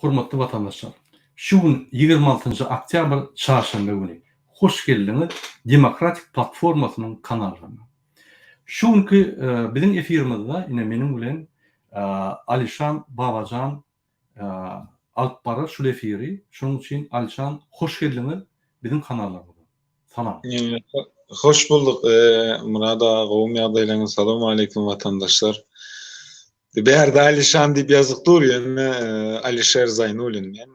Hormatly watandaşlar! Şu gün 26-njy oktýabr çarşenbe güni. Hoş geldiňiz Demokratik platformasynyň kanalyna. Şu günki biziň efirimizde ine meniň bilen Alişan Babajan alyp barar şul efiri. Şonuň üçin Alişan hoş geldiňiz biziň kanallarymyza. Salam. Hoş bulduk Myrat aga gowumy ýagdaýlaryňyz Salowmaleýkim watandaşlar. Bärde Alişan diýip ýazyk dur ýöne Alişer Zaýnulin men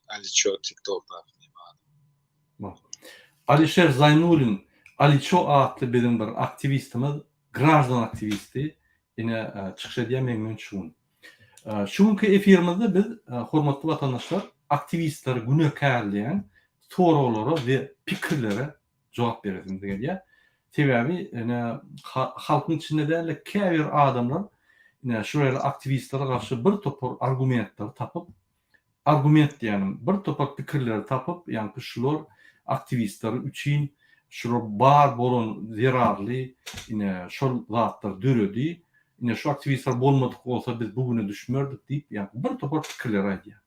Aliço TikTokdaky meniň adym. Alişer Zaýnulin Aliço atly biziň bir aktiwistimiz graždan aktiwisti ine çykyş edýär meň bilen şu gün. Şu günki efirimizde biz hormatly watandaşlar aktiwistleri günäkärleýän soraglara we pikirlere jogap beresimiz gelýär. Sebäbi ine halkyň içinde däl-de käbir adamlar ine şu ýaly aktiwistlere garşy bir topar argumentleri tapyp, argument diýýänim bir topar pikirleri tapyp, ýaňky şular aktiwistler üçin şular bar bolan zerarly ine şol zatlar döredi, ine şu aktiwistler bolmadyk bolsa biz bu güne düşmerdik diýip ýaňky bir topar pikirleri aýdýar.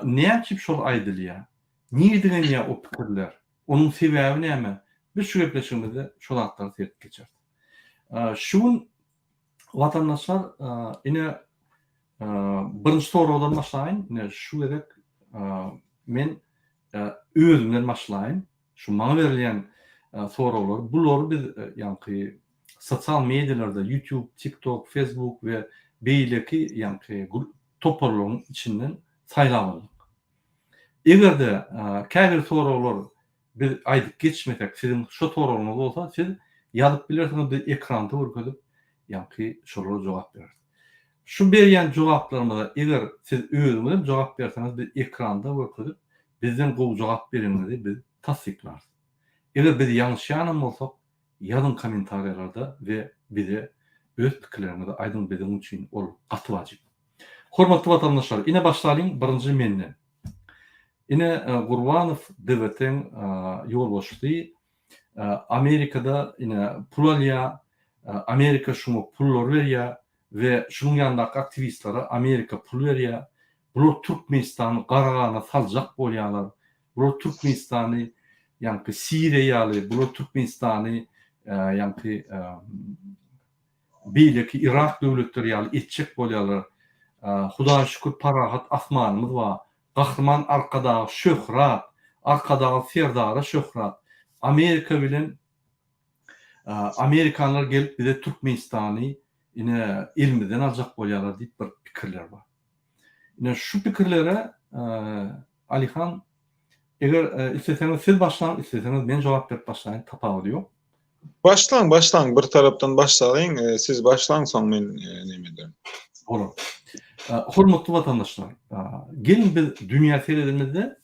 Näçip şol aýdylýar? Nirden gelýär o pikirler? Onuň sebäbi näme? Biz şu gepleşigimizde şo zatlary seredip geçeris. Şu gün watandaşlar ine birinji soragdan başlaýyn. Ine şu gezek men özümden başlaýyn. Şu maňa berilýän soraglar, bulary biz ýaňky sosial medialarda, YouTube, TikTok, Facebook we beýleki ýaňky toparlaryň içinden saýlap aldyk. Eger-de käbir soraglar biz aýdyp geçmesek, siziň şo soragyňyz bolsa, siz ýazyp bilersiňiz, biz ekranda görkezip, ýaňky şolara jogap bereris. Şu berýän jogaplarymyza eger siz özüňiz hem jogap berseňiz, biz ekranda görkezip, bizden gowy jogap bereniňizi biz tassyklarys. Eger biz ýalňyşýanam bolsak, ýazyň kommentariýalarda we bize öz pikirleriňizi aýdyň biziň üçin ol gaty wajyp. Hormatly watandaşlar ine başlalyň birinji menden. Ine Gurbanow DWT-iň ýolbaşçysy Amerikada ine pul alýar, Amerika şuňa pullary berýär we şunuň ýanyndaky aktiwistlere Amerika pul berýär. Bular Türkmenistany gara gana saljak bolýarlar. Bular Türkmenistany ýaňky Siriýa ýaly, bular Türkmenistany ýaňky beýleki Yrak döwletleri ýaly etjek bolýarlar. Hudaýa şükür parahat asmanymyz bar. Gahryman Arkadaga şöhrat, Arkadagly Serdara şöhrat. Amerika bilen Amerikanlar gelip bize Türkmenistany ine elimizden aljak bolýarlar diýip bir pikirler bar. Ine şu pikirlere Alihan eger isleseňiz siz başlaň, isleseňiz men jogap berip başlaýyn, tapawudy ýok. Başlaň, başlaň, bir tarapdan başlalyň, siz başlaň soň men neme ederin. Bolar. Hormatly watandaşlar, geliň biz dünýä seredemizde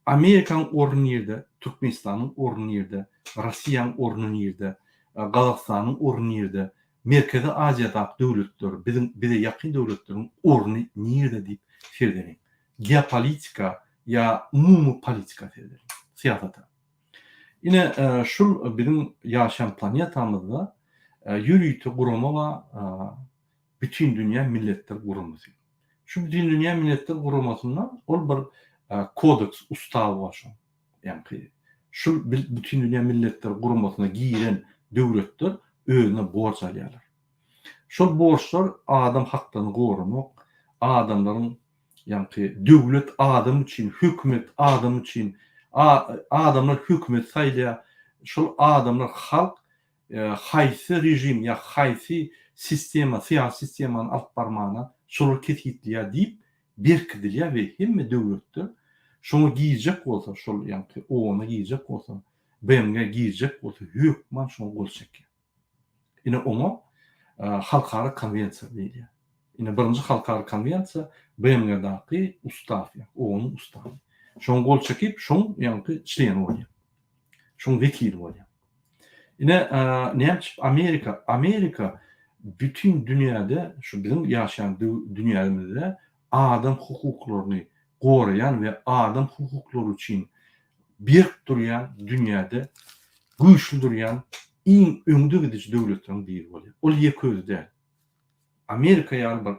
Amerikanyň orny nirde, Türkmenistanyň orny nirde, Rossiýanyň orny nirde, Gazagystanyň orny nirde, Merkezi Aziýadaky döwletler, biziň bize ýakyn döwletleriň orny nirde diýip seredeliň. Geopolitika ýa umumy politika seredeliň, syýasata. Ine, şul biziň ýaşaýan planetamyzda ýörite gurama bar, Bütindünýä Milletler Guramasy. Şu Bütindünýä Milletler Guramasynda ol bir kodeks, ustaw bar şoň. Ýaňky şul Bütindünýä Milletler Guramasyna giren döwletler özüne borç alýarlar. Şol borçlar adam haklaryny goramak, adamlaryň ýaňky döwlet adam üçin, hökümet adam üçin, adamlar hökümet saýlaýar. Şol adamlar halk haýsy režim ýa haýsy sistema, syýasy sistemany alyp barmana şolar kesgitleýär diýip berkidilýär we hemme döwletler şoňa girjek bolsa, şol ýaňky OON-a girjek bolsa, BMG girjek bolsa hökman şoňa gol çekýär. Ine oňa halkara konwensiýa diýilýär. Ine birinji halkara konwensiýa BMG-daky ustaw, ýa OON-yň ustawy. Şoňa gol çekip, şoň ýaňky çleni bolýar. Şoň wekili bolýar. Ine, näme üçin Amerika? Amerika bütin dünýäde, şu biziň ýaşaýan dünýämizde adam hukuklaryny goraýan we adam hukuklary üçin berk durýan dünýäde güýçli durýan iň öňde gidiji döwletleriň biri bolýar. Ol ýeke özi däl. Amerika ýaly bir.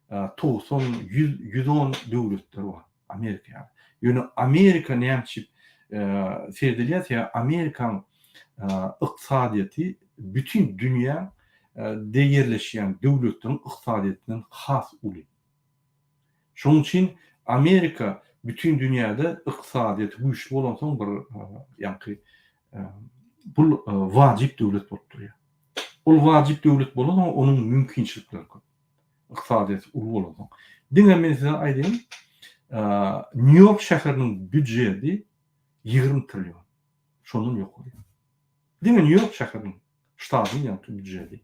90, 100, 110 döwletler bar Amerika ýaly. Ýöne Amerika näme üçin seredilýär? Sebäbi Amerikanyň ykdysadyýeti bütin dünýä de ýerleşýän döwletleriň ykdysadyýetinden has uly. Şonuň üçin Amerika bütin dünýäde ykdysadyýeti güýçli bolansoň bir ýaňky bul wajyp döwlet bolup durýar. Ol wajyp döwlet bolansoň onuň mümkinçilikleri köp. Ykdysadyýeti uly bolansoň. Diňe men size aýdaýyn, Nýu-Ýork şäheriniň býudžeti 20 trillion. Şondan ýokary. Diňe Nýu-Ýork şäheriniň, ştatyň ýaňky býudžeti.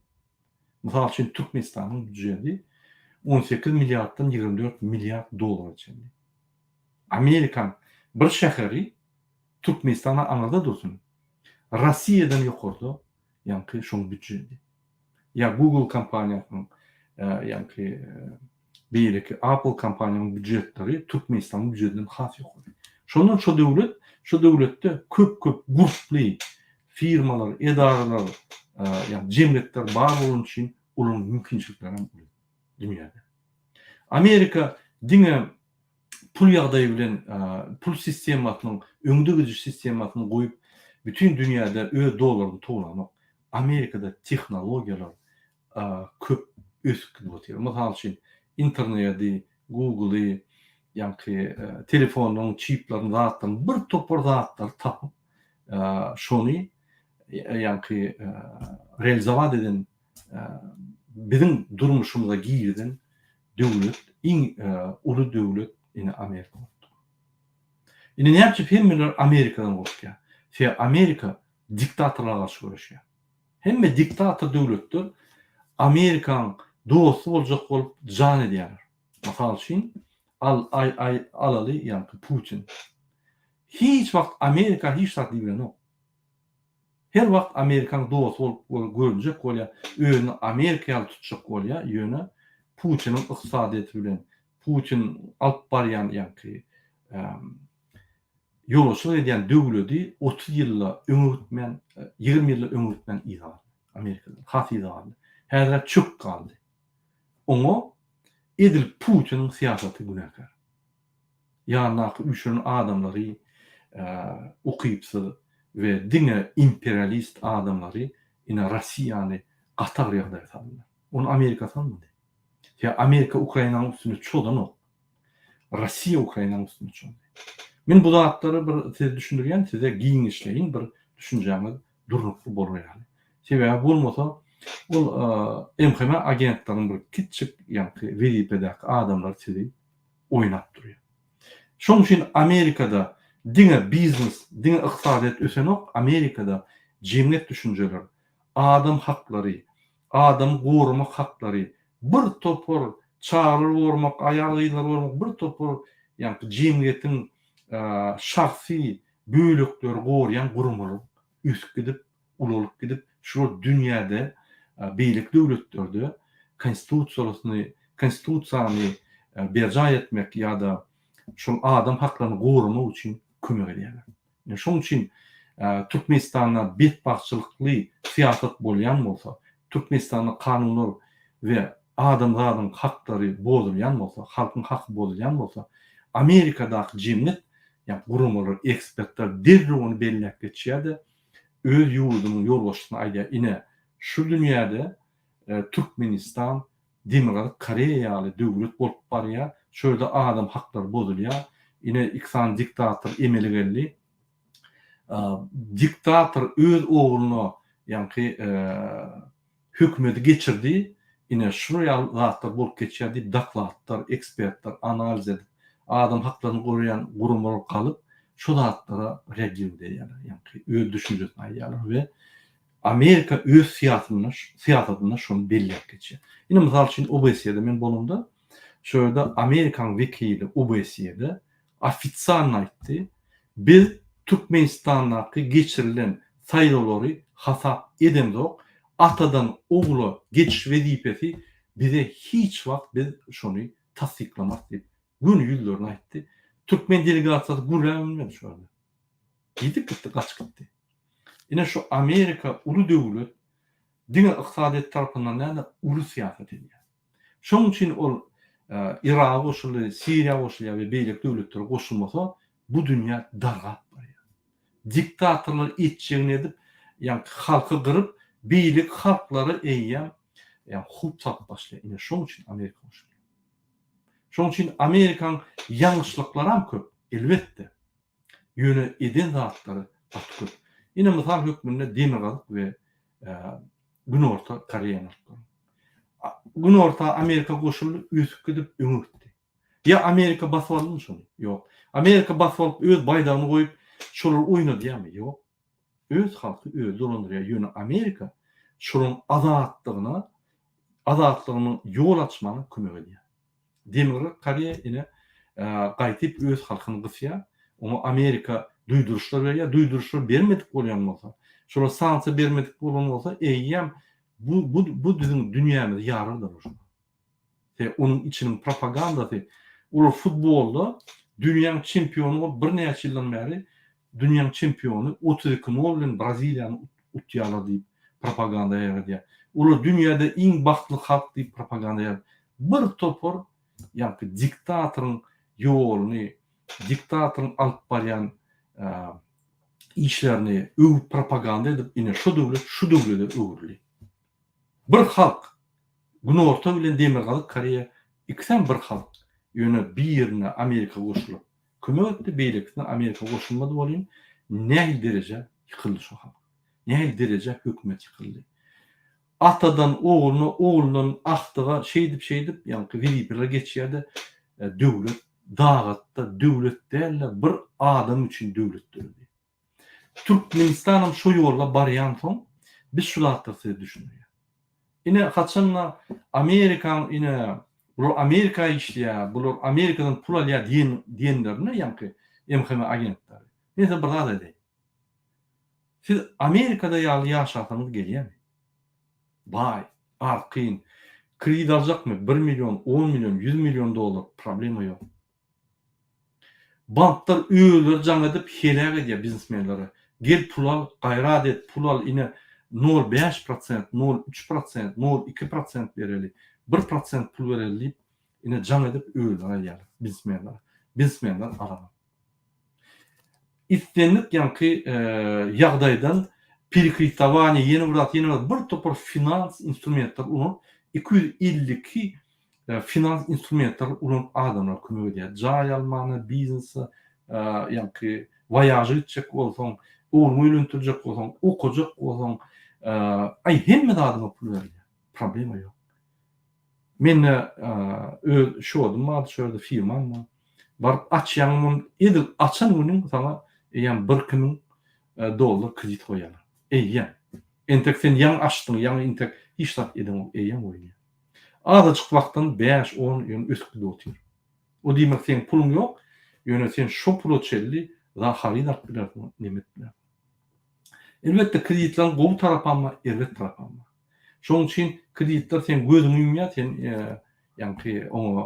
Mysal üçin, Türkmenistanyň býudžeti 18 milliarddan 24 milliard dollara çenli. Amerikanyň bir şäheri Türkmenistana aňyrda dursun, Rossiýadan ýokarda ýaňky şoň býudžeti. Ýa Google kompaniýasynyň ýaňky beýleki Apple kompaniýanyň býudžetleri Türkmenistanyň býudžetinden has ýokary. Şondan şo döwlet, şo döwletde köp-köp gurply firmalar, edaralar, ýagny jemgyýetler bar bolany üçin olaryň mümkinçilikleri hem uly dünýäde. Amerika diňe pul ýagdaýy bilen pul sistemasynyň öňde gidiji sistemasyny goýup bütin dünýäde öz dollaryny towlanok. Amerikada tehnologiýalar köp ösüp gidip otyr. Mysal üçin internedi, Google-y, ýaňky telefonlaryň çiplerini zatlaryny bir topar zatlary tapyp şony ýaňky realizowat eden biziň durmuşymyza girizen döwlet iň uly döwlet ine Amerika bolupdyr. Indi näme üçin hemmeler Amerikadan gorkýar? Sebäbi Amerika diktatorlara garşy göreşýär. Hemme diktator döwletler Amerikaň dosty boljak bolup jan edýärler. Mysal üçin al aý aý alaly ýaňky Putin. Hiç wagt Amerika hiç zat diýibilenok. Her wagt Amerikaň dosty bolup görünjek bolýar, özüni Amerika ýaly tutjak bolýar, ýöne Putiniň ykdysadyýeti bilen Putin alyp barýan ýaňky ýolbaşçylyk edýän döwledi 30 ýylda öňe gitmän, 20 ýylda öňe gitmän yza galdy. Amerikadan has yza galdy. Häzir çöküp galdy. Oňa edil Putiniň syýasaty günäkär. Ýanyndaky üýşen adamlary ukypsyz we diňe imperialist adamlary ine Rossiýany gaty agyr ýagdaýa saldylar. Ony Amerika salmady. Ýa Amerika Ukrainanyň üstüne çozanok. Rossiýa Ukrainanyň üstüne çozdy. Men bu zatlary bir size düşündirýän, size giňişleýin bir düşünjäňiz durnukly bolar ýaly. Sebäbi bolmasa ol MHM agentleriniň bir kiçjik ýaňky wezipedäki adamlar sizi oýnap durýar. Şonuň üçin Amerikada diňe biznes, diňe ykdysadyýet ösenok, Amerikada jemgyýet düşünjeler, adam haklary, adamy goramak haklary, bir topar çagalary goramak, aýal-gyzlary goramak, bir topar ýaňky jemgyýetiň şahsy bölekleri goraýan guramalar ösüp gidip, ulalyp gidip, şular dünýäde beýleki döwletlerde konstitusiýasyny, konstitusiýany berjaý etmek ýa-da şol adam haklaryny goramak üçin kömek edýärler. Ine şonuň üçin Türkmenistanda betbagtçylykly syýasat bolýan bolsa, Türkmenistanda kanunlar we adamzadyň haklary bozulýan bolsa, halkyň haky bozulýan bolsa, Amerikadaky jemgyýet ýa guramalar, ekspertler derrew ony belläp geçýär-de, öz ýurdunyň ýolbaşçysyna aýdýar, ine, şu dünýäde Türkmenistan Demirgazyk Koreýa ýaly döwlet bolup barýar, şu ýerde adam haklary bozulýar, ine, iki sany diktator emele geldi. Diktator öz ogluna, ýaňky hökümeti geçirdi, ine şular ýaly zatlar bolup geçýär diýip dokladlar, ekspertler analiz edip, adam haklaryny goraýan guramalar galyp şo zatlara reagirowat edýärler, ýaňky öz düşünjesini aýdýarlar we Amerika öz syýasynda syýasatynda şony belläp geçýär. Ine mysal üçin OBSE-de men bolamda şo ýerde Amerikanyň wekili OBSE-de ofisialno aýtdy, biz Türkmenistandaky geçirilen saýlawlary hasap edemzok, atadan ogula geçiş wezipesi bize hiç wagt biz şony tassyklamarys diýip, göni ýüzlerine aýtdy. Türkmen delegasiýasy gürläbem bilmedi şu ýerde. Gidip gitdi, gaçyp gitdi. Ine şu Amerika uly döwlet, diňe ykdysadyýet tarapyndan däl-de, uly syýasat edýär. Şonuň üçin ol. Yraga goşuldy, Siriýa goşulýar we beýleki döwletler goşulmasa, bu dünýä dargap barýar. Diktatorlar etjegini edip, ýaňky halky gyryp, beýleki halklara eýýäm ýa howp salyp başlaýar. Ine şoň üçin Amerika goşulýar. Şoň üçin Amerikaň ýalňyşlyklaram köp, elbetde. Ýöne eden zatlary gaty köp. Ine mysal hökmünde Demirgazyk we Günorta Koreýany alyp görüň. Günorta Amerika goşuldy, ösüp gidip öňe gitdi. Ýa Amerika basyp aldymy şony? Ýok. Amerika basyp alyp öz baýdagyny goýup şolary oýnadýarmy? Ýok. Öz halky özi dolandyrýar. Ýöne Amerika şolaryň azatlygyna, azatlygynyň ýol açmagyna kömek edýär. Demirgazyk Koreýa ine gaýtyp öz halkyny gysýar. Oňa Amerika duýduryşlar berýär. Duýduryşlar bermedik bolýan bolsa, şolar sanksiýa bermedik bolan bolsa, eýýäm bu bu bu biziň dünýämizi ýarardylar şolar. Sebäbi onuň içiniň propagandasy, olar futbolda dünýäň çempiony bolup birnäçe ýyldan bäri dünýäň çempiony 32 nol bilen Braziliýany utýarlar diýip propaganda ýaýradýar. Olar dünýäde iň bagtly halk diýip propaganda ýaýradýar. Bir topar ýaňky diktatoryň ýoluny, diktatoryň alyp barýan işlerini öwüp propaganda edip ine şu döwlet şu döwlede öwrüldi. Bir halk Günorta bilen Demirgazyk Koreýa ikisem bir halk ýöne birine Amerika goşulyp kömek etdi beýlekisine Amerika goşulmady welin nähili derejä ýykyldy şo halk. Nähili derejä hökümet ýykyldy. Atadan ogluna oglundan agtyga şeýdip şeýdip ýaňky wezipeler geçýärde döwlet dagatda döwlet dälde bir adam üçin döwlet döredi. Türkmenistanam şo ýolda barýansoň biz şu zatlary size düşündirýäs. Ine haçanda Amerikaň ine bular Amerika işleýär, bular Amerikadan pul alýar diýen diýenlerinde ýaňky MHM agentleri. Men size bir zat aýdaýyn. Siz Amerikada ýaly ýaşasaňyz gelýärmi? Baý, arkaýyn. Kredit aljakmy? Bir million, on million, ýüz million dollar problema ýok. Banklar özleri jaň edip heläk edýär biznesmenleri. Gel pul al, gaýrat et, pul al, ine nol bäş prosent, nol üç prosent, nol iki prosent bereli, bir prosent pul bereli diýip, ine jaň edip özleri aýdýarlar biznesmenlere. Biznesmenler alanok. Islendik ýaňky ýagdaýdan perekreditowaniýe ýene bir zat, ýene bir zat, bir topar finans instrumentleri ulanyp 252 finans instrumentleri ulanyp adamlara kömek edýär. Jaý almana, biznese, ýaňky woýaža gitjek bolsaň, ogluňy öýlendirjek bolsaň, okajak bolsaň, aý hemme zadyňa pul berilýär. Problema ýok. Mende öz şodum bardy, şo ýerde firmam bar. Baryp açýaň muny, edil açan günüň saňa eýýäm birki müň dollar kredit goýýarlar. Eýýäm. Entek sen ýaňy açdyň, ýaňy entek hiç zat edeňok, eýýäm goýulýar. Azajyk wagtdan bäş, on ýöne ösüp gidip otyr. O diýmek seň puluň ýok, ýöne sen şo pula çenli za haryt alyp bilersiň, neme edip bilersiň. Elbetde kreditleriň gowy tarapam bar, erbet tarapam bar. Şonuň üçin kreditler seň gözüňi ýumýar, sen ýaňky oňa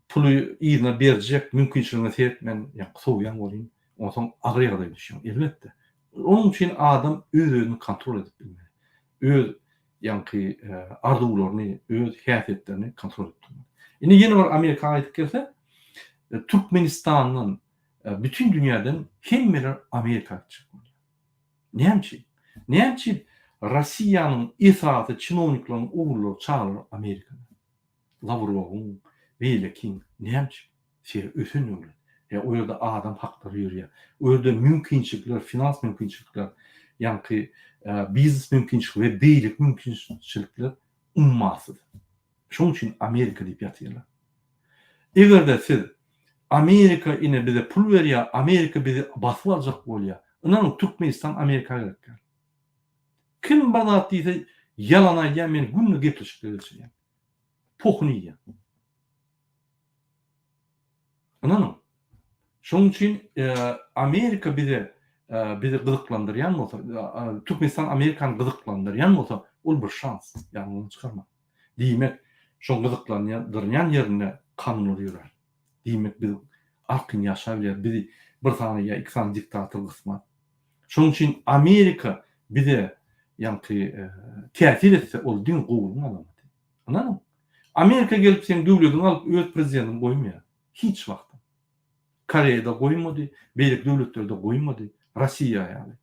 puly yzyna berjek mümkinçiligiňe seretmän ýaňky sowýaň welin, onsoň agyr ýagdaýa düşýäň. Elbetde. Onuň üçin adam öz-özüni kontrol edip bilmeli. Öz ýaňky arzuwlaryny, öz häsiýetlerini kontrol edip durmaly. Indi ýene bir Amerika gaýdyp gelsek, Türkmenistandan, bütin dünýäden hemmeler Amerika gitjek bolýar. Näme üçin? Näme üçin Rossiýanyň esasy çinownikleriniň ogullary, çagalary Amerikada? Lawrowyň, beýlekiň näme üçin? Sebäbi ösen döwlet. Ýa o ýerde adam haklary ýörýär. O ýerde mümkinçilikler, finans mümkinçilikler, ýaňky biznes mümkinçilikleri we beýleki mümkinçilikler ummasyz. Şonuň üçin Amerika diýip ýatyrlar. Eger-de siz Amerika ine bize pul berýär, Amerika bizi basyp aljak bolýar. Ynanyň Türkmenistan Amerika gerek däl. Kim bir zat diýse ýalan aýdýar men günde gepleşikler geçirýän. Pohuny iýýän. Ynanyň. Şonuň üçin Amerika bize bizi gyzyklandyrýan bolsa, Türkmenistan Amerikany gyzyklandyrýan bolsa, ol bir şans. Ýadyňyzdan çykarmaň. Diýmek, şoň gyzyklandyrýan ýerinde kanunlar ýörär. Diýmek, biz arkaýyn ýaşap bileris. Bizi bir sany ýa iki sany diktator gysmaz. Şonuň üçin Amerika bize ýaňky täsir etse, ol diňe gowulygyň alamaty. Ynanyň. Amerika gelip seň döwlediňi alyp öz prezidentini goýmaýar. Hiç wagtam. Koreýada goýmady, beýleki döwletlerde goýmady. Rossiýa ýaly.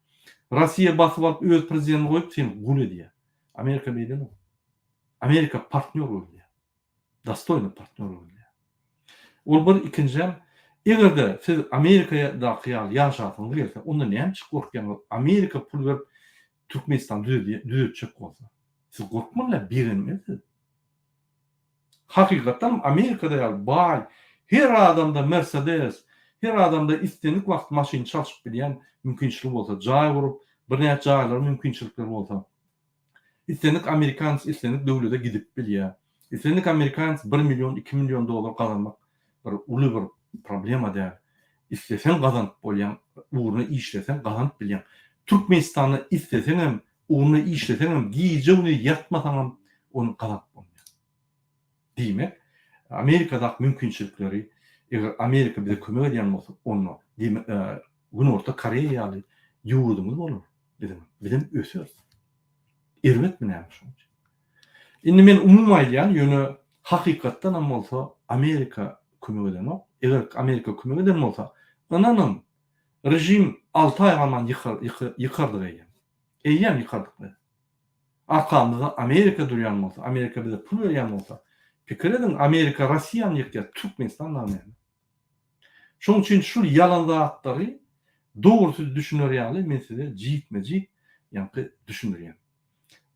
Rossiýa basyp alyp öz prezidentini goýup seni gul edýär. Amerika beýlenok. Amerika partnýor gözleýär. Dostoýny partnýor gözleýär. Ol bir ikinjäm egerde siz Amerikadaky ýaly ýaşasyňyz gelse onda näme üçin gorkýaňyz Amerika pul berip Türkmenistany düzetjek bolsa. Siz gorkmaly begenmeli siz. Hakykatdanam Amerikada ýaly baý her adamda Mercedes her adamda islendik wagt maşyn çalşyp bilýän mümkinçiligi bolsa jaý gurup birnäçe jaýlary mümkinçilikleri bolsa Islendik amerikans islendik döwlede gidip bilýär. Islendik amerikans bir million, iki million dollar gazanmak bir uly bir problema däl. Isleseň gazanyp bolýaň, ugruna işleseň gazanyp bilýäň. Türkmenistanda isleseňem, ugruna işleseňem, gije-gündiz ýatmasaňam ony gazanyp bolmaýar. Diýmek, Amerikadaky mümkinçilikleri, eger Amerika bize kömek edýän bolsa, onda Günorta Koreýa ýaly ýurdumyz bolar biziň. Bizem öseris. Erbetmi näme şoň üçin? Indi men umumy aýdýan, ýöne hakykatdanam bolsa Amerika kömek edenok. Eger Amerika kömek eden bolsa, ynanyň, režim alty aý galman ýykardyk eýýäm. Eýýäm ýykardyk biz. Arkamyzda Amerika durýan bolsa, Amerika bize pul berýän bolsa, pikir ediň, Amerika Rossiýany ýykýar, Türkmenistan dagy näme? Şonuň üçin şul ýalan zatlary dogry siz düşüner ýaly men size jikme-jik ýaňky düşündirýän.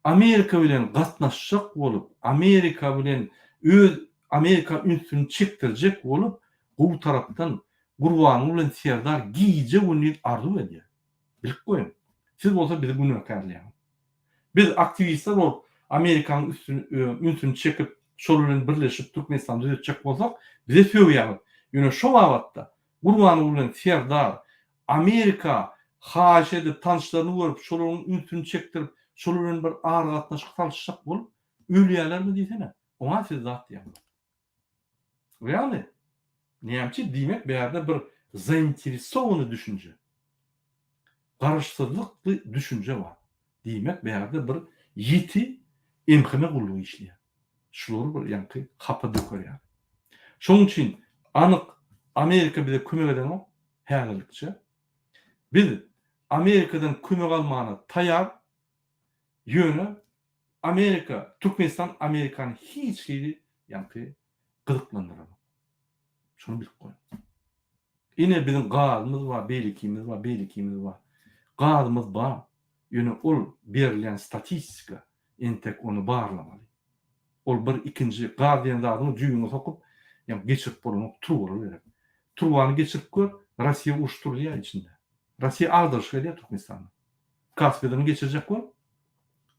Amerika bilen gatnaşjak bolup, Amerika bilen öz Amerika ünsüni çekdirjek bolup gowy tarapdan Gurbanguly bilen Serdar gije-gündiz arzuw edýär. Bilip goýuň. Siz bolsa bizi günäkärleýäňiz. Biz aktiwistler bolup Amerikanyň üstüni ünsüni çekip şol bilen birleşip Türkmenistany düzetjek bolsak bize sögýäňiz. Ýöne şo babatda Gurbanguly bilen Serdar Amerika haýyş edip tanyşlaryny görüp şolaryň ünsüni çekdirip şolar bilen bir aragatnaşyk salyşjak bolup ölýälermi diýsene. Oňa siz zat diýeňzok. Realny. Nämçe diýmek bärde bir zainteresowany düşünje. Garaşsyzlykly düşünje bar. Diýmek bärde bir ýiti MHM gullugy işleýär. Şulary bir ýaňky hapa döker ýaly. Şonuň üçin anyk Amerika bize kömek edenok häzirlikçe. Biz Amerikadan kömek almana taýar. Ýöne Amerika, Türkmenistan Amerikany hiç hili ýaňky gyzyklandyranok. Şony bilip goýuň. Ine biziň gazymyz bar, beýlekimiz bar, beýlekimiz bar. Gazymyz bar. Ýöne ol berilýän statistika entek ony barlamaly. Ol bir ikinji gaz diýen zadyňy jübüňe sokup, ýa geçirip bolanok, turbalar gerek. Turbany geçirip gör, Rossiýa uruş turuzýar içinde. Rossiýa agdaryşyk edýär Türkmenistanda. Kaspiden geçirjek bol,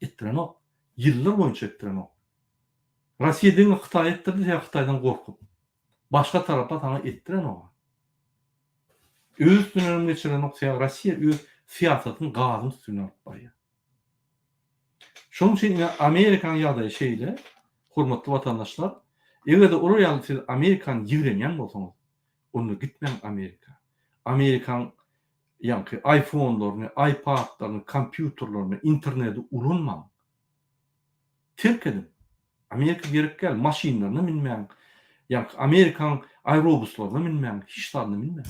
etdirenok. Ýyllar boýunça etdirenok. Rossiýa diňe Hytaýa etdirdi, sebäbi Hytaýdan gorkup. Başga tarapa saňa etdirenok. Öz üstünden hem geçirenok, sebäbi Rossiýa öz syýasatyny gazyň üstünden alyp barýar. Şonuň üçin ine Amerikanyň ýagdaýy şeýle, hormatly watandaşlar, eger-de olar ýaly siz Amerikany ýigrenýän bolsaňyz, onda gitmäň Amerika. Amerikaň ýaňky iPhone-laryny, iPad-laryny, kompýuterlerini, interneti ulanmaň. Terk ediň. Amerika gerek däl, maşynlaryna münmäň, ýaňky Amerikaň aerobuslaryna münmäň, hiç zadyna münmäň.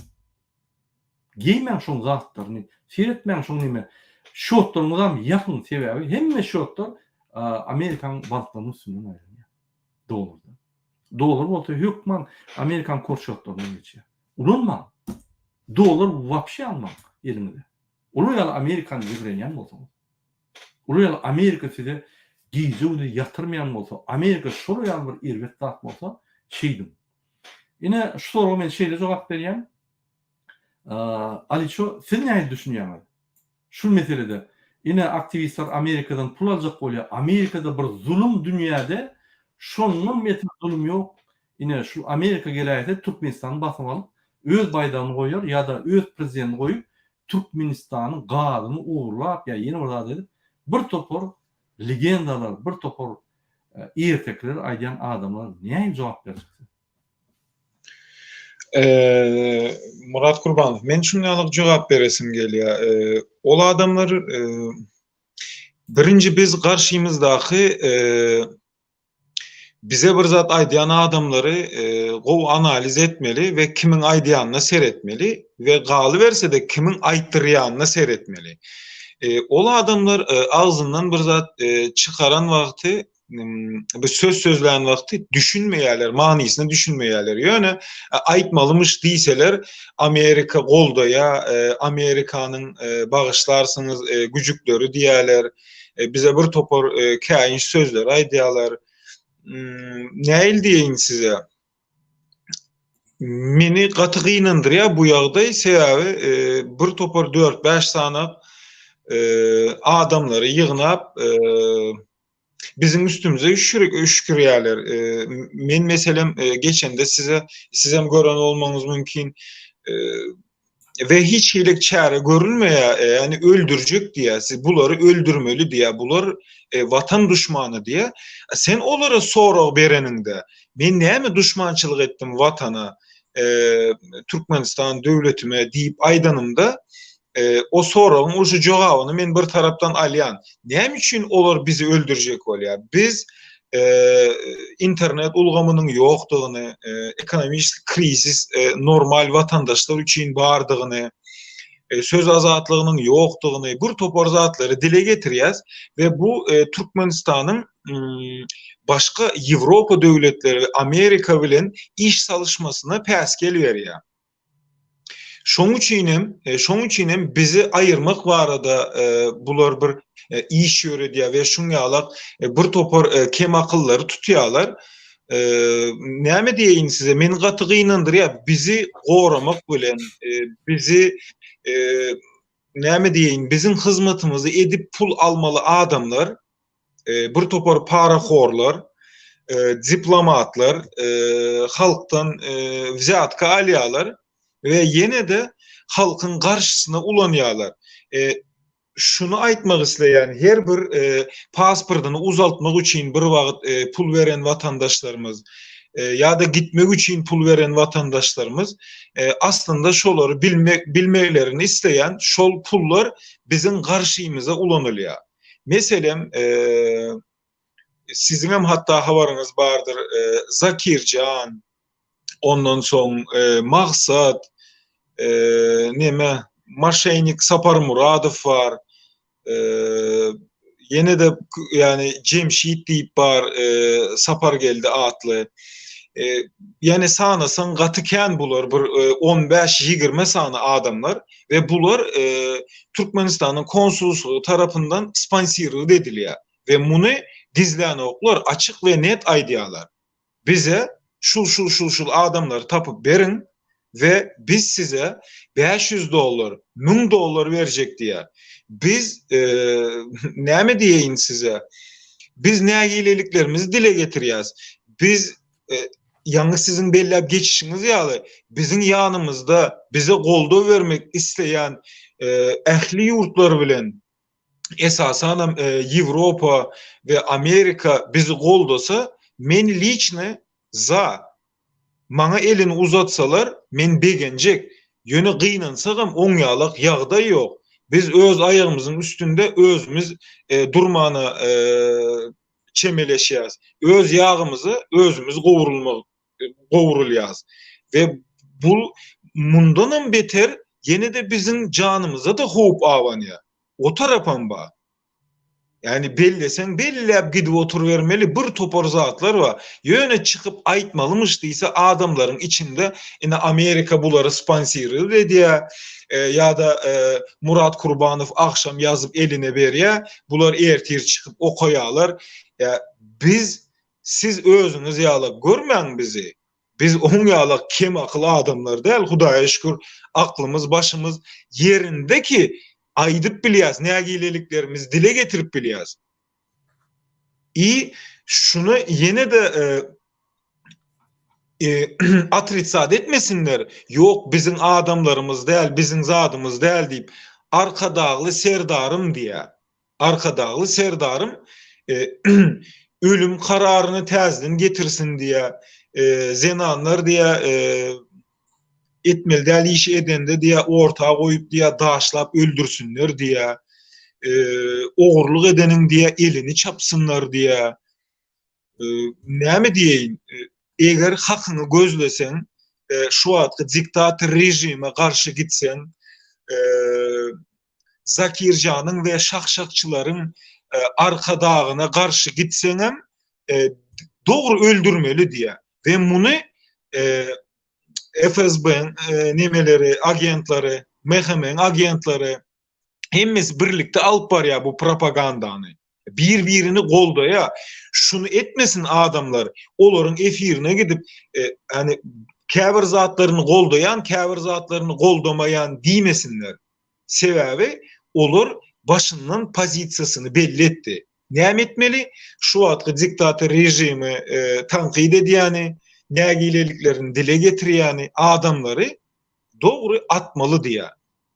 Geýmäň şoň zatlaryny, seretmäň şoň neme, şotlaryňyzam ýapyň, sebäbi hemme şotlar Amerikaň banklarynyň üstünden aýlanýar. Dollarda. Dollar bolsa hökman Amerikaň kor şotlaryndan geçýär. Ulanmaň. Dollar wapşe almaň eliňize. Olar ýaly Amerikany ýigrenýän bolsaňyz. Olar ýaly Amerika size gije-gündiz ýatyrmaýan bolsa, Amerika şolar ýaly bir erbet zat bolsa, şeýdiň. Ine, şu soraga men şeýle jogap berýän. Aliço, siz nähili düşünýäňiz? Şu meselede, ine, aktiwistler Amerikadan pul aljak bolýar. Amerikada bir zulum dünýäde şondan beter zulum ýok. Ine, şu Amerika geläýse Türkmenistany basyp alyp, öz baýdagyny goýar ýa-da öz prezidentini goýup, Türkmenistanyň gazyny ogurlap ýa ýene bir zat edip, bir topar legendalar, bir topar ertekiler aýdýan adamlara nähili jogap berjek siz? Murat Kurbanow, men şuňňalyk jogap beresim gelýär. Ol adamlar birinji biz garşymyzdaky. Bize bir zat aýdýan adamlary gowy analiz etmeli we kimiň aýdýanyna seretmeli we galyberse-de kimiň aýtdyrýanyna seretmeli. Ol adamlar agzyndan bir zat çykaran wagty bir söz sözlän wagty düşünmeýärler, manysyna düşünmeýärler. Ýöne aýtmalymyş diýseler, Amerika goldaýar, Amerikanyň bagyşlarsyňyz güjükleri diýýärler. Bize bir topar käýinç sözleri aýdýarlar. Nähili diýeýin size? Meni gaty gynandyrýar bu ýagdaý, sebäbi bir topar dört-bäş sany adamlary ýygnap, biziň üstümize üşkürýärler. Men meselem geçende size sizem gören bolmagyňyz mümkin. We hiç hili çäre görülmeýär. Ýani öldürjek diýýär. Siz bulary öldürmeli diýýär. Bular watan duşmany diýýär. Sen olara sorag bereniňde, men näme duşmançylyk etdim watana, Türkmenistan döwletime diýip aýdanymda, o soragyň uje jogabyny men bir tarapdan alýan. Näme üçin olar bizi öldürjek bolýar? Biz internet ulgamynyň ýokdugyny, ekonomiçeskiý krizis normal watandaşlar üçin bardygyny, söz azatlygynyň ýokdugyny, bir topar zatlary dile getirýäs we bu Türkmenistanyň başga Ýewropa döwletleri we Amerika bilen iş salyşmasyna päsgel berýär. Şoň üçin hem, şoň üçin hem bizi aýyrmak barada bular bir iş ýöredýär we şuň ýalak bir topar kemakyllary tutýarlar. Näme diýeýin size, meni gaty gynandyrýar, bizi goramak bilen, bizi näme diýeýin, biziň hyzmatymyzy edip pul almaly adamlar bir topar parahorlar, diplomatlar halkdan wzýatka alýarlar we ýene-de halkyň garşysyna ulanýarlar. Şuny aýtmak isleýän, her bir pasportyny uzaltmak üçin bir wagt pul beren watandaşlarymyz ýa-da gitmek üçin pul beren watandaşlarymyz aslynda şolary bilmek bilmeklerini isleýän, şol pullar biziň garşymyza ulanylýar. Meselem, siziňem hatda habaryňyz bardyr, Zakirjan, ondan soň Maksat, neme, moşennik Saparmuradow bar, ýene-de ýani Jemşit diýip bar, Sapargeldi atly. Ýani sanasaň gaty kän bular, bir on bäş-ýigrimi sany adamlar. we bular Türkmenistanyň konsulslygy tarapyndan sponsirowat edilýär we muny gizlänoklar, açyk we net aýdýarlar. Bize şul şul şul şul adamlary tapyp beriň we biz size 500 dollar, 1000 dollar berjek diýýär. Biz näme diýeýin size? Biz nägileliklerimizi dile getirýäs. Biz ýaňy siziň belläp geçişiňiz ýaly, biziň ýanymyzda bize goldaw bermek isleýän ähli ýurtlar bilen, esasanam Ýewropa we Amerika bizi goldasa, men liçny za. Maňa elini uzatsalar, men begenjek. Ýöne gynansagam oň ýalak ýagdaý ýok. Biz öz aýagymyzyň üstünde özümiz durmana çemeleşýäris. Öz ýagymyza özümiz gowrulmak gowrulýarys. We bu mundanam beter ýene-de biziň janymyza-da howp abanýar. O tarapam bar. Ýagny belleseň belläp gidip oturybermeli bir topar zatlar bar. Ýöne çykyp aýtmalymyş diýse adamlaryň içinde ine Amerika bulary sponsirowat edýär ýa-da Murat Kurbanow agşam ýazyp eline berýär. Bular ertir çykyp okaýarlar. Ýa biz siz özüňiz ýalak görmäň bizi. Biz oň ýalak kem akyl adamlar däl, Hudaýa şükür aklymyz başymyz ýerinde ki aýdyp bilýäs, nägileliklerimizi dile getirip bilýäs. I şuny ýene-de otritsat etmesinler, ýok biziň adamlarymyz däl, biziň zadymyz däl diýip, Arkadagly Serdarym diýýär. Arkadagly Serdarym ölüm kararyny täzeden getirsin diýýär. Zenanlar diýýär, etmeli däl işi edende diýýär, orta goýup diýýär, daşlap öldürsinler diýýär. Ogurlyk edeniň diýýär, elini çapsynlar diýýär. Näme diýeýin, eger hakyňy gözleseň, şu wagtky diktator režime garşy gitseň, Zakirjanyň we şakşakçylaryň arkadagyna garşy gitseňem, dogry öldürmeli diýýär. We muny FSB-iň nemeleri, agentlary, MHM-iň agentlary hemmesi birlikde alyp barýar bu propagandany. Bir-birini goldaýar. Şuny etmesin adamlar, olaryň efirine gidip, ýani käbir zatlaryny goldaýan, käbir zatlaryny goldamaýan diýmesinler. Sebäbi olar başyndan pozisiýasyny belli etdi. Näme etmeli? Şu wagtky diktator režimi tankyt edýäni, nägileliklerini dile getirýäni adamlary dogry atmaly diýýär.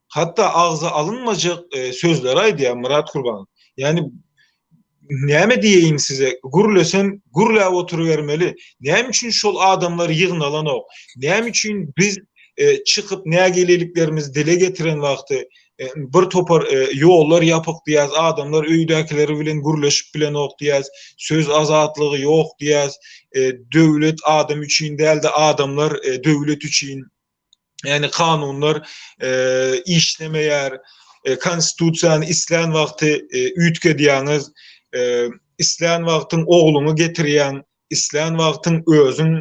Hatda agza alynmajak sözleri aýdýar Myrat Kurbanow. Ýani näme diýeýin size, gürlesem gürläp oturybermeli. Näme üçin şol adamlar ýygnalanok? Näme üçin biz çykyp nägileliklerimizi dile getiren wagty bir topar ýollar ýapyk diýýäs, adamlar öýdäkileri bilen gürleşip bilenok diýýäs, söz azatlygy ýok diýýäs, döwlet adam üçin däl-de adamlar döwlet üçin. Ýagny kanunlar işlemeýär, konstitusiýany islän wagty üýtgedýäňiz, islän wagtyň ogluňy getirýäň, islän wagtyň özüň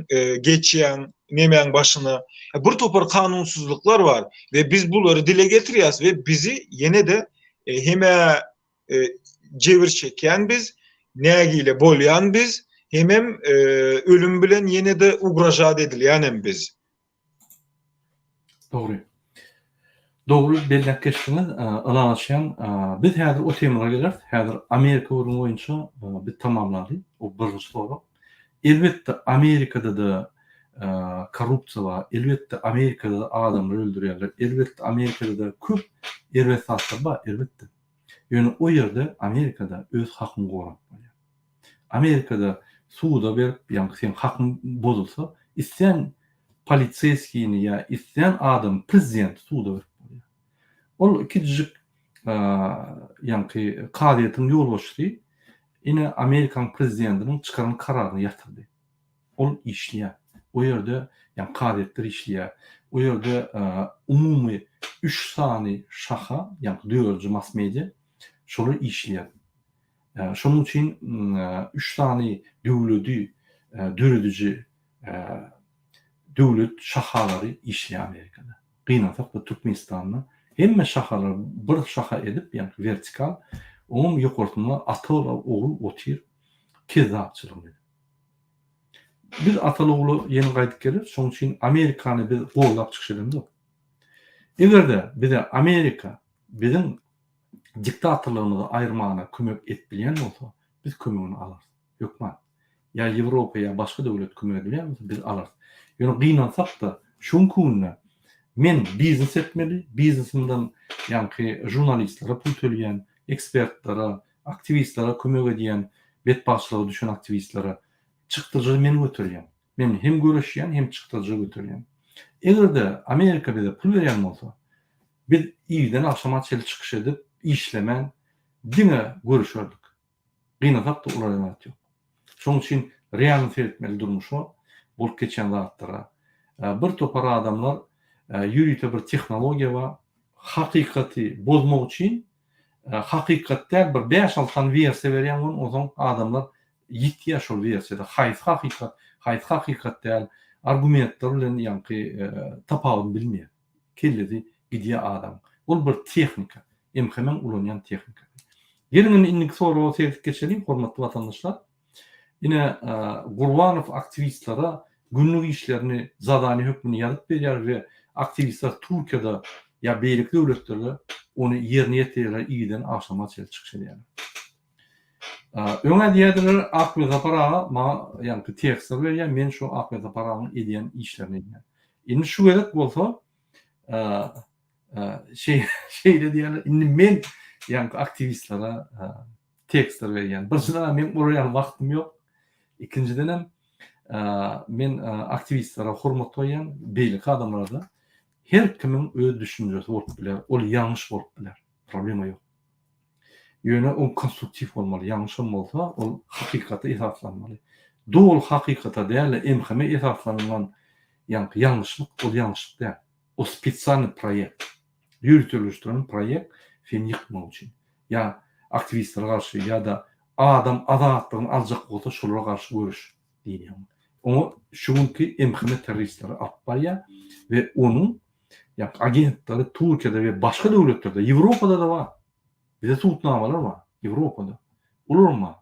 geçýäň nemäň başyna. Bir topar kanunsyzlyklar bar we biz bulary dile getirýäs we bizi ýene-de hemä jebir çekýän biz, nägile bolýan biz, hemem ölüm bilen ýene-de ugražat edilýänem biz. Dogry. Dogry belläp geçdiňiz. Ylalaşýan. Biz häzir o temalara geleris. Häzir Amerika gürrüňi boýunça biz tamamlaly. O birinji sorag. Elbetde Amerikada-da korrupsiýa bar. Elbetde Amerikada-da adamlary öldürýärler. Elbetde Amerikada-da köp erbet zatlar bar, elbetde. Ýöne o ýerde Amerikada öz hakyňy gorap bolýar. Amerikada suda berip, ýagny seň hakyň bozulsa, islän poliseýskini ýa islän adamy, prezidenti suda berip bolýar. Ol kiçijik ýaňky kazyýetiň ýolbaşçysy ine Amerikanyň prezidentiniň çykaran kararyny ýatyrdy. Ol işleýär. O ýerde ýagny kazyýetler işleýär. O ýerde umumy üç sany şaha, ýagny dördünji mass media şolar işleýär. Şonuň üçin üç sany döwledi dörediji döwlet şahalary işleýär Amerikada. Gynansak-da Türkmenistanda hemme şahalary bir şaha edip, ýagny wertikal, onuň ýokarsynda ata-ogul otyr kezzapçylygyny edip. Biz ataly-ogula ýene gaýdyp geleris, şonuň üçin Amerikany biz goldap çykyş edemzok. Eger-de bize Amerika biziň diktatorlygymyzy aýyrmana kömek edip bilýän bolsa, biz kömegini alarys. Hökman. Ýa Ýewropa ýa başga döwlet kömek edip bilýän bolsa, biz alarys. Ýöne gynansak-da, şu günki günde men biznes etmeli, biznesimden ýaňky žurnalistlere pul töleýän, ekspertlere, aktiwistlere kömek edýän, betbagtçylyga düşen aktiwistlere çykdajy men göterýän. Men hem göreşýän, hem çykdajy göterýän. Eger-de Amerika bize pul berýän bolsa, Biz irden agşama çenli çykyş edip, işlemän, diňe görüşerdik. Gynasak-da olar ýaly zat ýok. Şonuň üçin realny seretmeli durmuşa, bolup geçýän zatlara. Bir topar adamlar ýörite bir tehnologiýa bar, hakykaty bozmak üçin hakykat däl bir bäş-alty sany wersiýa berýäň ony, onsoň adamlar ýitýär şol wersiýada. Haýsy hakykat, haýsy hakykat däl, argumentler bilen ýaňky tapawudyny bilmeýär. Kellesi gidýär adamyň. Ol bir tehnika. MHM-iň ulanýan tehnikasy. Geliň indi indiki soraga seredip geçeliň, hormatly watandaşlar. Ine, Gurbanow aktiwistlere günlük işlerini zadaniýe hökmünde ýazyp berýär we aktiwistler Türkiýede ýa beýleki döwletlerde ony ýerine ýetirýärler, irden agşama çenli çykyş edýärler. Öňä diýýärdiler, Akmyrsapar aga maňa ýaňky tekstler berýär, men şu Akmyrsapar agaň edýän işlerini edýän. Indi şu gezek bolsa şeýle diýýärler, indi men ýaňky aktiwistlere tekstler berýän. Birinjiden meň olar ýaly wagtym ýok. Ikinjidenem men aktiwistlere hormat goýýan, beýleki adamlara-da. Her kimiň öz düşünjesi bolup biler, ol ýalňyş bolup biler. Problema ýok. Ýöne ol konstruktiw bolmaly, ýalňyşam bolsa, ol hakykata esaslanmaly. Doly hakykata däl-de MHM esaslanylan ýaňky ýalňyşlyk ol ýalňyşlyk däl. O spesialnyý proýekt. Ýöriteleşdirilen proýekt seni ýykmak üçin. Ýa aktiwistlere garşy ýa-da adam azatlygyny aljak bolsa şolara garşy göreş diýilýär. Oňa şu günki MHM terroristleri alyp barýar we onuň ýa agentleri Türkiýede we başga döwletlerde, Ýewropada-da bar. Bize subutnamalar bar Ýewropada. Olaram bar.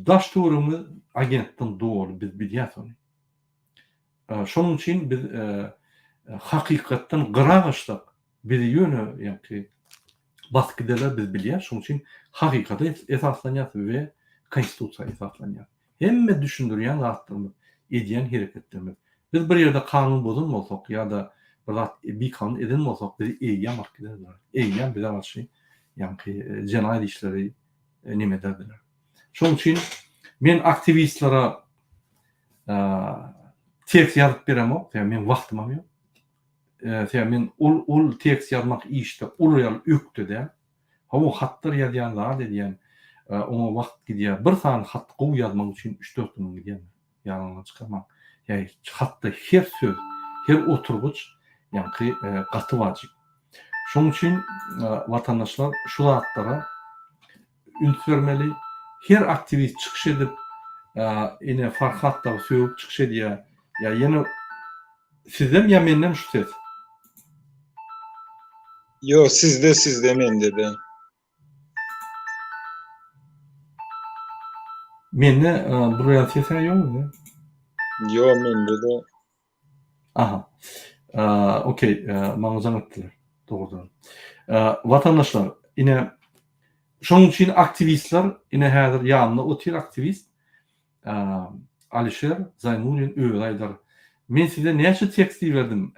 Daş töweregimiz agentden doly biz bilýäs ony. Şonuň üçin biz hakykatdan gyra gaçsak bizi ýöne ýaňky basyp giderler biz bilýäs. Şonuň üçin hakykata esaslanýas we konstitusiýa esaslanýas. Hemme düşündirýän zatlarymyz, edýän hereketlerimiz. Biz bir ýerde kanun bozan bolsak ýa-da bir zat bikanun eden bolsak bizi eýýäm alyp giderdiler. Eýýäm bize garşy ýaňky jenaýat işleri neme ederdiler. Şonuň üçin men aktiwistlere tekst ýazyp beremok, sebäbi meň wagtymam ýok. Sebäbi men ol ol tekst ýazmak işde olar ýaly ökde däl. Hawa, hatlar ýazýan, zat edýän, oňa wagt gidýär. Bir sany hat gowy ýazmak üçin üç-dört günüň gidýändir. Ýadyňyzdan çykarmaň. Ýa hatda her söz, her oturgyç ýaňky gaty wajyp. Şonuň üçin watandaşlar şu zatlara üns bermeli. Her aktiwist çykyş edip, ine Farhat dagy sögüp çykyş edýär. Ýa ýene sizdemi ýa mendemi şu ses? Ýok, sizde sizde mende däl. Mende buraya ses ýok. Ýok, mende-de. Aha. Okey, maňa jaň etdiler. Dogrudan. Watandaşlar, ine şonuň üçin aktiwistler, ine häzir ýanynda otyr aktiwist. Alişer Zaýnulin özi aýdar. Men size näçe tekst iberdim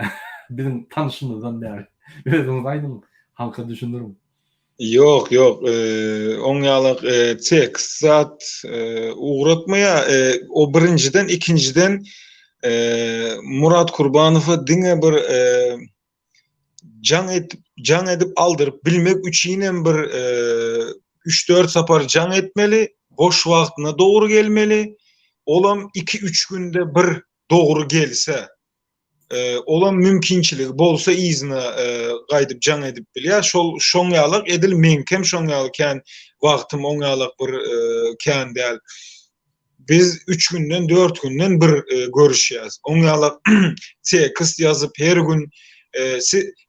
biziň tanyşymyzdan bäri. Özüňiz aýdyň, halka düşündiriň. Ýok, ýok, oň ýalak tekst zat ugratmaýa. O birinjiden, ikinjiden Murat Kurbanowa diňe bir jaň edip, jaň edip aldyryp bilmek üçinem bir 3-4 sapar jaň etmeli, boş wagtyna dogry gelmeli. Olam 2-3 günde bir dogry gelse. Olam mümkinçiligi bolsa yzyna gaýdyp jaň edip bilýär. Şol şoň ýalak edil meňkem şoň ýaly kän wagtym oň ýalak bir kän däl. Biz 3 günden 4 günden bir görüşýäs. Oň ýalak tekst ýazyp her gün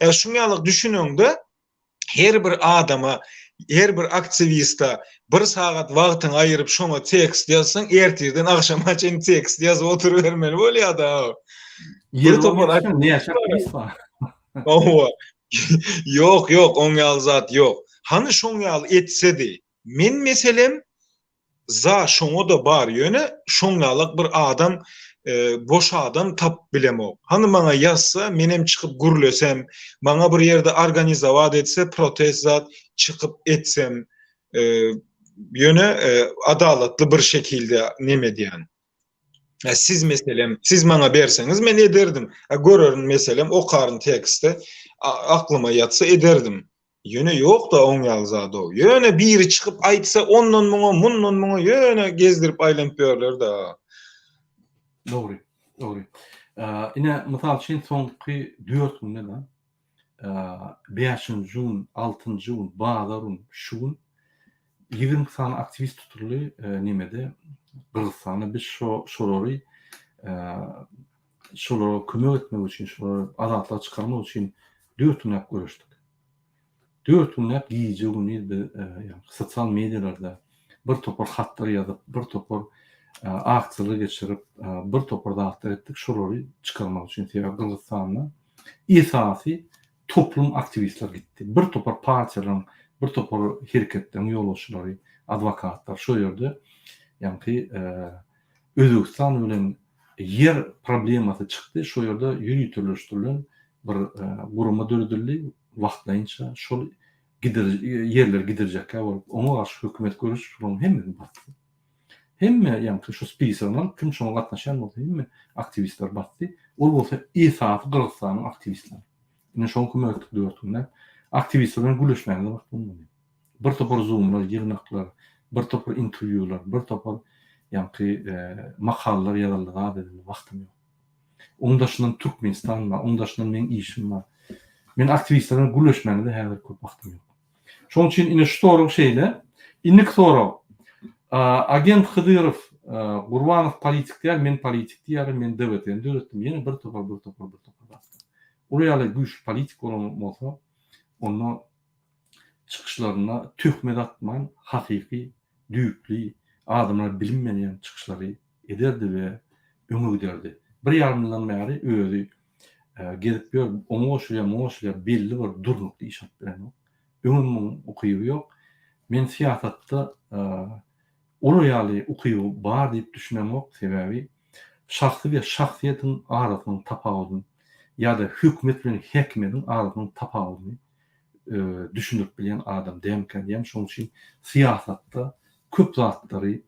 şuň ýalak düşüneňde her bir adama, her bir aktiwista bir sagat wagtyňy aýyryp şoňa tekst ýazsaň, ertirden agşama çenli tekst ýazyp oturybermeli bolýar-da. Bir topar aktiwist bar. Hawa. Ýok, ýok, oň ýaly zat ýok. Hany şoň ýaly etsedi. Men meselem Za şoňa-da bar ýöne şoňňalak bir adam boş adam tapyp bilemok. Hany maňa ýazsa menem çykyp gürlesem, maňa bir ýerde organizowat etse protest zat çykyp etsem ýöne adalatly bir şekilde neme edýän. Siz meselem siz maňa berseňiz men ederdim. Görerin meselem okaryn teksti aklyma ýatsa ederdim. Ýöne ýok-da oň ýaly zad-ow. Ýöne biri çykyp aýtsa ondan muňa, mundan muňa ýöne gezdirip aýlanyp ýörler-de. Dogry, dogry. Ine, mysal üçin, soňky dört günde-de, bäşinji gün, altynjy gün, bazar gün, şu gün 22 sany aktiwist tutuldy nemede, Gyrgyzystanda. Biz şo şolary şolara kömek etmek üçin, şolary azatlyga çykarmak üçin dört günläp göreşdik. Dört günläp gije-gündiz biz sosial medialarda bir topar hatlar ýazyp, bir topar aksiýalar geçirip, bir topar zatlar etdik şolary çykarmak üçin. Sebäbi Gyrgyzystanda esasy toplum aktiwistler gitdi. Bir topar partiýalaryň, bir topar hereketleriň ýolbaşçylary, adwokatlar şo ýerde ýaňky Özbegistan bilen ýer problemasy çykdy, şo ýerde ýöriteleşdirilen bir gurama döredildi, wagtlaýynça şol gidir ýerleri gidirjekkä bolup, oňa garşy hökümet göreşip şolaryň hemmesini basdy. Hemme ýaňky şu spisogyny alyp kim şoňa gatnaşýan bolsa hemme aktiwistleri basdy. Ol bolsa esasy Gyrgyzystanyň aktiwistleri. Ine şoňa kömek etdik dört günläp. Aktiwistler bilen gürleşmäge-de wagt bolmady. Bir topar zoomlar, ýygnaklar, bir topar interwýular, bir topar Ýaňky makalalar ýazyldy, zat edildi, wagtym ýok. Oň daşyndan Türkmenistan bar, oň daşyndan meň işim bar. Men aktiwistler bilen gürleşmäne-de häzir köp wagtym ýok. Şonuň üçin ine şu sorag şeýle. Indiki sorag. Agent Hydyrow, Gurbanow politik däl, men politik diýýärler, men DWT-ni döretdim. Ýene bir topar, bir topar, bir topar zatlar. Olar ýaly güýçli politik bolan bolsa, onda çykyşlarynda töhmet atman, hakyky, düýpli, adamlara bilim berýän çykyşlary ederdi we öňe giderdi. Bir ýarym ýyldan bäri özi gezip ýör, oňa goşulýar, muňa goşulýar, belli bir durnukly iş alyp bilenok. Öňem muň ukyby ýok. Men syýasatda olar ýaly ukyby bar diýip düşünemok, sebäbi şahsy we şahsyýetiň arasynyň tapawudyny ýa-da hökümet bilen häkimiýetiň arasynyň tapawudyny düşündirip bilýän adam dälmikä diýýän. Şonuň üçin syýasatda köp zatlary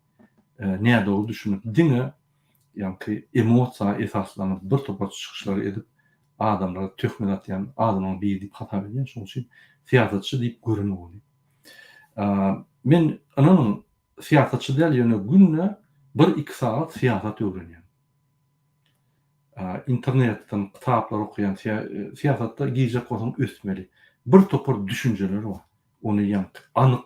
nädogry düşünip, diňe ýaňky emosiýa esaslanyp bir topar çykyşlary edip adamlara töhmet atýan adamlaryň biri diýip hasap edýän. Şonuň üçin syýasatçy diýip göremok ony. Men ynanyň syýasatçy däl ýöne günde bir-iki sagat syýasat öwrenýän. Internetden kitaplar okaýan, syýasatda girjek bolsaň ösmeli. Bir topar düşünjeler bar. Ony ýaňky anyk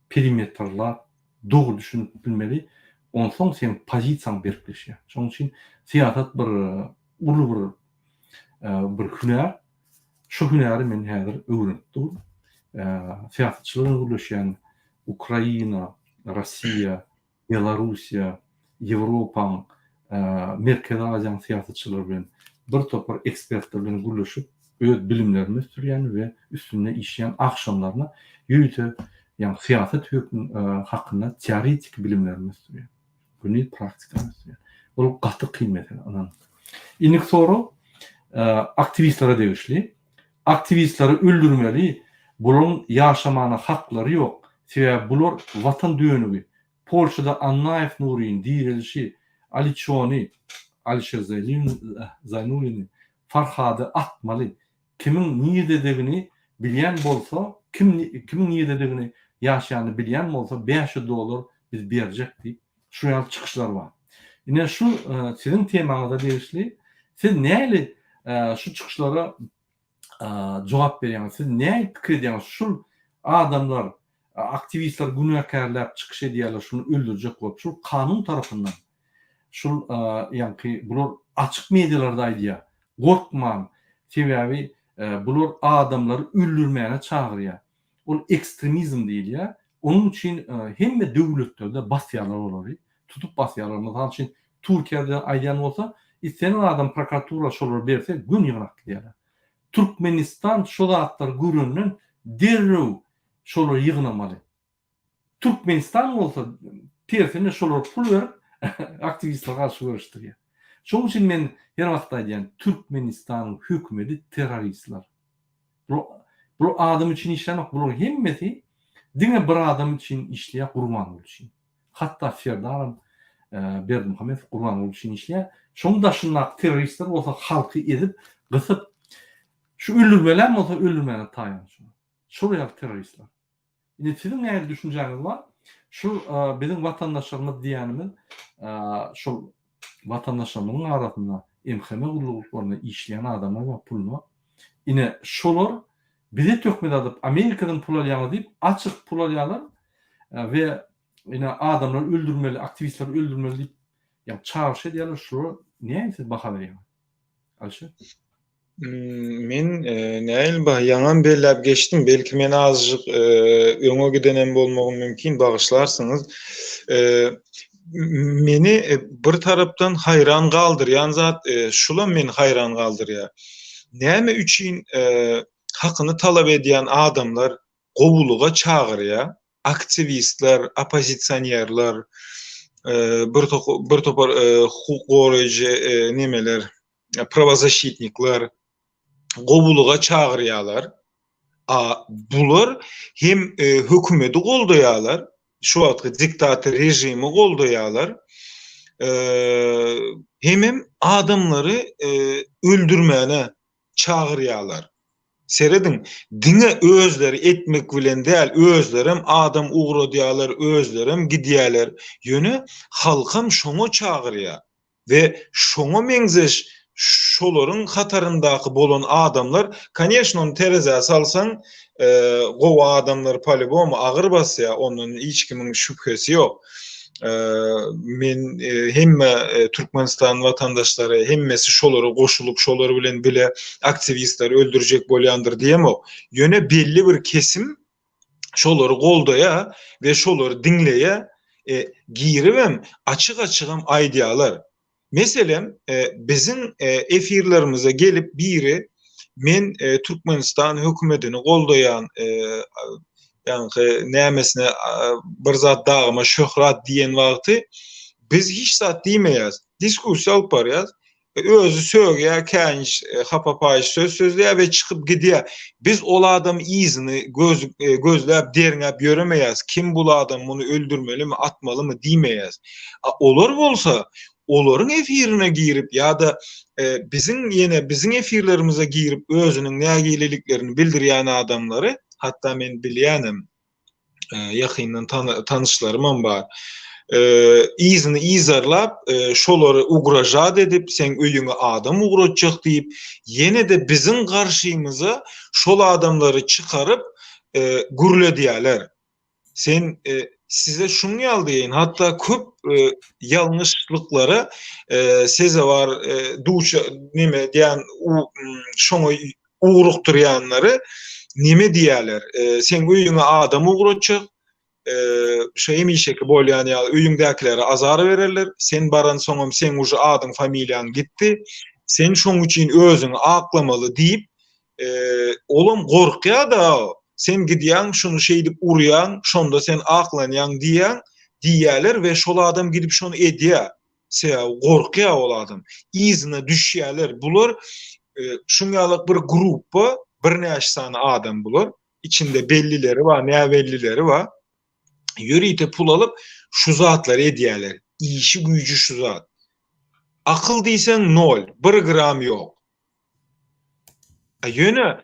perimetrlap dogry düşünip bilmeli. Onsoň seň pozisiýaň berkleşýär. Şonuň üçin syýasat bir uly bir bir hünär. Şu hünäri men häzir öwrenip durun. Syýasatçylar bilen gürleşýän, Ukraina, Russiýa, Belarussiýa, Ýewropaň, Merkezi Aziýanyň syýasatçylary bilen, bir topar ekspertler bilen gürleşip, öz bilimlerimi ösdürýän we üstünde işleýän agşamlaryna ýörite ýagny syýasat hakynda teoretiki bilimlerimi ösdürýän. Gündiz praktikany ösdürýän. Ol gaty kyn mesele, ynanyň. Indiki sorag aktiwistlere degişli. Aktiwistleri öldürmeli, bularyň ýaşamana haklary ýok, sebäbi bular watan dönügi, Polşada Annaýew Nuryny, Direlişi, Aliçony, Alişer Zaýnulini, Farhady atmaly, kimiň nirdedegini bilýän bolsa, kim kimiň nirdedegini ýaşaýanyny bilýän bolsa 500 dollar biz berjek diýip şu ýaly çykyşlar bar. Ine şu siziň temaňyza degişli siz näli şu çykyşlara jogap berýäňiz? Siz nähili pikir edýäňiz? Şul adamlar aktiwistler günäkärläp çykyş edýärler şuny öldürjek bolup şul kanun tarapyndan şul ýaňky bular açyk medialarda aýdýar gorkman sebäbi bular adamlary öldürmäne çagyrýar ol ekstremizm diýilýär onuň üçin hemme döwletlerde basýarlar olary tutup basýarlar mysal üçin Türkiýede aýdýan bolsa islendik adam prokuratura şolary berse göni ýygnap gidýärler Türkmenistan şo zatlary görenden derrew şolary ýygnamaly. Türkmenistan bolsa tersine şolara pul berip aktiwistlere garşy göreşdirýär. Şonuň üçin men her wagt aýdýan Türkmenistanyň hökümedi terroristler. Bular adam üçin işlänok bularyň hemmesi diňe bir adam üçin işleýär Gurbanguly üçin. Hatda Serdaram Berdimuhamedow Gurbanguly üçin işleýär. Şonuň daşyndaky terroristler bolsa halky ezip, gysyp, şu öldürmelem bolsa öldürmäne taýyn şular. Şol ýaly terroristler. Indi siziň nähili düşünjäňiz bar? Şu biziň watandaşlarymyz diýýänimiz şol watandaşlarymyzyň arasynda MHM gulluklarynda işleýän adamlar bar puluna. Ine şolar bize töhmet atyp Amerikadan pul alýaňyz diýip açyk pul alýarlar we ine adamlary öldürmeli, aktiwistleri öldürmeli diýip ýa çagyryş edýärler. Şulara nähili siz baha berýäňiz? Alişer. Men nähili baha ýaňam belläp geçdim. Belki men azajyk öňe gidenem bolmagym mümkin, bagyşlarsyňyz. Meni bir tarapdan haýran galdyrýan zat, şulam meni haýran galdyrýar. Näme üçin hakyny talap edýän adamlar gowulyga çagyrýar? Aktiwistler, oppozisionerler, bir bir topar hukuk goraýjy nemeler, prawozaşitnikler gowulyga çagyrýarlar. A bular hem hökümeti goldaýarlar, şu wagtky diktator režimi goldaýarlar, hemem adamlary öldürmäne çagyrýarlar. Serediň, diňe özleri etmek bilen däl, özlerem adam ugradýarlar, özlerem gidýärler. Ýöne halkam şoňa çagyrýar. We şoňa meňzeş şolaryň hataryndaky bolan adamlar, koneşno ony terezä salsaň, gowy adamlar polýubomu agyr basýar, ondan hiç kimiň şübhesi ýok. Men hemme Türkmenistan watandaşlary hemmesi şolara goşulyp, şolar bilen bile aktiwistleri öldürjek bolýandyr diýemok. Ýöne belli bir kesim şolary goldaýar we şolary diňleýär, giribem açyk-açygam aýdýarlar. Meselem, biziň efirlerimize gelip biri men Türkmenistan hökümetini goldaýan, ýaňky nämesine bir zat dagyma şöhrat diýen wagty biz hiç zat diýmeýäs. Diskussiýa alyp barýas. Özi sögýär, käýinç hapa-paýyş söz sözleýär we çykyp gidýär. Biz ol adamy yzyny göz gözläp, derňäp ýöremeýäs. Kim bul adam, muny öldürmelimi, atmalymy diýmeýäs. A olar bolsa, olaryň efirine girip ýa-da biziň ýene biziň efirlerimize girip özüniň nägileliklerini bildirýän adamlary, hatda men bilýänem, ýakyndan tanyşlarymam bar. Yzyny yzarlap, şolary ugražat edip, seň öýüňe adam ugratjak diýip, ýene-de biziň garşymyza şol adamlary çykaryp gürledýärler. Sen size şuň ýaly diýeýin, hatda köp ýalňyşlyklara sezewar duça neme diýen şoňa ugrukdyrýanlary neme diýýärler? Seň öýüňe adam ugratjak, şo hemişeki bolýan ýaly öýüňdäkilere azar bererler. Sen baransoňam seň uje adyň, familiýaň gitdi. Sen şoň üçin özüňi aklamaly diýip, olam gorkýar-da, sen gidýäň, şuny şeýdip urýaň, şonda sen aklanýaň diýýäň, diýýärler we şol adam gidip şony edýär. Sebäbi gorkýar ol adam. Yzyna düşýärler. Bular şuň ýaly bir gruppa, birnäçe sany adam bular. Içinde bellileri bar, näbellileri bar. Ýörite pul alyp şu zatlary edýärler. Işi güýji şu zat. Akyl diýseň nol, bir gram ýok. Ýöne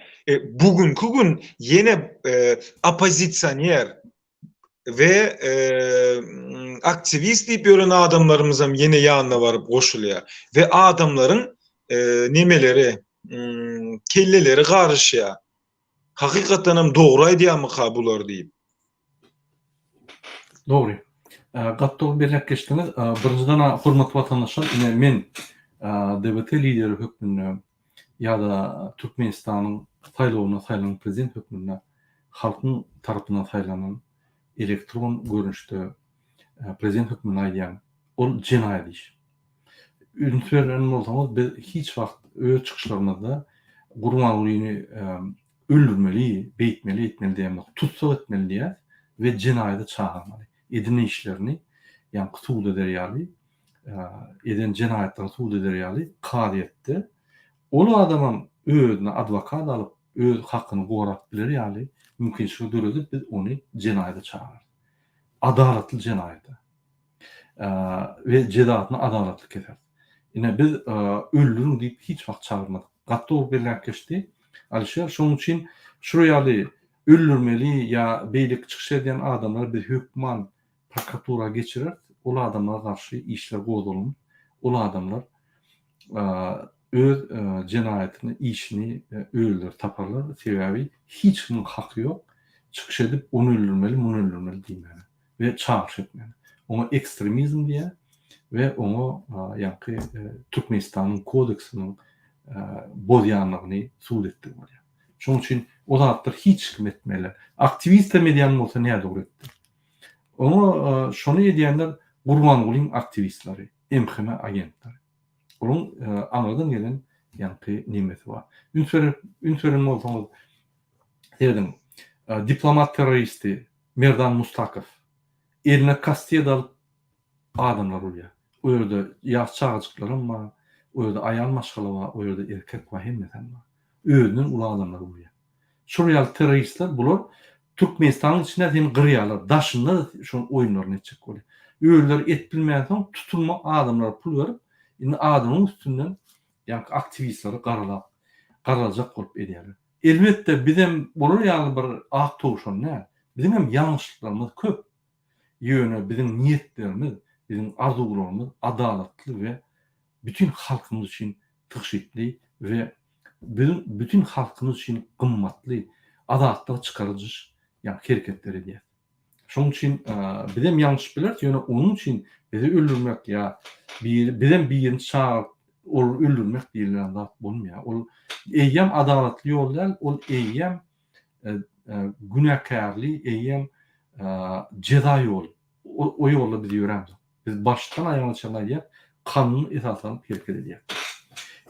bu günki gün ýene oppozisioner we aktiwist diýip ýören adamlarymyzam ýene ýanyna baryp goşulýar we adamlaryň nemeleri kelleleri garyşýar. Hakykatdan hem dogry aýdýarmyka bular diýip. Dogry. Gaty dogry belläp geçdiňiz. Birinjiden hormatly watandaşlar, ine men DBT lideri hökmünde ýa-da Türkmenistanyň saýlawynda saýlanan prezident hökmünde halkyň tarapyndan saýlanan elektron görnüşde prezident hökmünde aýdýan, ol jenaýat iş. Üns beren bolsaňyz, biz hiç wagt öz çykyşlarymyzda Gurbangulyny öldürmeli, beýtmeli, eýtmeli diýemzok. Tussag etmeli diýýäs we jenaýata çagyrmaly. Eden işlerini, ýaňky sud eder ýaly, eden jenaýatlaryny sud eder ýaly kazyýetde ol adamam özüne adwokat alyp, öz hakyny gorap biler ýaly mümkinçilik döredip biz ony jenaýata çagyrarys. Adalatly jenaýata. We jezasyny adalatly keseris. Ine biz öldüriň diýip hiç wagt çagyrmadyk. Gaty dogry belläp geçdi Alişer. Şonuň üçin şular ýaly öldürmeli ýa beýleki çykyş edýän adamlary biz hökman prokuratura geçireris. Ol adamlara garşy işler gozgalyn. Ol adamlar öz jenaýatyny, işini özleri taparlar. Sebäbi hiç kimiň haky ýok çykyş edip ony öldürmeli, muny öldürmeli diýmäge we çagyryş etmäge. Oňa ekstremizm diýýär we oňa ýaňky Türkmenistanyň kodeksiniň bozýanlygyny subut etdigi bolýar. Şonuň üçin o zatlar hiç kim etmeli. Aktiwistem edýän bolsa nädogry etdi. Oňa şony edýänler Gurbangulyň aktiwistleri, MHM agentleri. Olaryň aňyrdan gelen ýaňky nemesi bar. Üns berip, üns beren bolsaňyz, serediň, diplomat terroristi Merdan Mustakow eline kastet alyp adamlar urýar. O ýerde ýaş çagajyklaram bar, o ýerde aýal maşgala bar, o ýerde erkek bar, hemmesem bar. Özünden uly adamlary urýar. Şol ýaly terroristler bular Türkmenistanyň içinde seni gyrýarlar, daşynda-da şol oýunlaryny etjek bolýar. Özleri et bilmänsoň tutulma adamlara pul berip, indi adamyň üstünden ýaňky aktiwistleri garalap, garalajak bolup edýärler. Elbetde bizem olar ýaly bir ak towşan däl. Biziň hem ýalňyşlyklarymyz köp. Ýöne biziň niýetlerimiz, biziň arzuwlarymyz adalatly we bütin halkymyz üçin tygşytly we biziň bütin halkymyz üçin gymmatly azatlyga çykaryjy ýa hereketler edýäs. Şonuň üçin bizem ýalňyşyp bileris, ýöne onuň üçin bizi öldürmek ýa biri bizem birini çagyryp olary öldürmek diýilýän zat bolmaýar. Ol eýýäm adalatly ýol däl, ol eýýäm günäkärli, eýýäm jeza ýoly. O ýolda biz ýörämzok. Biz başdan aýagyna çenli aýdýas, kanun esaslanyp hereket edýäs.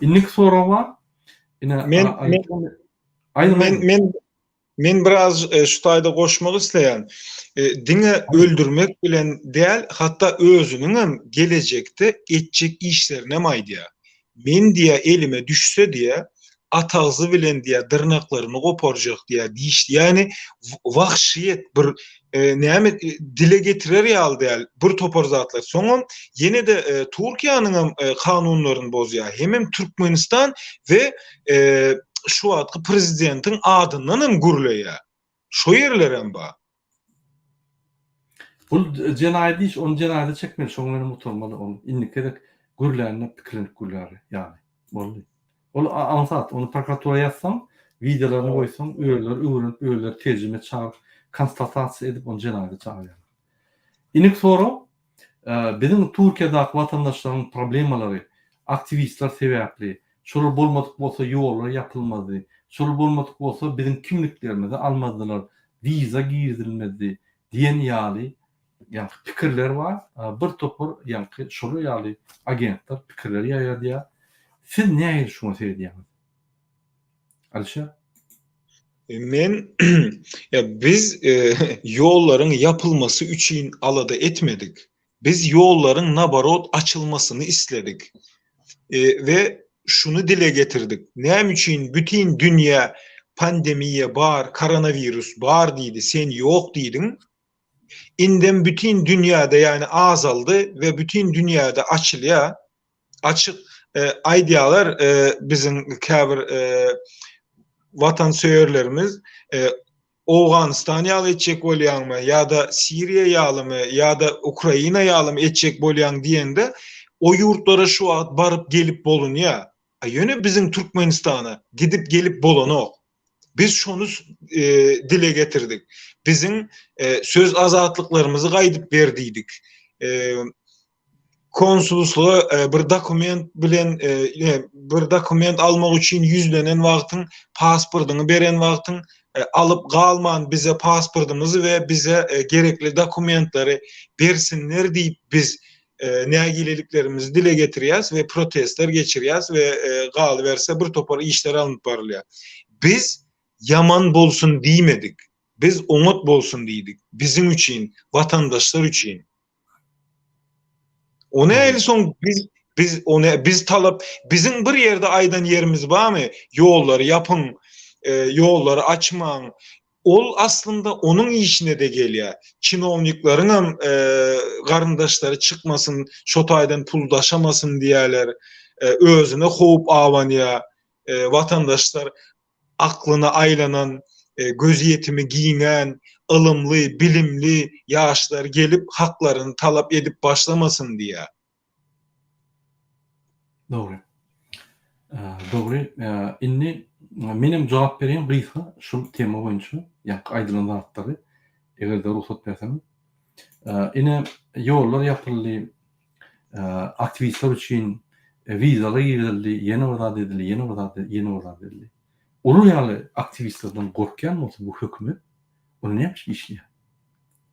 Indiki sorag bar. Ine, Men men men Men biraz şu taýda goşmak isleýän. Diňe öldürmek bilen däl, hatda özüniňem gelejekde etjek işlerinem aýdýar. Men diýýär, elime düşse diýýär, atagzy bilen diýýär, dyrnaklaryny goparjak diýýär, diş, ýagny wahşyýet bir näme dile getirer ýaly däl bir topar zatlar. Soňam ýene-de Türkiýäniňem kanunlaryny bozýar. Hemem Türkmenistan we şu wagtky prezidentiň adyndan hem gürleýär. Şo ýerlerem bar. Bul jenaýat iş, ony jenaýata çekmeli, şoň bilen gutarmaly ol. Indiki gezek gürlände pikirlenip gürlär ýaly. Boldy. Ol aňsat, ony prokuratura ýazsaň, wideolaryny goýsaň, özleri öwrenip, özleri terjime çagyryp, konstatasiýa edip ony jenaýata çagyrýarlar. Indiki sorag, Biziň Türkiýedäki watandaşlaryň problemalary aktiwistler sebäpli, şolar bolmadyk bolsa ýollar ýapylmazdy, şolar bolmadyk bolsa biziň kimliklerimizi almazdylar, wiza girizilmezdi diýen ýaly ýaňky pikirler bar. Bir topar ýaňky şolar ýaly agentler pikirleri ýaýradýar. Siz nähili şuňa seredýäňiz? Alişer? Men ýa biz ýollaryň ýapylmasy üçin alada etmedik. Biz ýollaryň naborot açylmasyny isledik. We şuny dile getirdik. Näme üçin bütin dünýä pandemiýa bar, koronawirus bar diýdi, sen ýok diýdiň? Indem bütin dünýäde ýagny azaldy we bütin dünýäde açylýar. Açyk aýdýarlar biziň käbir watansöýerlerimiz Owganystan ýaly etjek bolýaňmy ýa-da Siriýa ýalymy ýa-da Ukraina ýalymy etjek bolýaň diýende o ýurtlara şu wagt baryp gelip bolunýar. A ýöne biziň Türkmenistana gidip gelip bolanok. Biz şony dile getirdik. Biziň söz azatlyklarymyzy gaýdyp ber diýdik. Konsulslyga bir dokument bilen bir dokument almak üçin ýüzlenen wagtyň pasportyňy beren wagtyň alyp galman bize pasportymyzy we bize gerekli dokumentleri bersinler diýip biz nägileliklerimizi dile getirýäs we protestler geçirýäs we galyberse bir topar işler alnyp barylýar. Biz ýaman bolsun diýmedik. Biz oňat bolsun diýdik. Biziň üçin, watandaşlar üçin. O nähili soň biz biz ony biz talap biziň bir ýerde aýdan ýerimiz barmy? Ýollary ýapyň, e, ýollary açmaň. Ol aslynda onuň işine-de gelýär. Çinownikleriň hem e, garyndaşlary çykmasyn, şo taýdan pul daşamasyn diýýärler. E, özüne howp abanýar. E, watandaşlar aklyna aýlanan, gözýetimi giňän, ylymly, bilimli ýaşlar gelip haklaryny talap edip başlamasyn diýýär. Dogry. Dogry. Indi menem jogap bereýin gysga şul tema boýunça ýaňky aýdylan zatlary, eger-de rugsat berseňiz. Ine, ýollar ýapyldy, aktiwistler üçin wizalar girizildi, ýene bir zat edildi, ýene bir zat, ýene bir zat edildi. Olar ýaly aktiwistlerden gorkýan bolsa bu hökümet, ol näme üçin işleýär?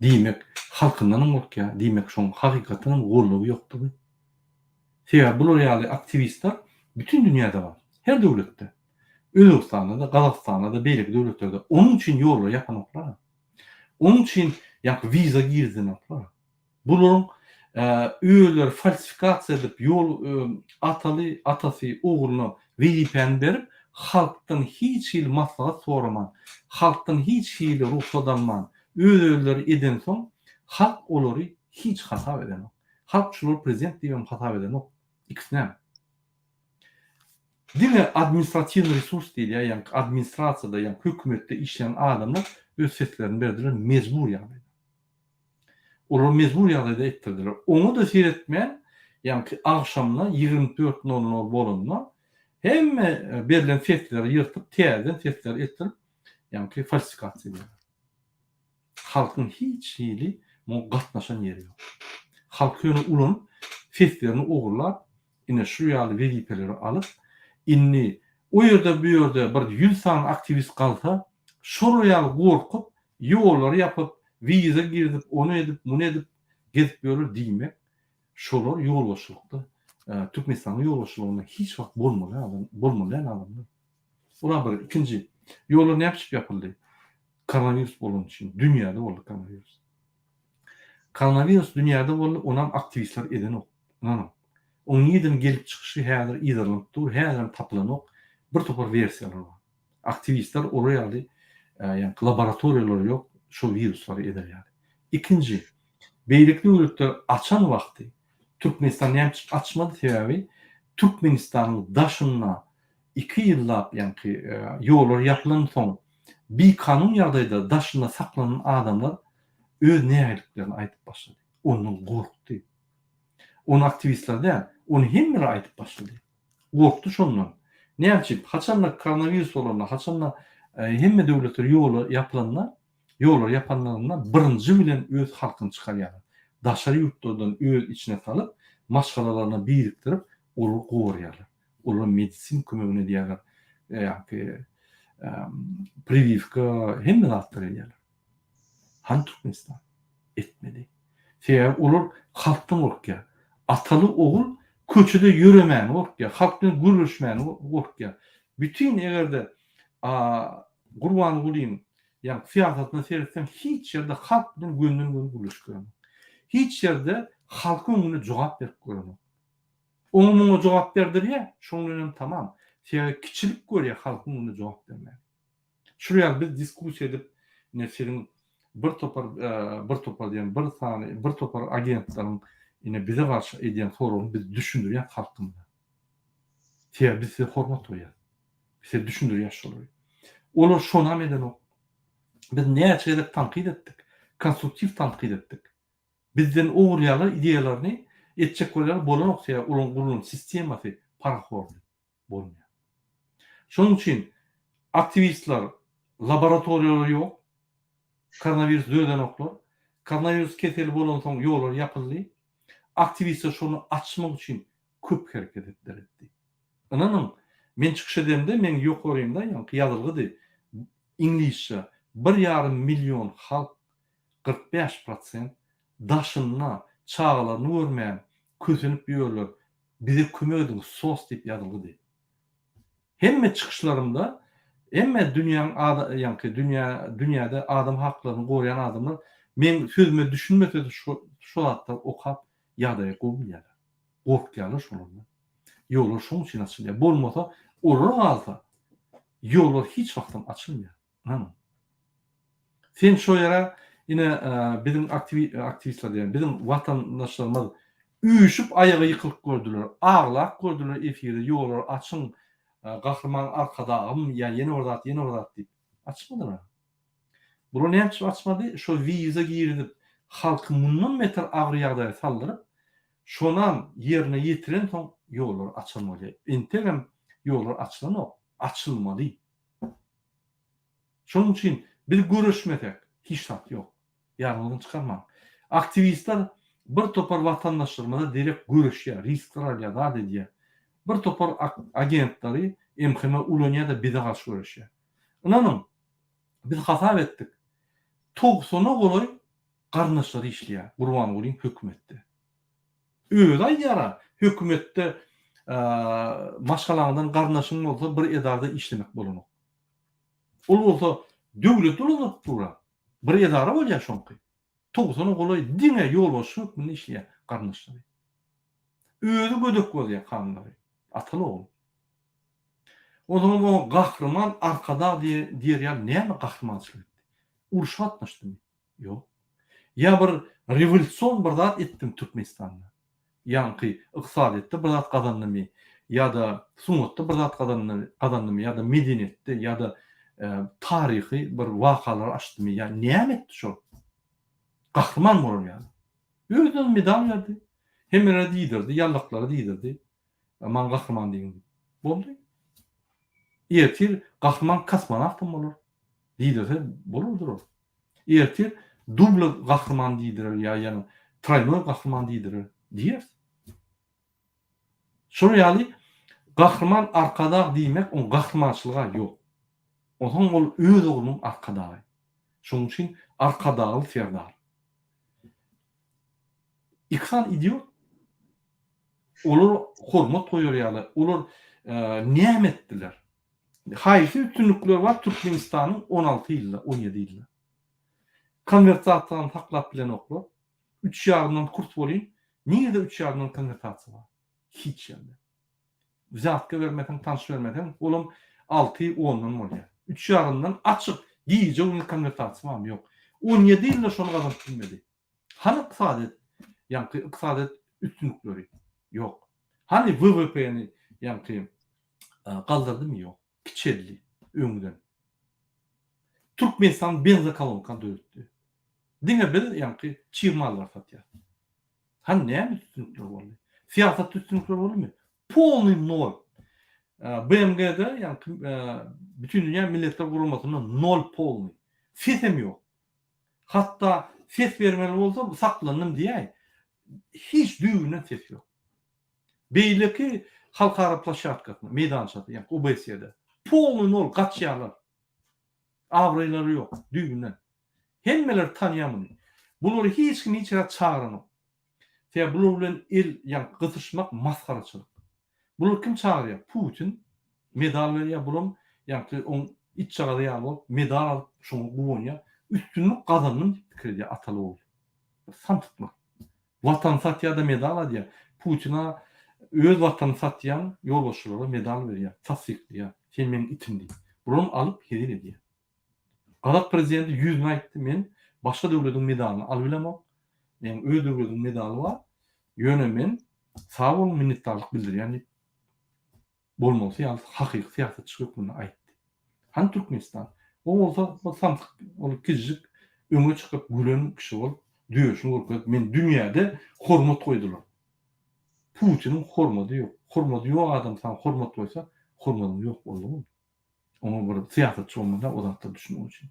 Diýmek, halkyndanam gorkýar, diýmek, şoň hakykatdanam goldawy ýokdugy. Sebäbi bular ýaly aktiwistler bütin dünýäde bar, her döwletde. Özbegistanda-da, Gazagystanda-da, beýleki döwletlerde. Onuň üçin ýollary ýapanoklar. Onuň üçin ýaňky wiza girizenoklar. Bularyň özleri falsifikasiýa edip ýol ataly atasy ogluna wezipäni berip halkdan hiç hili maslahat soraman halkdan hiç hili rugsat alman öz özleri edensoň halk olary hiç hasap edenok. Halk şulary prezident diýibem hasap edenok. Ikisinem. Diňe administratiwnyý resurs diýilýär, ýagny administrasiýada, ýagny hökümetde işleýän adamlar öz seslerini berdiler mejbur ýagdaýda. Olar mejbur ýagdaýda etdirdiler. Oňa-da seretmän, ýagny agşamyna 24 nol nol bolanda hemme berlen sesleri ýyrtyp, täzeden sesleri etdirip, ýagny falsifikasiýa edýärler. Halkyň hiç hili muňa gatnaşan ýeri ýok. Halky ýöne ulanyp, seslerini ogurlap, ine şu ýaly wezipeleri alyp, indi o ýerde bu ýerde bir ýüz sany aktiwist galsa, şolar ýaly gorkup, ýollary ýapyp, wiza girizip, ony edip, muny edip gezip ýörler diýmek, şolar ýolbaşçylykda, Türkmenistanyň ýolbaşçylygynda hiç wagt bolmaly adam, bolmaly däl adamlar. Olar bir, ikinji, ýollar näme üçin ýapyldy? Koronawirus bolany üçin, dünýäde boldy koronawirus. Koronawirus dünýäde boldy, onam aktiwistler edenok, ynanyň. Oň nireden gelip çykyşy häzir yzarlanyp dur, häzirem tapylanok, bir topar wersiýalar bar. Aktiwistler olar ýaly ýaňky laboratoriýalary ýok, şol wiruslary eder ýaly. Ikinji, beýleki döwletler açan wagty Türkmenistan näme üçin açmady, sebäbi Türkmenistanyň daşynda Iki ýyllap ýaňky ýollar ýapylansoň, bikanun ýagdaýda daşynda saklanan adamlar öz nägiliklerini aýdyp başlady. Ondan gorkdy. Ony aktiwistler däl, ony hemmeler aýdyp başlady. Gorkdy şondan. Näme üçin? Haçanda koronawirus bolanda, haçanda hemme döwletler ýola ýapylanda, ýollary ýapanlarynda birinji bilen öz halkyny çykarýarlar. Daşary ýurtlardan öz içine salyp, maşgalalaryna birikdirip, olary goraýarlar. Olara medisin kömegini edýärler, ýa-ki priwiwka, hemme zatlary edýärler. Hany Türkmenistan? Etmedi. Sebäbi olar halkdan gorkýar. Ataly ogul köçede ýöremäne gorkýar, halk bilen gürleşmäne gorkýar. Bütin eger-de Gurbangulyň ýa syýasatyna seretseň hiç ýerde halk bilen gönden-göni gürleşip görenok. Hiç ýerde halkyň öňünde jogap berip görenok. Oňa muňa jogap berdirýär, şoň bilenem tamam. Sebäbi kiçilik görýär halkyň öňünde jogap bermäni. Şul ýaly biz diskussiýa edip, ine siziň bir topar, bir topar diýen bir sany, bir topar agentleriň ine bize garşy edýän soragyny biz düşündirýäs halkymyza. Sebäbi biz size hormat goýýas. Biz size düşündirýäs şolary. Olar şonam edenok. Biz näçe gezek tankyt etdik, konstruktiw tankyt etdik. Bizden ogurlaýarlar ideýalaryny, etjek bolýarlar bolanok sebäbi olaryň gurulan sistemasy parahorly bolmaýar. Şonuň üçin aktiwistler laboratoriýalary ýok, koronawirus döredenoklar, koronawirus keseli bolansoň ýollar ýapyldy, aktiwistler şony açmak üçin köp hereket etler etdi. Ynanyň, men çykyş edemde meň ýokarymda ýaňky ýazylgydy iňlisçe bir ýarym million halk 45 prosent daşynda çagalaryny görmän kösenip ýörler bize kömek ediň sos diýip ýazylgydy. Hemme çykyşlarymda hemme dünýäň ýaňky dünýä dünýäde adam haklaryny goraýan adamlar meň sözüme düşünmesede şo şo zatlary okap ýagdaýy gowy bilýärler. Gorkýarlar şolardan. Ýollar şoň üçin açylýar. Bolmasa olar galsa ýollar hiç wagtam açylmaýar. Ynanyň. Sen şo ýere ine biziň aktiwistler diýýän, biziň watandaşlarymyz üýşüp aýaga ýykylyp gördüler, aglap gördüler efirde ýollary açyň Gahryman Arkadagym ýa ýene bir zat, ýene bir zat diýip. Açmadylar. Bular näme üçin açmady? Şo wiza girizip halky mundan beter agyr ýagdaýa saldyryp, şonam ýerine ýetirensoň ýollar açan bolýar. Entegem ýollar açylanok, açylmaly. Şonuň üçin biz göreşmesek hiç zat ýok. Ýadyňyzdan çykarmaň. Aktiwistler bir topar watandaşlarymyza derek göreşýär, riskler alýar, zat edýär. Bir topar agentleri MHM ulanýar-da bize garşy göreşýär. Ynanyň, biz hasap etdik. Togsana golaý garyndaşlary işleýär Gurbangulyň hökümetde. Özi aýdýar-a, hökümetde maşgalaňdan garyndaşyň bolsa bir edarada işlemek bolanok. Ol bolsa döwlet dolandyryp dur-a. Bir edara bolýar şoňky. Togsana golaý diňe ýolbaşçy hökmünde işleýär garyndaşlary. Özi gödek bozýar kanunlary. Ataly ogul. Onsoňam oňa Gahryman Arkadag diýer ýaly näme gahrymançylyk etdi? Urşa gatnaşdymy? Ýok. Ýa bir rewolýusion bir zat etdimi Türkmenistanda? Ýaňky ykdysadyýetde bir zat gazandymy? Ýa-da sungatda bir zat gazandymy ýa-da medeniýetde ýa-da taryhy bir wakalary açdymy ýa näme etdi şol? Gahryman bolar ýaly. Özüne medal berdi. Hemmelere diýdirdi, ýallaklara diýdirdi. Maňa gahryman diýiň diýip. Boldy. Ertir gahryman kosmonawtam bolar. Diýdirse bolar durar. Ertir dubla gahryman diýdirer ýa ýa troýnoý gahryman diýdirer. Diýeris. Şolar ýaly Gahryman Arkadag diýmek oň gahrymançylyga ýok. Onsoň ol öz oglunyň Arkadagy. Şonuň üçin Arkadagly Serdar. Iki sany idiot. Olar hormat goýar ýaly, olar näme etdiler? Haýsy üstünlikleri bar Türkmenistanyň 16 ýylda, 17 ýylda? Konwertasiýany saklap bilenoklar. Üç ýarymdan kurs bolýyn. Nirede üç ýarymdan konwertasiýa bar? Hiç ýerde. Wzýatka bermeseň, tanyş bermeseň, olam alty, ondan bolýar. Üç ýarymdan açyk gije-gündiz konwertasiýa barmy? Ýok. 17 ýylda şony gazanyp bilmedi. Hany ykdysadyýet, ýaňky ykdysadyýet üstünlikleri? Ýok. Hany WWP-ni ýaňky galdyrdymy? Ýok. Kiçeldi öňden. Türkmenistan benzokolonka döretdi. Diňe biz ýaňky çig mallary satýas. Hany näme üstünlikler boldy? Syýasatda üstünlikler boldumy? Polnyý nol. BMG-de ýaňky Bütindünýä Milletler Guramasynda nol polnyý. Sesem ýok. Hatda ses bermeli bolsa saklandym diýäý. Hiç düýbünden ses ýok. Beýleki halkara ploşadkasynda, meýdançasy, ýagny OBSE-de polnyý nol gaçýarlar. Abraýlary ýok düýbünden. Hemmeler tanýar muny. Bulary hiç kim hiç ýere çagyranok. Sebäbi bular bilen el ýagny gysyşmak masgaraçylyk. Bulary kim çagyrýar? Putin medal berýär, bulam ýagny oň itjagazy ýaly bolup medal alyp şoňa guwanýar. Üstünlik gazandym diýip pikir edýär ataly ogul. Bir samsyklar. Watany satýar-da medal alýar. Putina öz watanyny satýan ýolbaşçylara medal berýär, tassyklaýar. Sen meň itim diýip. Bulam alyp hezil edýär. Gazak prezidenti ýüzüne aýtdy, men başga döwlediň medalyny alybilemok, meň öz döwledimiň medaly bar, ýöne men sag boluň minnetdarlyk bildirýän diýip, bolmalysy ýaly hakyky syýasatçy hökmünde aýtdy. Hany Türkmenistan? O bolsa bir samsyk, ol kijijik öňe çykyp gülen kişi bolup, döşüni görkezip, men dünýäde hormat goýdular. Putiniň hormady ýok. Hormady ýok adam saňa hormat goýsa, hormadyň ýok boldugymy? Oňa bir syýasatçy bolmaly o zatlara düşünmek üçin.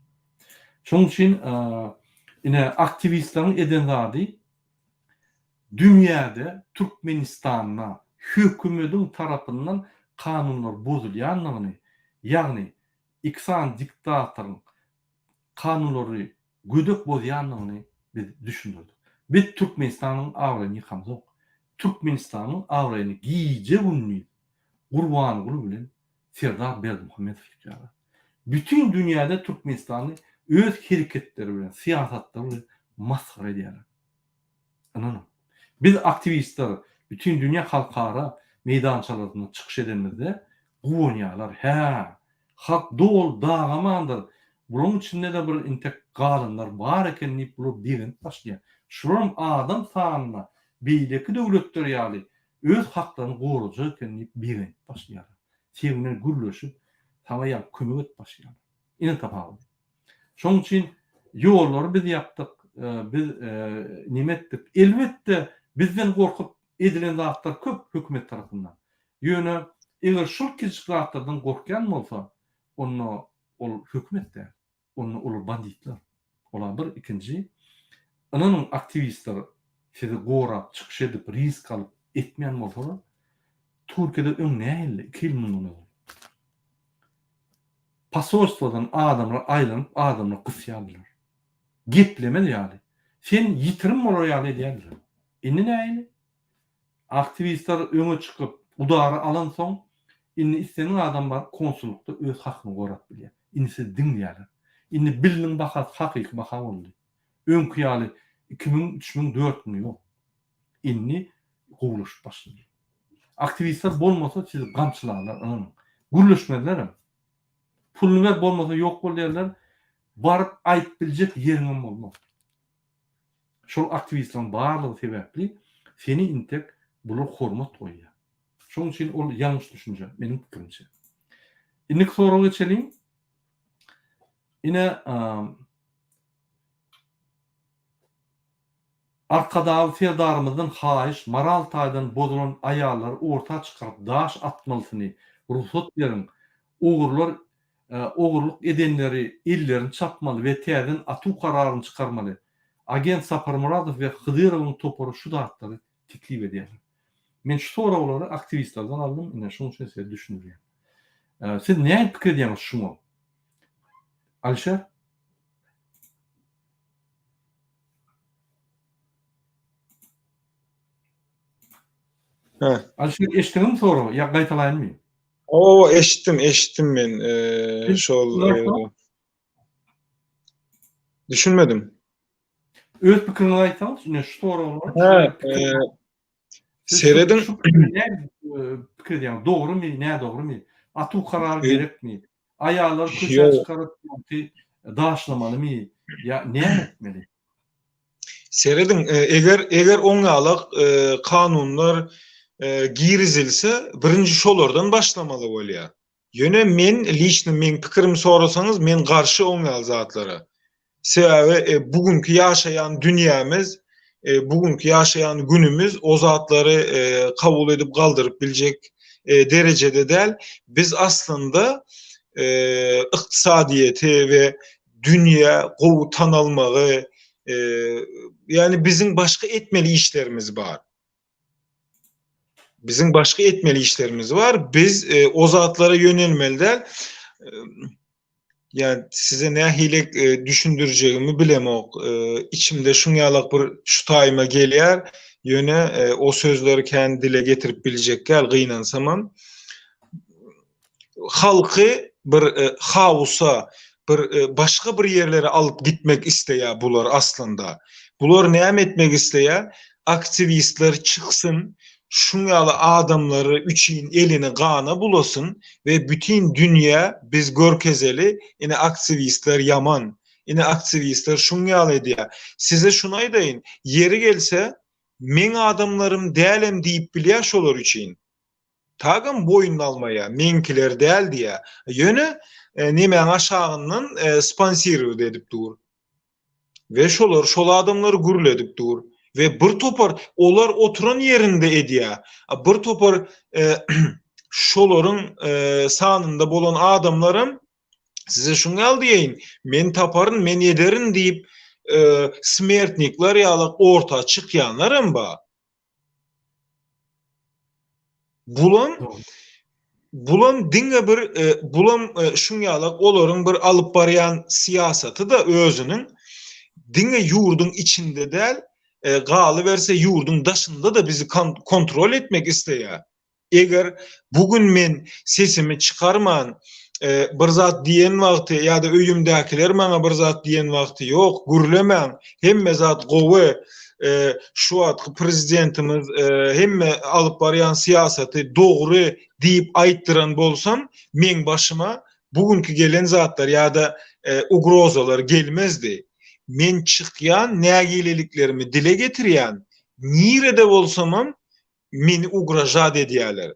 Şonuň üçin ine aktiwistleriň eden zady dünýäde Türkmenistanda hökümediň tarapyndan kanunlar bozulýandygyny, ýagny iki sany diktatoryň kanunlary gödek bozýandygyny biz düşündirdik. Biz Türkmenistanyň abraýyny ýykamzok. Türkmenistanyň abraýyny gije-gündiz Gurbanguly bilen Serdar Berdimuhamedow ýykýarlar. Bütin dünýäde Türkmenistany öz hereketleri bilen, syýasatlary bilen masgara edýärler. Ynanyň. Biz aktiwistler bütin dünýä halkara meýdançalarynda çykyş edenimizde guwanýarlar, hä, halk doly dagamandyr, bularyň içinde-de bir intek galanlar bar eken diýip bular begenip başlaýar. Şularam adam sanyna beýleki döwletler ýaly öz haklaryny gorajak eken diýip begenip başlaýarlar. Seň bilen gürleşip, saňa ýa kömek edip başlaýarlar. Ine tapawudy. Şonuň üçin ýollary biz ýapdyk, biz neme etdik. Elbetde, bizden gorkup edilen zatlar köp hökümet tarapyndan. Ýöne eger şol kiçijik zatlardan gorkýan bolsa, onda ol hökümet däl. Onda olar banditler. Olar bir, ikinji, ynanyň aktiwistler sizi gorap çykyş edip risk alyp etmeýän bolsalar, Türkiýede öň nähildi iki ýyl mundan ozal. Posolstwodan adamlar aýlanyp adamlar gysýardylar. Geplemez ýaly. Sen ýitirim bolar ýaly edýärdiler. Indi nähili? Aktiwistler öňe çykyp udary alansoň, indi islendik adam baryp konsullykda öz hakyny gorap bilýär. Indi sizi diňleýärler. Indi biliniň bahasy hakyky baha boldy. Öňki ýaly 2000, 3000, 4000 ýok. Indi gowulaşyp başlady. Aktiwistler bolmasa sizi gamçylarlar ynanyň. Gürleşmezlerem. Puluny ber bolmasa ýok bol diýerler. Baryp aýyp biljek ýeriňem bolmaz. Şol aktiwistleriň barlygy sebäpli seni intek bular hormat goýýar. Şonuň üçin ol ýalňyş düşünje, meniň pikirimçe. Indiki soraga geçeliň. Ine, Arkadagly Serdarymyzdan haýyş moral taýdan bozulan aýallary orta çykaryp daş atmalysyny rugsat beriň ogurlar ogurlyk edenleri ellerini çapmaly we täzeden atuw kararyny çykarmaly agent Saparmyradow we Hydyrowyň topary şu zatlary teklip edýärler. Men şu soraglary aktiwistlerden aldym ine şonuň üçin size düşündirýän. Siz nähili pikir edýäňiz şuňa? Alişer? Hä. Alişer eşitdiňmi soragy ýa gaýtalaýynmy? Hawa, eşitdim, eşitdim men. Eee, şol Düşünmedim. Öz pikiriňizi aýtsaňyz, ine şu soraglara. Hä, serediň. Şu näme pikir edýäňiz? Dogrumy, nädogrumy? Atuw karary gerekmi? Aýallary köçä çykaryp, daşlamalymy ýa näme etmeli? Serediň, eger eger oňňalak kanunlar girizilse, birinji şolardan başlamaly bolýar. Ýöne men liçno meň pikirimi sorasaňyz, men garşy oňňaly zatlara. Sebäbi bu günki ýaşaýan dünýämiz, bu günki ýaşaýan günümiz o zatlary kabul edip galdyryp biljek derejede däl. Biz aslynda ykdysadyýeti we dünýä gowy tanalmagy, ýagny biziň başga etmeli işlerimiz bar. Biziň başga etmeli işlerimiz bar. Biz o zatlara ýönelmeli däl. Ýa size nähili düşündirjegimi bilemok. Içimde şuň ýalak bir şu taýyma gelýär. Ýöne o sözleri kän dile getirip biljek däl gynansamam. Halky bir haosa, bir başga bir ýerlere alyp gitmek isleýär bular aslynda. Bular näme etmek isleýär? Aktiwistler çyksyn, şuň ýaly adamlary üçin elini gana bulasyn we bütin dünýä biz görkezeli, ine aktiwistler ýaman, ine aktiwistler şuň ýaly edýär. Size şuny aýdaýyn, ýeri gelse meň adamlarym dälem diýip bilýär şolar üçin. Tagam boýun almaýar, meňkiler däl diýýär. Ýöne nemäň aşagyndan sponsirowat edip dur. We şolar şol adamlary gürledip dur. We bir topar olar oturan ýerinde edýär. Bir topar şolaryň sanynda bolan adamlaram size şuny ýaly diýeýin, men taparyn, men ederin diýip smertnikler ýaly orta çykýanlaram bar. Bulam bulam diňe bir e, bulam e, şuň ýalak olaryň bir alyp barýan syýasaty-da özüniň diňe ýurduň içinde däl, e, galyberse ýurduň daşynda-da bizi kontrol etmek isleýär. Eger bu gün men sesimi çykarman, bir zat diýen wagty ýa-da öýümdäkiler maňa bir zat diýen wagty ýok, gürlemäň, hemme zat gowy, şu wagtky prezidentimiz hemme alyp barýan syýasaty dogry diýip aýtdyran bolsam, meň başyma bu günki gelen zatlar ýa-da ugrozalar gelmezdi. Men çykýan, nägileliklerimi dile getirýän, nirede bolsamam meni ugražat edýärler.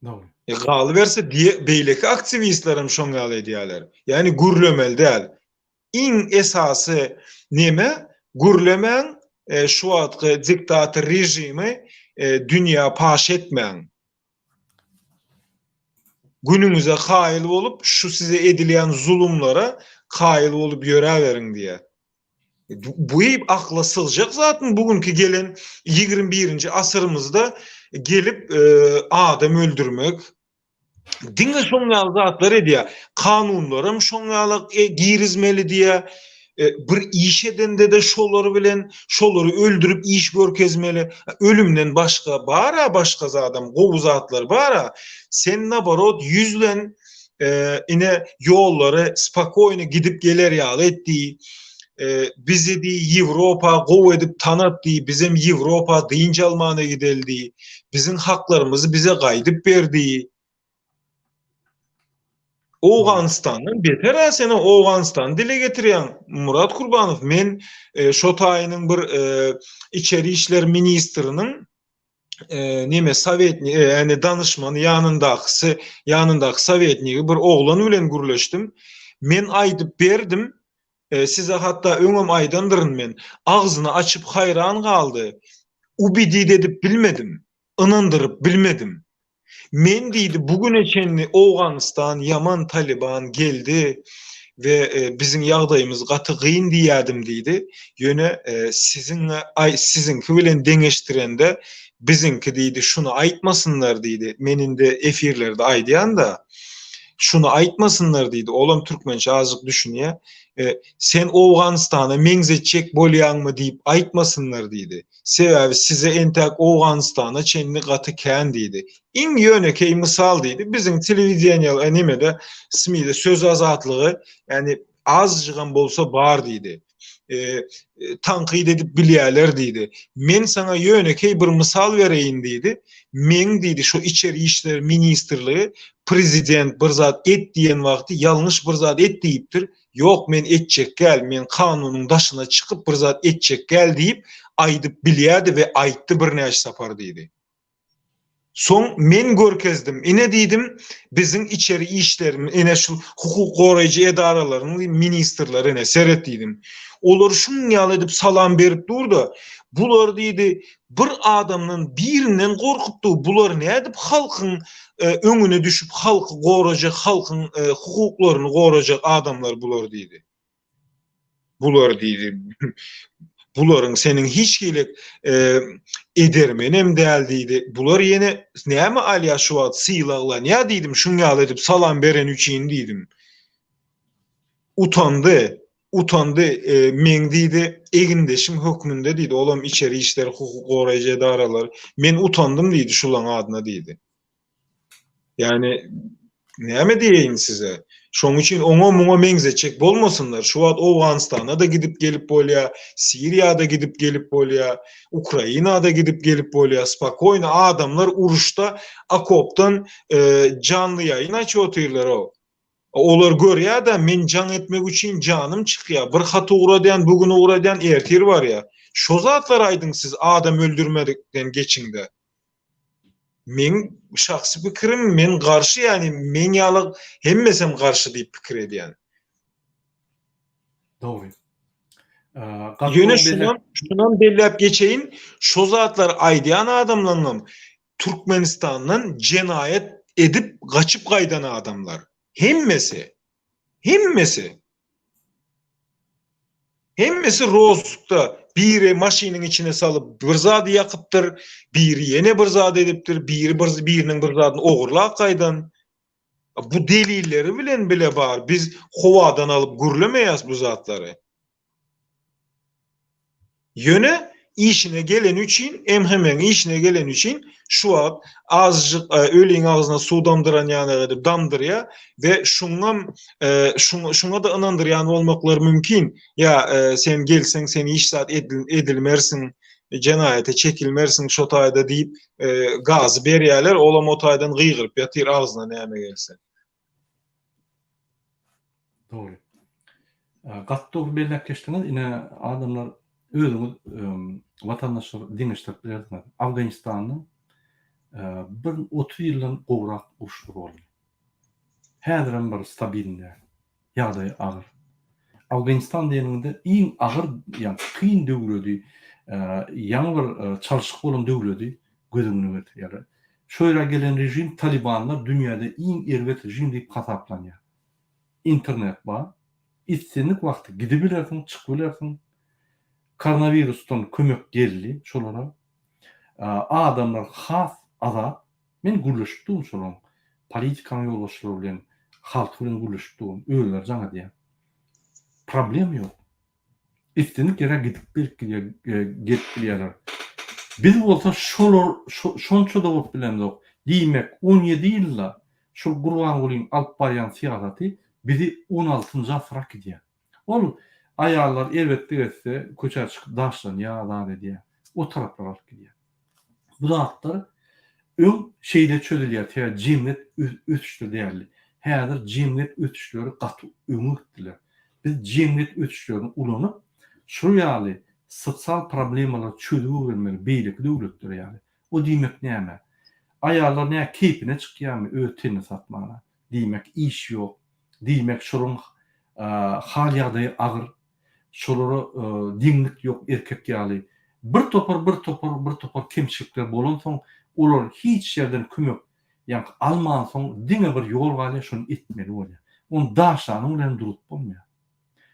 Dogry. E, galyberse beýleki aktiwistler hem şoň ýaly edýärler. Ýagny gürlemeli däl. Iň esasy neme? Gürlemäň, e, şu wagtky diktator režimi e, dünýä paş etmäň. Günüňize kaýyl bolup, şu size edilýän zulumlara kaýyl bolup ýöräberiň diýýär. Bu akla sygjak zatmy bu günki gelen 21-nji asyrymyzda gelip e, adam öldürmek diňe şoň ýaly zatlar edýär. Kanunlaram şoň ýaly e, girizmeli diýýär. E, bir iş edende-de şolar bilen şolary öldürip iş görkezmeli. Ölümden başga bara başga zadam, gowy zatlar bara. Sen naborot ýüzlen ine ýollary spokoýny gidip geler ýaly et diý. Bizi diý Ýewropa gowy edip tanat diý, bizem Ýewropa dynç almana gideli diý. Biziň haklarymyzy bize gaýdyp ber diý. Owganystandan beter-ä sen Owganystany dile getirýäň Murat Kurbanow. Men şo taýynyň bir içeri işler ministriniň. neme sowetni, ýani danyşmany ýanyndakysy, ýanyndaky sowetnigi bir oglan bilen gürleşdim. Men aýdyp berdim, size hatda öňem aýdandyryn men. Agzyny açyp haýran galdy. Ubedit edip bilmedim. Ynandyryp bilmedim. Men diýdi bu güne çenli Owganystan ýaman Taliban geldi we biziň ýagdaýymyz gaty gyn diýýädim diýdi. Ýöne siziň aý siziňki bilen deňeşdirende biziňki diýdi şuny aýtmasynlar diýdi. Men indi efirlerde aýdýan-da. Şuny aýtmasynlar diýdi. Olam türkmençe azjyk düşünýär. Sen Owganystana meňzetjek bolýaňmy diýip aýtmasynlar diýdi. Sebäbi size entäk Owganystana çenli gaty kän diýdi. Iň ýönekeý mysal diýdi, biziň telewideniýa nemede SMI-de söz azatlygy ýani azjygam bolsa bar diýdi. Tankyt edip bilýärler diýdi. Men saňa ýönekeý bir mysal bereýin diýdi. Meň diýdi şu içeri işler ministrligi prezident bir zat et diýen wagty ýalňyş bir zat et diýipdir. Ýok, men etjek däl, men kanunyň daşyna çykyp bir zat etjek däl diýip aýdyp bilýärdi we aýtdy birnäçe sapar diýdi. Soň men görkezdim, ine diýdim, biziň içeri işlerimiz, ine şu hukuk goraýjy edaralaryň ministrleri ine seret diýdim. Olar şuň ýaly edip salam berip dur-da, bular diýdi, bir adamdan birinden gorkup dur, bular nädip halkyň öňüne düşüp halky gorajak, halkyň hukuklaryny gorajak adamlar bular diýdi. Bular diýdi. Bularyň seniň hiç hili edermenem däl diýdi. Bular ýene näme alýar şu wagt sylaglanýar diýdim, şuň ýaly edip salam bereni üçin diýdim. Utandy. Utandy. Meň diýdi, egindeşim hökmünde diýdi, olam içeri işler, hukuk goraýjy edaralar. Men utandym diýdi şulaň adyna diýdi. Ýani näme diýeýin size? Şoň üçin oňa muňa meňzetjek bolmasynlar. Şu wagt Owganystana-da gidip gelip bolýar, Siriýa-da gidip gelip bolýar, Ukraina-da gidip gelip bolýar. Spokoýno adamlar uruşda okopdan janly ýaýyn açyp otyrlar-ow. Olar görýär-de, men jaň etmek üçin janym çykýar. Bir hat ugradýan, bu gün ugradýan, ertir barýar. Şo zatlary aýdyň siz adam öldürmekden geçiň-de. Meň şahsy pikirim men garşy ýani meň ýaly hemmesem garşy diýip pikir edýän. Dogry. Ýöne şunam şunam belläp geçeýin, şo zatlary aýdýan adamlaňam Türkmenistandan jenaýat edip gaçyp gaýdan adamlar. Hemmesi. Hemmesi. Hemmesi rozskda, biri maşynyň içine salyp bir zady ýakypdyr, biri ýene bir zat edipdir, biri bir biriniň bir zadyny ogurlap gaýdan. Bu delilleri bilen bile bar. Biz howadan alyp gürlemeýäs bu zatlary. Ýöne işine geleni üçin, MHM-iň işine geleni üçin şu wagt azajyk öliň agzyna suw damdyran ýaly edip damdyrýar we şuňam şuňa-da ynandyrýan bolmaklary mümkin. Ýa sen gelseň sen hiç zat edilmersiň, jenaýata çekilmersiň şo taýda diýip gazy berýärler, olam o taýdan gygyryp ýatyr agzyna näme gelse. Dogry. Gaty dogry belläp geçdiňiz. Ine adamlar özüňiz watandaşlar deňeşdirip bilersiňiz. Afganistanda bir 30 ýyldan gowrak uruşlar boldy. Häzirem bir stabilny däl. Ýagdaýy agyr. Afganistan diýeniňde iň agyr, ýagny kyn döwledi, ýaňy bir çalşyk bolan döwledi göz öňüne getirýärler. Şo ýere gelen režim talibanlar dünýäde iň erbet režim diýip hasaplanýar. Internet bar. Islendik wagty gidibilersiň, çykybilersiň. Koronawirusdan kömek geldi şolara. Adamlar has azat. Men gürleşip durun şolaryň politikanyň ýolbaşçylary bilen, halky bilen gürleşip durun. Özleri jaň edýär. Problem ýok. Islendik ýere gidip gelip gelip bilýärler. Biz bolsa şolar şonça-da bolup bilemzok. Diýmek, 17 ýylda şol Gurbangulyň alyp barýan syýasaty bizi on altynjy asyra äkidýär. Ol aýallar erbetlik etse köçä çykyp daşlanýar, zat edýär. O taraplara alyp gidýär. Bu zatlar öň şeýle çözülýär, sebäbi jemgyýet ösüşde däldi. Häzir jemgyýet ösüşleri gaty öňe gitdiler. Biz jemgyýet ösüşlerini ulanyp, şul ýaly sosial problemalary çözüp öwrenmeli beýleki döwletler ýaly. O diýmek näme? Aýallar nä keýpine çykýarmy öz tenini satmaga? Diýmek iş ýok. Diýmek şolaryň hal ýagdaýy agyr. Şolara deňlik ýok erkek ýaly. Bir topar bir topar bir topar kemçilikler bolansoň olar hiç ýerden kömek ýaňky almansoň diňe bir ýol galýar şony etmeli bolýar. Ony daşlanyň bilen durup bolmaýar.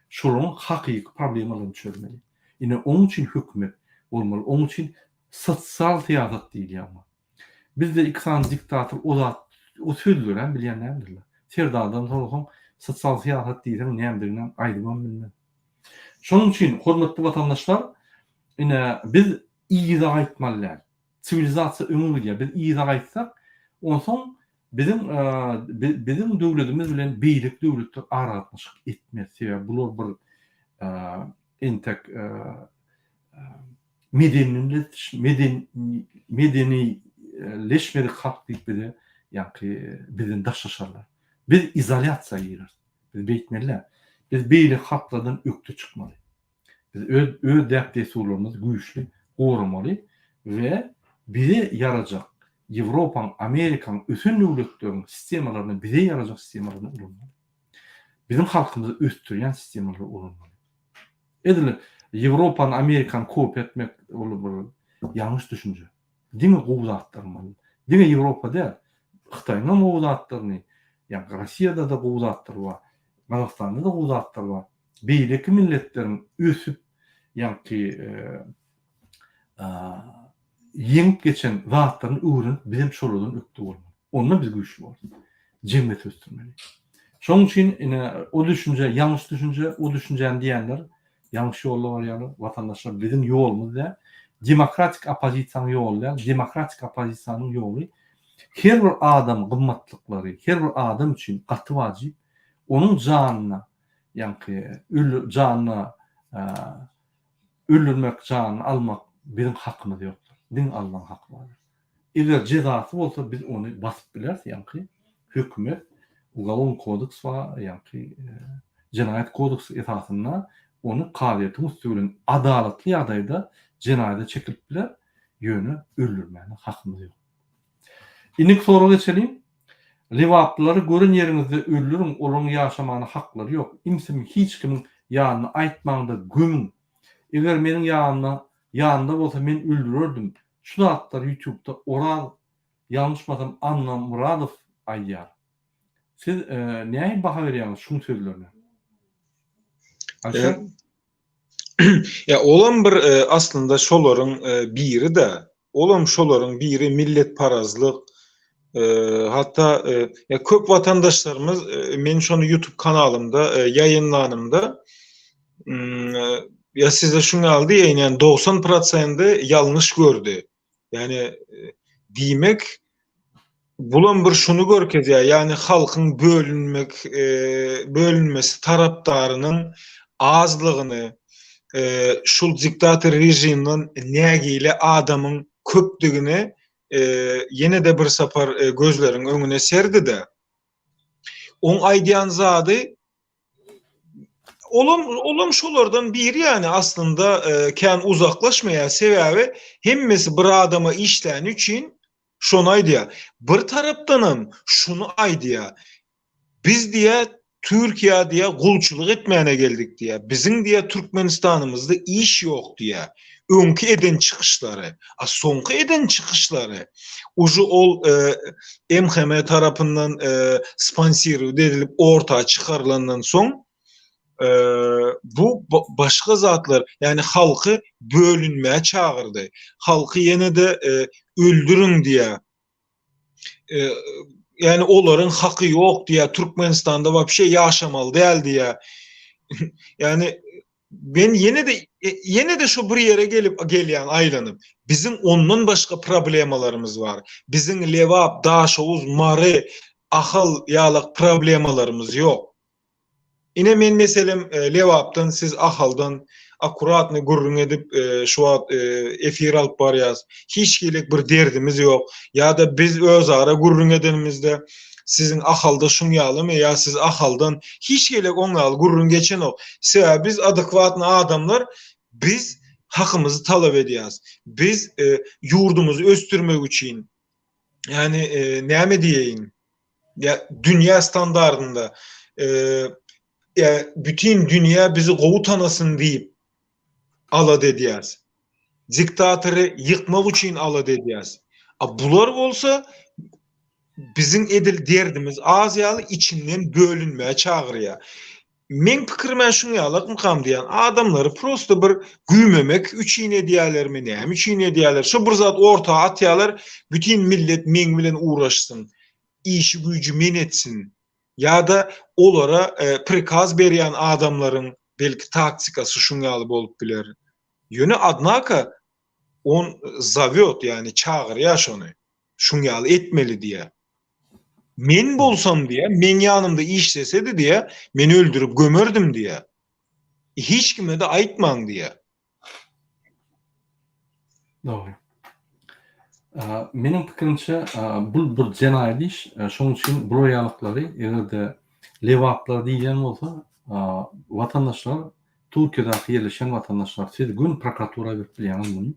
Şolaryň hakyky problemalaryny çözmeli. Ine oň üçin hökümet bolmaly. Oň üçin sosial syýasat diýilýär oňa. Bizde iki sany diktator o zat o sözlerem bilýän däldirler. Serdardan sorasaň sosial syýasat diýseň nämediginem aýdybam bilmez. Şonuň üçin hormatly watandaşlar ine biz yza gaýtmaly däl. Siwilizasiýa öňe gidýär. Biz yza gaýtsak onsoň biziň biziň döwletimiz bilen beýleki döwletler aragatnaşyk etmez. Sebäbi bular bir entek medenileşmedik halk diýip bize ýaňky bizden daşlaşarlar. Biz izolýasiýa gireris. Biz beýtmeli däl. Biz beýleki halklardan ökde çykmaly. Biz öz öz däp-dessurlarymyzy güýçli goramaly we bize ýarajak Ýewropaň, Amerikaň, ösen döwletleriň sistemalaryny bize ýarajak sistemalaryny ulanmaly. Biziň halkymyzy ösdürýän sistemalary ulanmaly. Edil Ýewropany, Amerikany kopiýa etmek ol bir ýalňyş düşünje. Diňe gowy zatlar almaly. Diňe Ýewropa däl, Hytaýyňam gowy zatlaryny, ýa Russiýada-da gowy zatlar bar, Gazagystanda-da gowy zatlar bar. Beýleki milletleriň ösüp, ýaňky ýeňip geçen zatlaryny öwrenip bizem şolardan ökde bolmaly. Onda biz güýçli bolarys. Jemgyýeti ösdürmeli. Şonuň üçin ine o düşünje ýalňyş düşünje, o düşünjäni diýenler ýalňyş ýolda barýarlar. Watandaşlar biziň ýolumyz däl. Demokratik oppozisiýanyň ýoly däl. Demokratik oppozisiýanyň ýoly her bir adam gymmatlyklary, her bir adam üçin gaty wajyp. Onuň janyna ýaňky janyna öldürmek, janyny almak biziň hakymyz ýokdur. Diňe Allaň haky bardyr. Eger jezasy bolsa biz ony basyp bileris, ýaňky hökümet ugalownyý kodeks bar, ýaňky jenaýat kodeksi esasynda ony kazyýetiň üsti bilen adalatly ýagdaýda jenaýada çekilip biler, ýöne öldürmäne hakymyz ýok. Indiki soraga geçeliň. Lebaplylary gören ýeriňizde öldüriň, olaryň ýaşamana haklary ýok. Imsim hiç kimiň ýanynda aýtmaňda gömüň. Eger meniň ýanymda ýanymda bolsa men öldürerdim. Şu zatlary ýutubda Oraz ýalňyşmasam Annamyradow aýdýar. Siz nähili baha berýäňiz şuň sözlerine? Alişer? Ýa olam bir aslynda şolaryň biri-de. Olam şolaryň biri milletparazlyk. Hatda ýa köp watandaşlarymyz men şony YouTube kanalymda ýaýynlanymda ýa size şuň ýaly diýeýin ýani 90 prosendi ýalňyş gördi. Ýani diýmek bulam bir şuny görkezýär, ýani halkyň bölünmek bölünmesi tarapdarynyň azlygyny, şul diktator režimden nägile adamyň köpdügini ýene-de bir sapar gözleriň öňüne serdi-de. Oň aýdýan zady Olam olam şolardan biri ýani aslynda kän uzaklaşmaýar sebäbi hemmesi bir adama işläni üçin şony aýdýar. Bir tarapdanam şuny aýdýar. Biz diýýär Türkiýä diýýär gulçulyk etmäne geldik diýýär. Biziň diýýär Türkmenistanymyzda iş ýok diýýär. Öňki eden çykyşlary, a soňky eden çykyşlary uje ol MHM tarapyndan sponsirowat edilip orta çykarylandan soň bu başga zatlar, ýagny halky bölünmä çagyrdy. Halky ýene-de öldüriň diýýär. Ýagny olaryň haky ýok diýýär, Türkmenistanda wapşe ýaşamaly däl diýýär. Ýagny Men ýene-de ýene-de şu bir ýere gelip gelýän aýlanyp. Biziň ondan başga problemalarymyz bar. Biziň Lebap, Daşoguz, Mary, Ahal ýalak problemalarymyz ýok. Ine men meselem Lebapdan siz Ahaldan akkuratny gürrüň edip şu wagt efir alyp barýas. Hiç hili bir derdimiz ýok. Ýa-da biz özara gürrüň edenimizde siziň Ahalda şuň ýalymy ýa siz Ahaldan hiç hili oň ýaly gürrüň geçenok. Sebäbi biz adekwatny adamlar biz. hakymyzy talap edýäs. Biz ýurdumyzy ösdürmek üçin, ýagny näme diýeýin, ýa dünýä standardynda ýa bütin dünýä bizi gowy tanasyn diýip alada edýäs. Diktatory ýykmak üçin alada edýäs. A bular bolsa biziň edil derdimiz az ýaly içinden bölünmä çagyrýar. Meň pikirimä şuň ýalakmykam diýýän, adamlary prosto bir güýmemek üçin edýälermi, näme üçin edýäler, şo bir zat orta atýalar, bütin millet meň bilen ugraşsyn, işi güýji men etsin, ýa-da olara prikaz berýän adamlaryň belki taktikasy şuň ýaly bolup biler. Ýöne odnako on zowýot, ýagny çagyrýar şony. Şuň ýaly etmeli diýýär. Men bolsam diýýär, meň ýanymda işlesedi diýýär, men öldürip gömerdim diýýär. Hiç kime-de aýtmaň diýýär. Dogry. Meniň pikirimçe, bu bir jenaýat iş. Şonuň üçin bular ýalyklary eger-de lebaplar diýilýän bolsa, watandaşlar, Türkiýedäki ýerleşen watandaşlar, siz göni prokuratura berip bilýäňiz muny.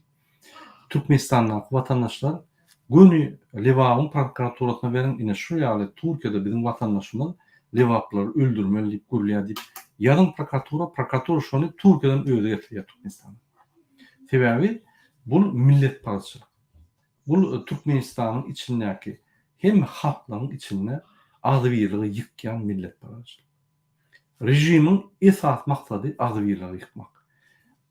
Türkmenistandaky watandaşlar göni Lebabyň prokuraturasyna beriň ine şu ýaly Türkiýede biziň watandaşymyz lebaplylary öldürmeli diýip gürlýär diýip ýazyň prokuratura prokuratura şony Türkiýeden özi getirýär Türkmenistana. Sebäbi bul milletparazçylyk. Bul Türkmenistanyň içindäki hemme halklaryň içinde agzybirligi ýykýan milletparazçylyk. Režimiň esasy maksady agzybirligi ýykmak.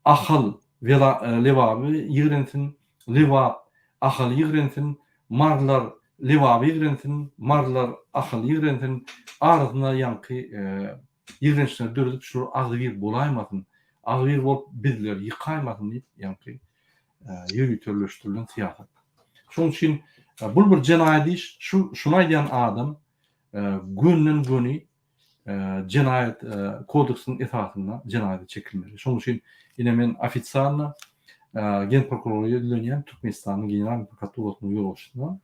Ahal Lebaby ýigrensin, Lebap Ahaly ýigrensin, Marylar Lebaby ýigrensin, Marylar Ahaly ýigrensin, arasynda ýaňky ýigrençleri döredip şular agzybir bolaýmasyn, agzybir bolup bizleri ýykaýmasyn diýip ýaňky ýöriteleşdirilen syýasat. Şonuň üçin bul bir jenaýat iş, şu şuny aýdýan adam gönden göni jenaýat kodeksiniň esasynda jenaýata çekilmeli. Şonuň üçin ine men ofitsialno Genprokurora ýüzlenýän, Türkmenistanyň Generalnyý prokuraturasynyň ýolbaşçysyna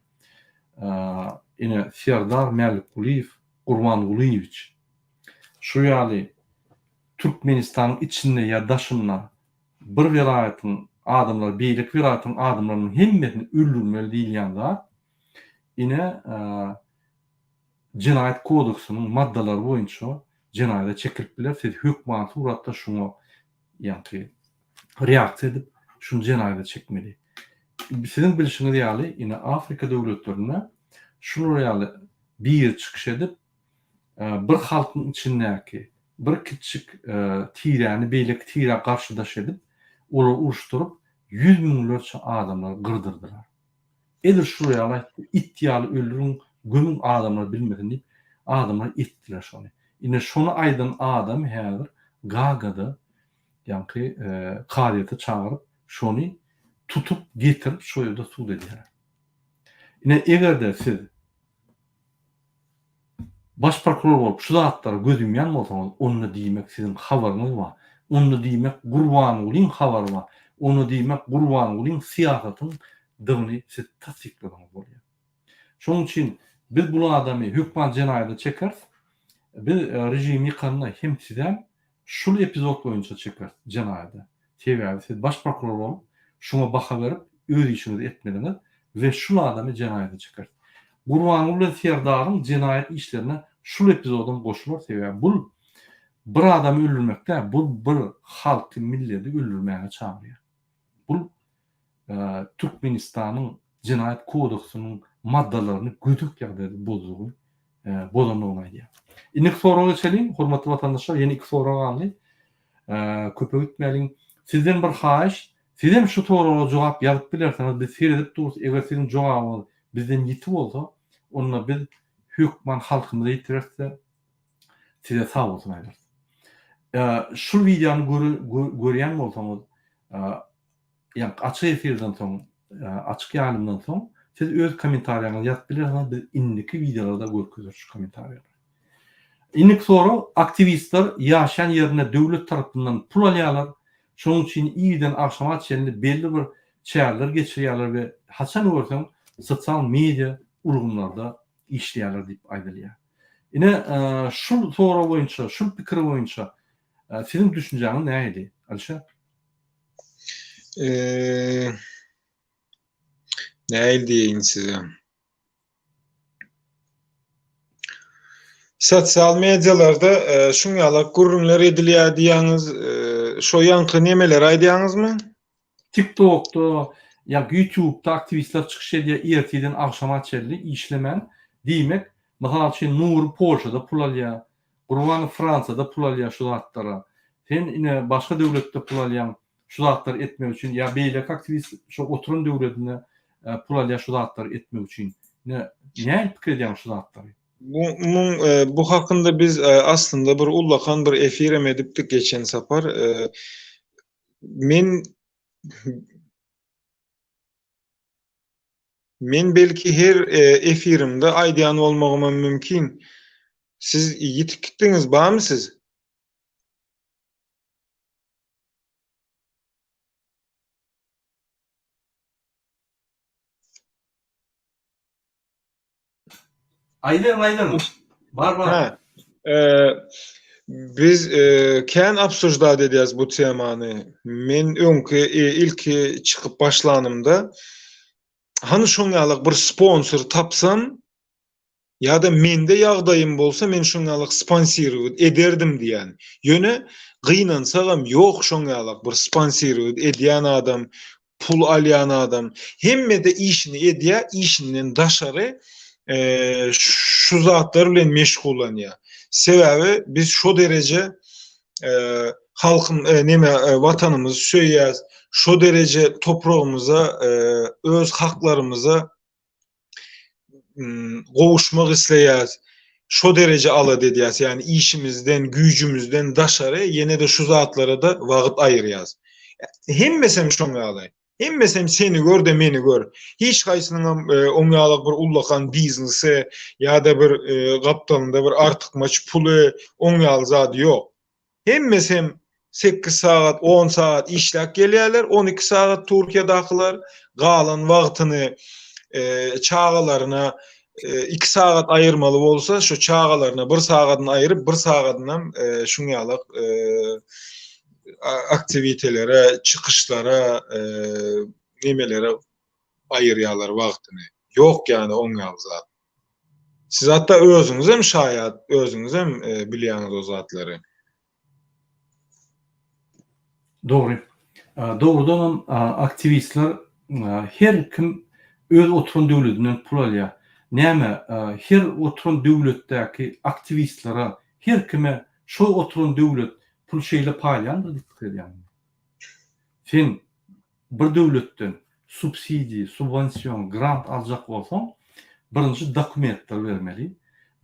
ine Serdar Mälikgulyýew Gurbangulyýewiç şu ýaly Türkmenistanyň içinde ýa daşynda bir welaýatyň adamlary beýleki welaýatyň adamlarynyň hemmesini öldürmeli diýilýän zat ine Jenaýat kodeksiniň maddalary boýunça jenaýata çekilip biler, siz hökmany suratda şuňa ýaňky reaksiýa edip, şuny jenaýata çekmeli. Siziň bilşiňiz ýaly, ine Afrika döwletlerinde şular ýaly biri çykyş edip, bir halkyň içindäki bir kiçjik tiräni beýleki tirä garşydaş edip, olary uruşdyryp, ýüz müňlerçe adamlary gyrdyrdylar. Edil şular ýaly aýtdy, it ýaly öldüriň, gömüň adamlar bilmesin diýip, adamlar etdiler şony. Ine şony aýdan adam häzir Gagada ýaňky kazyýete çagyryp, şony tutup getirip şo ýerde sud edýärler. Ine eger-de siz Baş prokuror bolup şu zatlara göz ýumýan bolsaňyz, onda diýmek siziň habaryňyz bar. Onda diýmek Gurbangulyň habary bar. Onda diýmek Gurbangulyň syýasatyň dygyny siz tassykladyňyz bolýar. Şonuň üçin biz bul adamy hökman jenaýata çekeris. Biz režimi ýykanda hem sizem Şul epizod boýunça çekeris jenaýada. Sebäbi siz baş prokuror bolup şuňa baha berip öz işiňizi etmeliňiz we şul adamy jenaýada çekeris. Gurbanguly bilen Serdaryň jenaýat işlerine şul epizodam goşular sebäbi bul bir adamy öldürmek däl bul bir halky milledi öldürmäge çagyrýar. Bul Türkmenistanyň Jenaýat kodeksiniň maddalaryny gödek ýagdaýda bozdugy, bozandygyny aýdýar. Indiki soraga geçeliň, hormatly watandaşlar, ýene iki sorag galdy. Köpe gitmäliň. Sizden bir haýyş, sizem şu soraga jogap ýazyp bilersiňiz, biz seredip durus, eger siziň jogabyňyz bizden ýiti bolsa, onda biz hökman halkymyza ýetireris-de, size sag bolsun aýdarys. Şul wideony görýän bolsaňyz, Ýa açyk efirden soň, açyk ýaýlymdan soň siz öz kommentariýaňyzy ýazyp bilersiňiz, biz indiki wideolarda görkezeris şu kommentariýalary. Indiki sorag, aktiwistler ýaşaýan ýerinde döwlet tarapyndan pul alýarlar, şonuň üçin irden agşama çenli belli bir çäreler geçirýärler we haçan görseň sosial media ulgamlarda işleýärler diýip aýdylýar. Ine, şul sorag boýunça, şul pikir boýunça siziň düşünjäňiz nähili, Alişer? Eee Nähili diýeýin size? Sosial medialarda e, şuň ýalak gürrüňler edilýär diýýäňiz, e, şo ýaňky nemeleri aýdýaňyzmy? TikTokda ýa YouTube'da aktiwistler çykyş edýär ertirden agşama çenli işlemän. Diýmek, mysal üçin Nury Polşada pul alýar, Gurbanow Fransiýada pul alýar şu zatlara. Sen ine başga döwletde pul alýaň şu zatlary etmek üçin ýa beýleki aktiwist şo oturan döwletinde pul alýar şu zatlary etmek üçin. Ine nähili pikir edýäň şu zatlary? Bu muň bu hakynda biz aslynda bir ullakan bir efirem edipdik geçen sapar. Men Men belki her efirimde aýdýan bolmagymam mümkin. Siz ýitip gitdiňiz, barmy siz? Aýdyň, aýdyň. Bar, bar. Ha. E, biz e, kän obsujdat edýäs bu temany. Men öňki e, ilki çykyp başlanymda hany şoň ýaly bir sponsor tapsam ýa-da mende ýagdaýym bolsa men şoň ýaly sponsirowat ederdim diýen. Ýöne gynansagam ýok şoň ýaly bir sponsirowat edýän adam, pul alýan adam hemmede işini edýär, işinden daşary şu zatlar bilen meşgullanýar. Sebäbi biz şo dereje halkym neme watanymyzy söýýäs, şo dereje topragymyza, öz haklarymyza gowuşmak isleýäs. Şo dereje alada edýäs. Ýagny işimizden, güýjümizden daşary ýene-de şu zatlara-da wagt aýyrýas. Hemmesem şoň ýaly. Hemmesem seni gör-de meni gör. Hiç haýsynyňam oň ýaly bir ullakan biznesi ýa-da bir gapdalynda bir artykmaç puly, oň ýaly zady ýok. Hemmesem sekiz sagat, on sagat işläp gelýärler, 12 sagat Türkiýedakylar, galan wagtyny çagalaryna 2 sagat aýyrmaly bolsa, şu çagalaryna bir sagadyny aýyryp, bir sagadynam şuň ýalak aktiwitelere, çykyşlara, nemelere aýyrýarlar wagtyny. Ýok ýany oň ýaly zat. Siz hatda özüňizem şaýat, özüňizem bilýäňiz o zatlary. Dogry. Dogrudanam aktiwistler her kim öz oturan döwledinden pul alýar. Näme her oturan döwletdäki aktiwistlere her kime şol oturan döwlet pul şeýle paýlaýandyr diýip pikir edýäňmi? Sen bir döwletden subsidiýa, subwension, grant aljak bolsaň, birinji dokumentleri bermeli,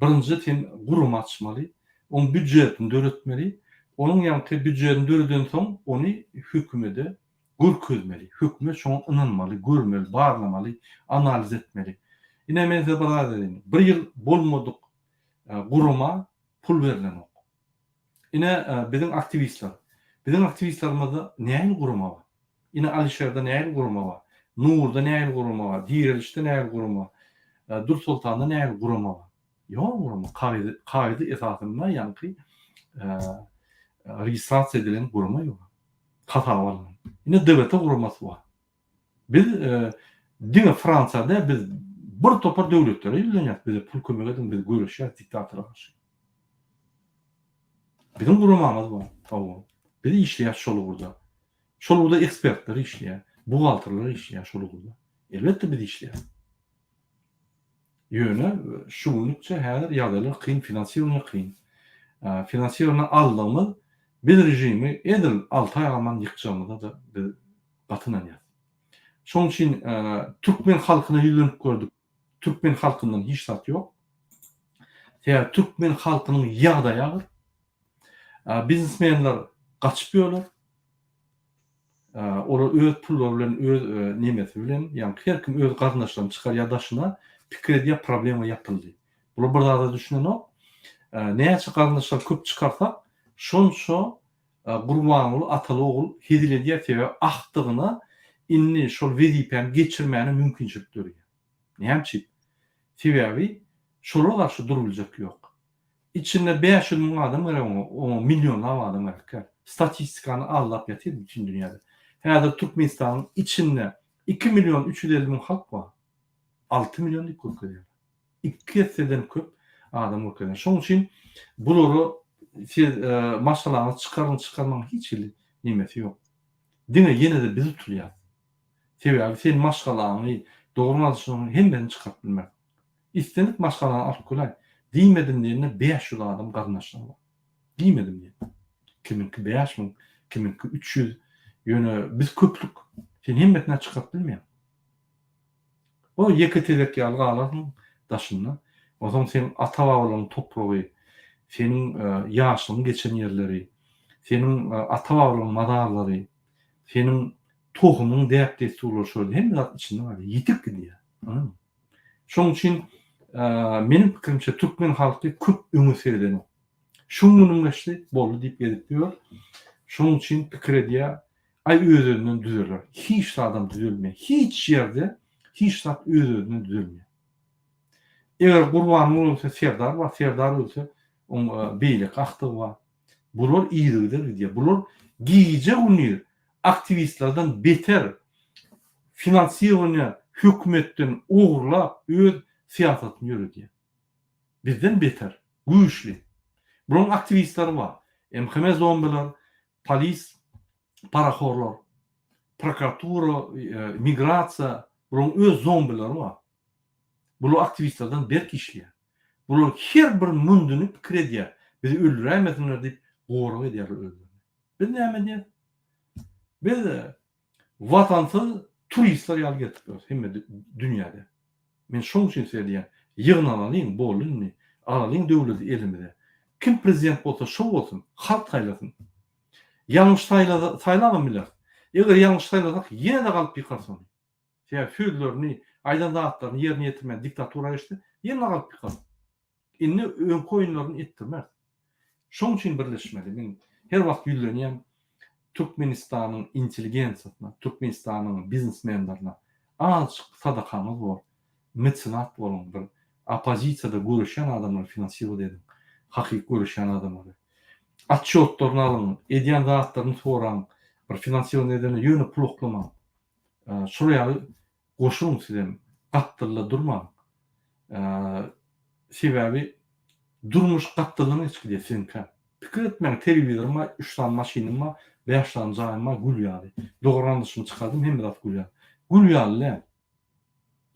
birinji sen gurama açmaly, oň býudjetini döretmeli, onuň ýaňky býudjetini döredensoň ony hökümede görkezmeli, hökümet şoňa ynanmaly, görmeli, barlamaly, analiz etmeli. Ine men size bir zat aýdaýyn, bir ýyl bolmadyk gurama pul berlenok. Ine biziň aktiwistler. Biziň aktiwistlerimizde nähili gurama bar? Ine Alişerde nähili gurama bar? Nurda nähili gurama bar? Direlişde nähili gurama bar? Dürsoltanda nähili gurama bar? Ýok gurama. Kagyz kagyzy esasynda ýaňky registrasiýa edilen gurama ýok. Hasaba alnan. Ine DWT guramasy bar. Biz diňe Fransiýa däl, biz bir topar döwletlere ýüzlenýäris, bize pul kömek ediň, biz göreşýäris diktatora garşy. Biziň guramamyz bar, hawa. Biz işleýäris şol ugurda. Şol ugurda ekspertler işleýär, buhgalterler işleýär şol ugurda. Elbetde biz işleýäris. Ýöne şu günlükçe häzir ýagdaýlar kyn, finansirowaniýe kyn. Finansirowaniýe aldygymyz biz režimi edil alty aý galman ýykjagymyza-da biz gaty ynanýas. Şonuň üçin türkmen halkyna ýüzlenip gördük. Türkmen halkyndan hiç zat ýok. Sebäbi türkmen halkynyň ýagdaýy agyr. Biznesmenler gaçyp ýörler. Olar öz pullary bilen, öz nemesi bilen, ýagny her kim öz garyndaşlaryny çykarýar daşyna, pikir edýär problema ýapyldy. Bular bir zada düşünenok. Näçe garyndaşlary köp çykarsak, şonça Gurbanguly ataly ogul hezil edýär, sebäbi akdygyna indi şol wezipäni geçirmäne mümkinçilik döreýär. Näme üçin? Sebäbi şolara garşy durubiljek ýok. Içinde 500 müň adam gerek oňa, oňa millionlap adam gerek däl. Statistikany aldap ýatyr bütin dünýäde. Häzir Türkmenistanyň içinde 2 million 350 müň halk bar. 6 million diýip görkezýärler. Iki esseden köp adam görkezýär. Şonuň üçin bulara siz maşgalaňyzy çykaryň çykarmaň hiç hili nemesi ýok. Diňe ýene-de biz utulýas. Sebäbi sen maşgalaňy, dogry-gardaşlaryňy hemmesini çykaryp bilmersiň. Islendik maşgalany alyp göläý. Diýmedim diýende 500 adam garyndaşlaryň bar. Diýmedim diýende. Kimiňki 5000, kimiňki 300. Ýöne biz köplük. Sen hemmesini çykaryp bilmeýäň. O ýeke tezek ýaly galarsyň daşynda. Onsoň seň ata-babalaryň topragy, seniň ýaşlygyň geçen ýerleri, seniň ata-babalaryň mazarlary, seniň tohumyň däp-dessurlary şol hemme zat içinde galýar, ýitip gidýär. Ynanyň. Şonuň üçin meniň pikirimçe türkmen halky köp öňe seredenok. Şu günüm geçdi, boldy diýip gezip ýör. Şonuň üçin pikir edýär, Aý öz-özünden düzeler. Hiç zadam düzelmeýär. Hiç ýerde hiç zat öz-özünden düzelmeýär. Eger Gurbanguly ölse Serdar bar, Serdar ölse oň beýleki agtygy bar. Bular yzygider gidýär. Bular gije-gündiz aktiwistlerden beter finansirowaniýa hökümetden ogurlap öz syýasatyny ýöredýär. Bizden beter, güýçli. Bularyň aktiwistleri bar. MHM zombiler, polis, parahorlar, prokuratura, migrasiýa, bularyň öz zombileri bar. Bular aktiwistlerden berk işleýär. Bular her bir mündyny pikir edýär. Bizi öldüräýmesinler diýip gorag edýärler özlerini. Biz näme edýäris? Biz watansyz turistler ýaly gezip ýörüs hemme dünýäde. Men şoň üçin size diýýän, ýygnanalyň, boldy indi, alalyň döwleti elimize. Kim prezident bolsa şo bolsun, halk saýlasyn. Ýalňyş saýlabam bileris. Eger ýalňyş saýlasak ýene-de galyp ýykarys ony. Sebäbi sözlerini, aýdan zatlaryny ýerine ýetirmän diktatura geçse, ýene galyp ýykarys. Indi öňki oýunlaryny etdirmeris. Şoň üçin birleşmeli. Men her wagt ýüzlenýän Türkmenistanyň intelligensiýasyna, Türkmenistanyň biznesmenlerine azajyk sadakaňyz bor, metsenat boluň, bir oppozisiýada göreşýän adamlary finansirowat ediň, hakyky göreşýän adamlary. Otçýotlaryny alyň, edýän zatlaryny soraň, bir finansirowat edende ýöne pul oklamaň. Şol ýaly goşulyň sizem, gapdalda durmaň. Sebäbi durmuş gapdaldan geçip gidýär siziňkä. Pikir etmäň telewizorym bar, üç sany maşynym bar, bäş sany jaýym bar gül ýaly. Dogry garyndaşymy çykardym hemme zat gül ýaly. Gül ýaly däl.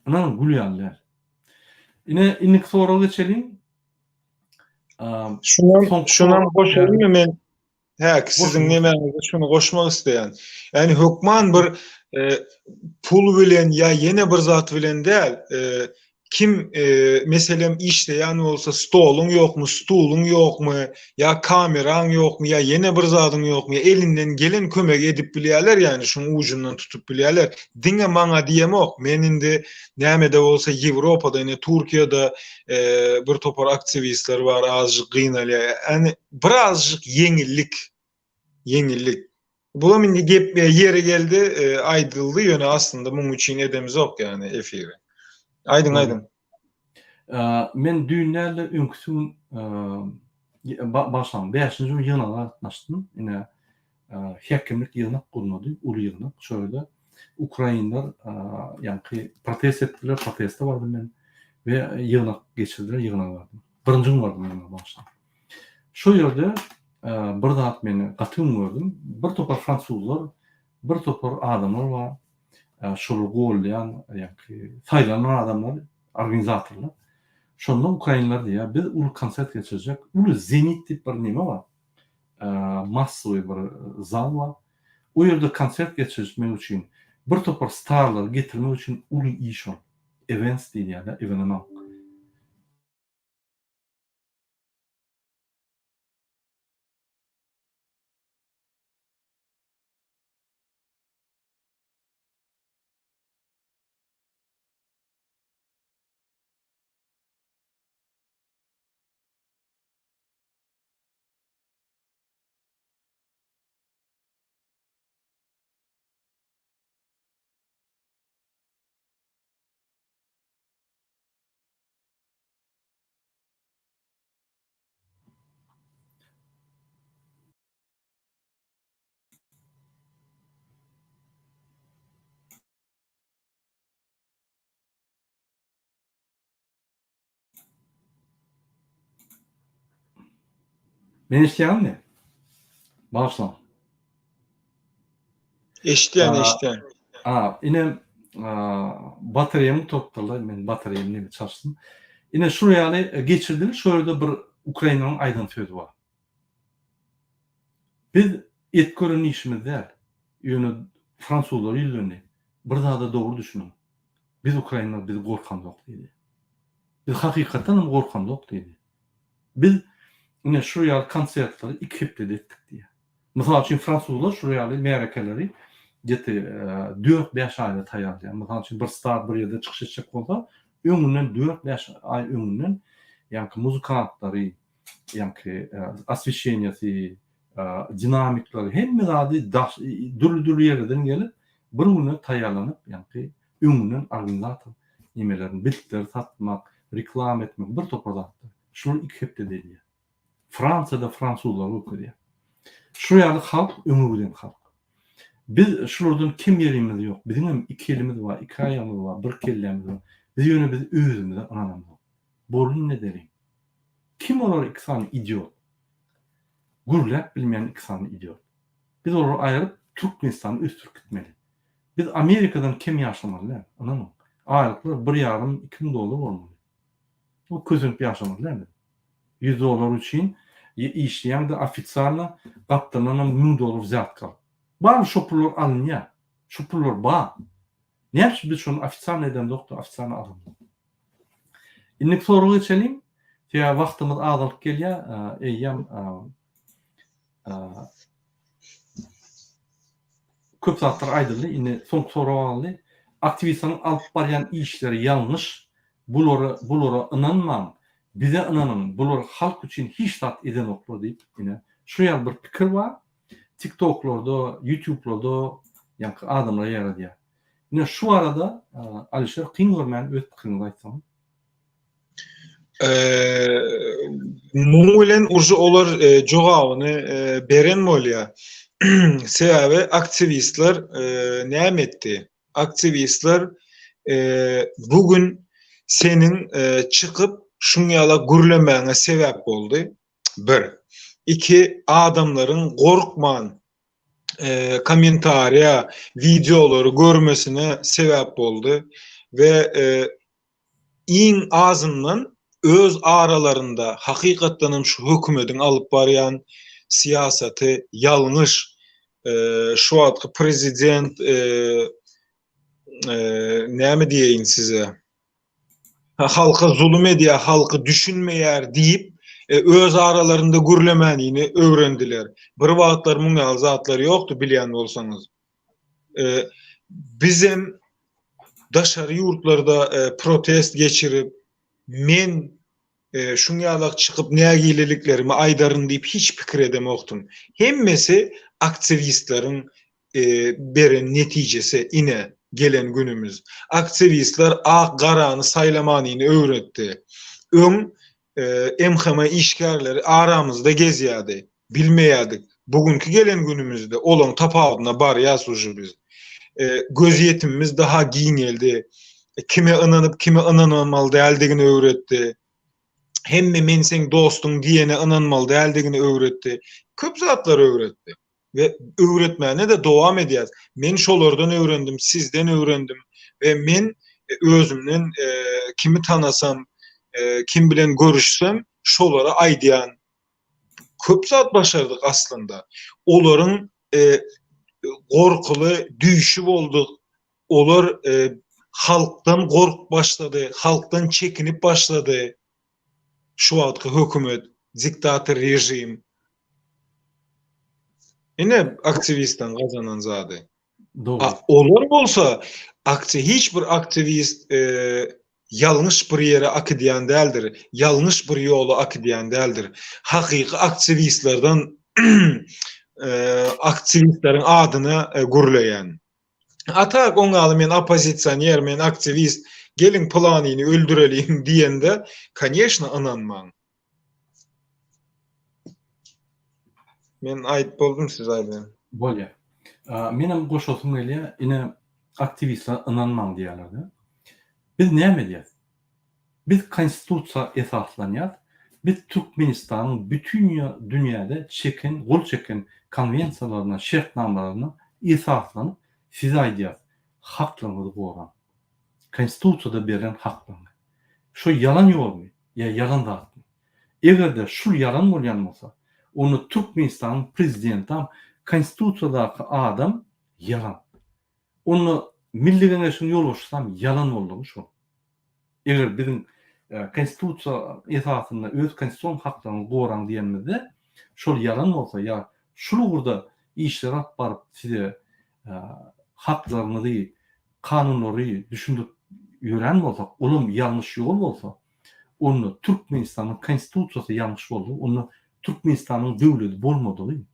Ynanyň gül ýaly däl. Ine indiki soraga geçeliň. Şunam şunam goşaýynmy men? Hä, siziň nemäňize şuny goşmak isleýän. Ýani hökman bir e, pul bilen ýa ýene bir zat bilen däl, e, kim e, meselem işleýän bolsa stoluň ýokmy, stuluň ýokmy, ýa kameraň ýokmy, ýa ýene bir zadyň ýokmy, elinden gelen kömegi edip bilýärler, ýani şuň ujundan tutup bilýärler. Diňe maňa diýemok. Men indi nämede bolsa Ýewropada, ine Türkiýede e, bir topar aktiwistler bar, azajyk gynalýar. Ýani birazjyk ýeňillik ýeňillik. Bulam indi gep e, ýeri geldi, e, aýdyldy, ýöne aslynda muň üçin edemizok ýani efiri. Aýdyň, aýdyň. Men düýn däl-de öňküsi gün bagyşlaň, bäşinji gün ýygnaga gatnaşdym. Ine, häkimlik ýygnak gurnady, uly ýygnak. Şo ýerde ukrainler ýaňky protest etdiler, proteste bardym men we ýygnak geçirdiler, ýygnaga bardym. Birinji gün bardym ýygnaga bagyşlaň. Şo ýerde bir zat men gaty gün gördüm. Bir topar fransuzlar, bir topar adamlar bar. Şolary goldaýan, ýagny saýlanan adamlar, organizatorlar. Şonda ukrainler diýýär, biz uly konsert geçirjek. Uly Zenit diýip bir neme bar. Massowy bir zal bar. O ýerde konsert geçirmek üçin bir topar starlary getirmek üçin uly iş ol. Events diýilýär-de, ewenement. Meni eşitýäňizmi? Bagyşlaň. Eşitýän, eşitýän. A, ine, batareýam gutarypdyrlar, men batareýamy neme çalyşdym. Ine, şul ýaly geçirdiler, şu ýerde bir Ukrainanyň aýdan sözi bar. Biz et gören işimiz däl, ýöne fransuzlara ýüzlendi, bir zada dogry düşüniň, biz ukrainler biz gorkamzok diýdi. Biz hakykatdan hem gorkamzok diýdi. Biz ine şu ýaly konsertleri iki hepdede etdik diýýär. Mysal üçin fransuzlar şu ýaly märekeleri geti dört-bäş aýda taýýarlaýar. Mysal üçin bir star bir ýerde çykyş etjek bolsa, öňünden dört-bäş aý öňünden ýaňky muzykantlary, ýaňky osweşeniýasy, dinamikleri hemme zady daş dürli-dürli ýerlerden gelip bir günde taýýarlanyp ýaňky öňünden organizator nemelerini biltleri satmak, reklama etmek bir topar zatlar. Şular iki hepdede edilýär. Fransiýada fransuzlar görkezýär. Şu ýaly halk öňe giden halk. Biz şulardan kem ýerimiz ýok. Biziň hem iki elimiz bar, iki aýagymyz bar, bir kellämiz bar. Biz ýöne biz özümize ynanamzok. Boldy indi edeliň. Kim olar iki sany idiot? Gürläp bilmeýän iki sany idiot. Biz olary aýryp Türkmenistany ösdürip gitmeli. Biz Amerikadan kem ýaşamaly däl, ynanyň. Aýlyklar bir ýarym, 2000 dollar bolmaly. Bu kösenip ýaşamaly däl biz. 100 dollar üçin işleýäňde ofitsialno gapdalyndanam 1000 dollar wzýatka alyp. Barybir şo pullar alynýar. Şo pullar bar. Näme üçin biz şony ofitsialno edemzok-da, ofitsialno alamzok? Indiki soraga geçeliň. Sebäbi wagtymyz azalyp gelýär. Eýýäm köp zatlar aýdyldy. Indi soňky sorag galdy. Aktiwistleriň alyp barýan işleri ýalňyş. Bulara bulara ynanmaň. Bize ynanyň. Bular halk üçin hiç zat edenoklar diýip, ine, şu ýaly bir pikir bar. TikToklarda, YouTubelarda ýaňky adamlar ýaradýar. Ine şu barada Alişer kyn görmän öz pikiriňizi aýtsaňyz. Muň bilen uje olar jogabyny beren bolýar. Sebäbi aktiwistler näme etdi? Aktiwistler bu gün seniň çykyp şuň ýala gürlemäňe sebäp boldy. Bir. Iki, adamlaryň gorkman kommentariýa, wideolary görmesine sebäp boldy we iň azyndan öz aralarynda hakykatdan hem şu hökümediň alyp barýan syýasaty ýalňyş, şu wagtky prezident näme diýeýin size, halka zulum edýär, halky düşünmeýär diýip, öz aralarynda gürlemänini öwrendiler. Bir wagtlar muň ýaly zatlar ýokdy bilýän bolsaňyz. Bizem daşary ýurtlarda protest geçirip, men şuň ýalak çykyp nägileliklerimi aýdaryn diýip hiç pikir edemokdym. Hemmesi aktiwistleriň beren netijesi ine gelen günümiz. Aktiwistler ak garany saýlamanyny öwretdi. Öň MHM işgärleri aramyzda gezýärdi. Bilmeýärdik. Bu günki gelen günümizde olaň tapawudyna barýas uje biz. Gözýetimimiz daha giňeldi. Kime ynanyp kime ynanmaly däldigini öwretdi. Hemme men seň dostuň diýene ynanmaly däldigini öwretdi. Köp zatlary öwretdi. We öwretmäne-de dowam edýäs. Men şolardan öwrendim, sizden öwrendim we men özümden kimi tanasam, kim bilen görüşsem, şolara aýdýan. Köp zat başardyk aslynda. Olaryň gorkuly düýşi bolduk. Olar halkdan gorkup başlady, halkdan çekinip başlady. Şu wagtky hökümet, diktator režim. Ine aktiwistden gazanan zady. Dogry. Olar bolsa akti hiç bir aktiwist e, ýalňyş bir ýere akidýän däldir, ýalňyş bir ýola akidýän däldir. Hakyky aktiwistlerden e, aktiwistleriň adyna e, gürleýän. A tak oň ýaly men oppozisioner, men aktiwist, geliň pylanyny öldüreliň diýende, koneşno ynanmaň. Men aýdyp boldum siz aýdyň. Bolýar. Menem goşasym gelýär, ine aktiwistlere ynanmaň diýýärler-de. Biz näme edýäs? Biz konstitusiýa esaslanýas. Biz Türkmenistanyň bütin dünýäde çeken, gol çeken konwensiýalaryna, şertnamalaryna esaslanyp size aýdýas, haklaryňyzy goraň. Konstitusiýada berlen haklaryňy. Şo ýalan ýolmy ýa ýalan zatmy? Eger-de şul ýalan bolýan bolsa, onda Türkmenistanyň prezidentam konstitusiýadaky adam ýalan. Onda Milli Geňeşiň ýolbaşçysam ýalan boldugy şol. Eger biziň Konstitusiýa esasynda öz konstitusion haklaryňyzy goraň diýenimizde şol ýalan bolsa ýa şul ugurda işler alyp baryp size haklaryňyzy, kanunlary düşündirip ýörän bolsak, olam ýalňyş ýol bolsa, onda Türkmenistanyň Konstitusiýasy ýalňyş boldy, onda Türkmenistanyň döwledi bolmadygy,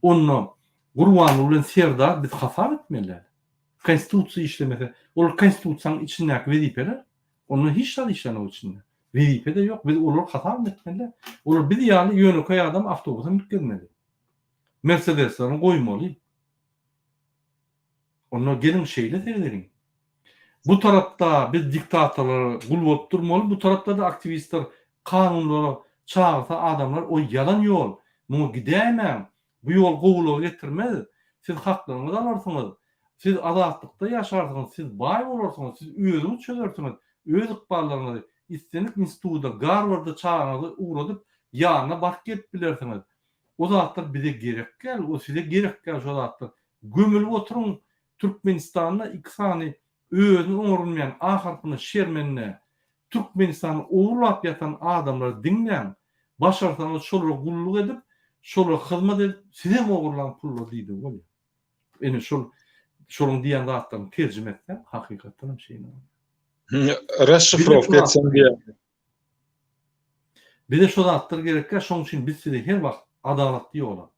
onda Gurbanguly bilen Serdar biz hasap etmeli däl. Konstitusiýa işlemese, olar konstitusiýanyň içindäki wezipeler, onda hiç zat işlenok içinde. Wezipe-de ýok, biz olary hasap etmeli däl. Olar biz ýaly ýönekeý adam awtobusa münüp gezmeli. Mersedeslerini goýmaly. Onda geliň şeýle seredeliň. Bu tarapda biz diktatorlara gul bolup durmaly, bu tarapda-da aktiwistler kanunlara çagyrsa adamlar o ýalan ýol, muňa gidäýmäň, bu ýol gowulyga getirmez, siz haklaryňyzy alarsyňyz, siz azatlykda ýaşarsyňyz, siz baý bolarsyňyz, siz özüňiz çözersiňiz öz ykballaryňyzy, islendik instituda, Garwarda çagaňyzy ugradyp ýanyna baryp gelip bilersiňiz. O zatlar bize gerek däl, o size gerek däl şo zatlar. Gömülip oturyň Türkmenistanda iki sany özüni oňarylmaýan A harpyna şermende Türkmenistany ogurlap ýatan adamlary diňläň, başarsaňyz şolara gulluk edip, şolara hyzmat edip sizem ogurlaň pullary diýdigi bolýar. Ine şol şolaryň diýýän zatlaryny terjime etseň hakykatdan hem şeýle bolýar. Rasşifrowka etseň diýýän. Bize şo zatlar gerekkä şoň üçin biz size her wagt adalatly ýola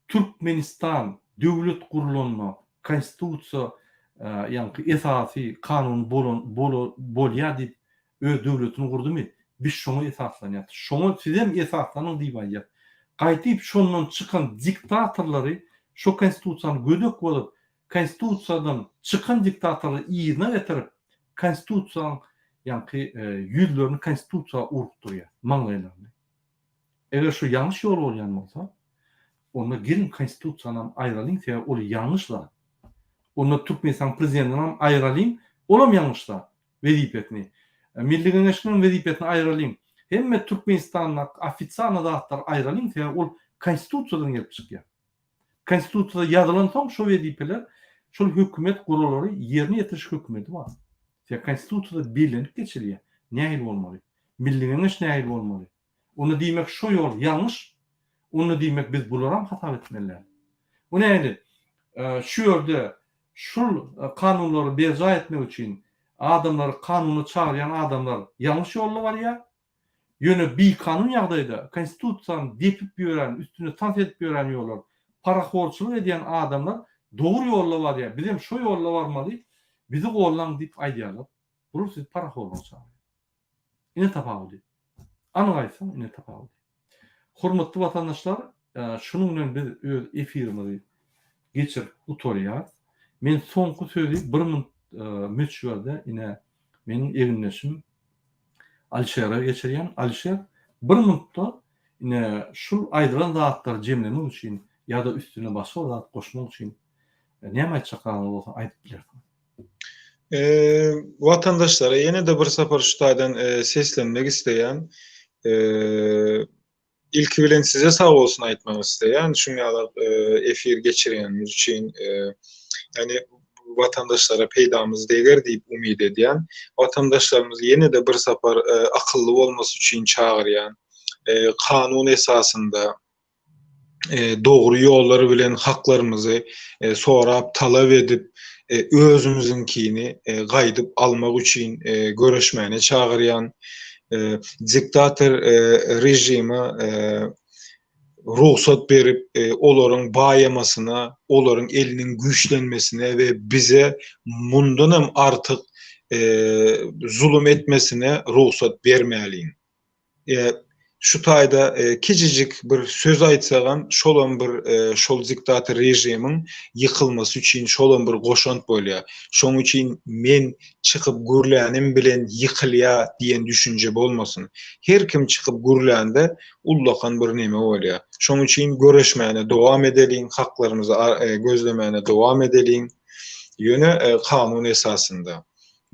Türkmenistan döwlet gurlanda konstitusiýa ýaňky esasy kanuny bolan bolýa diýip öz döwletini gurdumy biz şoňa esaslanýas şoňa sizem esaslanyň diýip aýdýas gaýtyp şondan çykan diktatorlary şo konstitusiýany gödek bozup konstitusiýadan çykan diktatorlary yzyna getirip konstitusiýaň ýaňky ýüzlerini konstitusiýa urukdyrýar maňlaýlaryny. Eger şu ýalňyş ýol bolýan bolsa, onda geliň konstitusiýanam aýralyň sebäbi ol ýalňyş zat. Onda Türkmenistanyň prezidentinem aýralyň, olam ýalňyş zat wezipesini. Milli Geňeşiňem wezipesini aýralyň. Hemme Türkmenistandaky ofisialny zatlary aýralyň sebäbi ol konstitusiýadan gelip çykýar. Konstitusiýada ýazylansoň şo wezipeler şol hökümet guralary ýerine ýetiriş hökümeti bar. Sebäbi konstitusiýada bellenip geçilýär nähili bolmaly. Milli Geňeş nähili bolmaly. Onda diýmek şo ýol ýalňyş, onda diýmek biz bularam hasap etmeli däl. Bu nähili şu ýerde şul kanunlary berjaý etmek üçin adamlary kanuna çagyrýan adamlar ýalňyş ýolda barýar, Ýöne bikanun ýagdaýda konstitusiýany depip ýören, üstünde tans edip ýören ýolar, parahorçylyk edýän adamlar dogry ýolda barýar, bizem şo ýolda barmaly, bizi gollaň diýip aýdýarlar. Bular sizi parahorluga çagyrýar. Ine tapawudy. Anyk aýtsaň ine tapawudy. Hormatly watandaşlar, şunuň bilen biz öz efirimizi geçirip gutarýarys. Men soňky sözi bir minut möçberde ine meniň egindeşim Alişere geçirýän. Alişer, bir minutda ine şul aýdylan zatlary jemlemek üçin ýa-da üstüne başga bir zat goşmak üçin näme aýtjak zadyňyz bolsa aýdyp bilersiňiz. Watandaşlara ýene-de bir sapar şu taýdan seslenmek isleýän. Ilki bilen size sag bolsun aýtmak isleýän. Şuň ýaly efir geçirýänimiz üçin, ýagny watandaşlara peýdamyz deger diýip umyt edýän. Watandaşlarymyzy ýene-de bir sapar akylly bolmasy üçin çagyrýan. Kanun esasynda dogry ýollar bilen haklarymyzy sorap, talap edip, özümiziňkini gaýdyp almak üçin göreşmäne çagyrýan. Diktator režime rugsat berip, olaryň baýamasyna, olaryň eliniň güýçlenmesine we bize mundan hem artyk zulum etmesine rugsat bermäliň. Şu taýda kiçijik bir söz aýtsagam şolam bir şol diktator režimiň ýykylmasy üçin şolam bir goşant bolýar. Şoň üçin men çykyp gürlänim bilen ýykylýar diýen düşünje bolmasyn. Her kim çykyp gürlände ullakan bir neme bolýar. Şoň üçin göreşmäne dowam edeliň, haklarymyzy gözlemäne dowam edeliň. Ýöne kanun esasynda.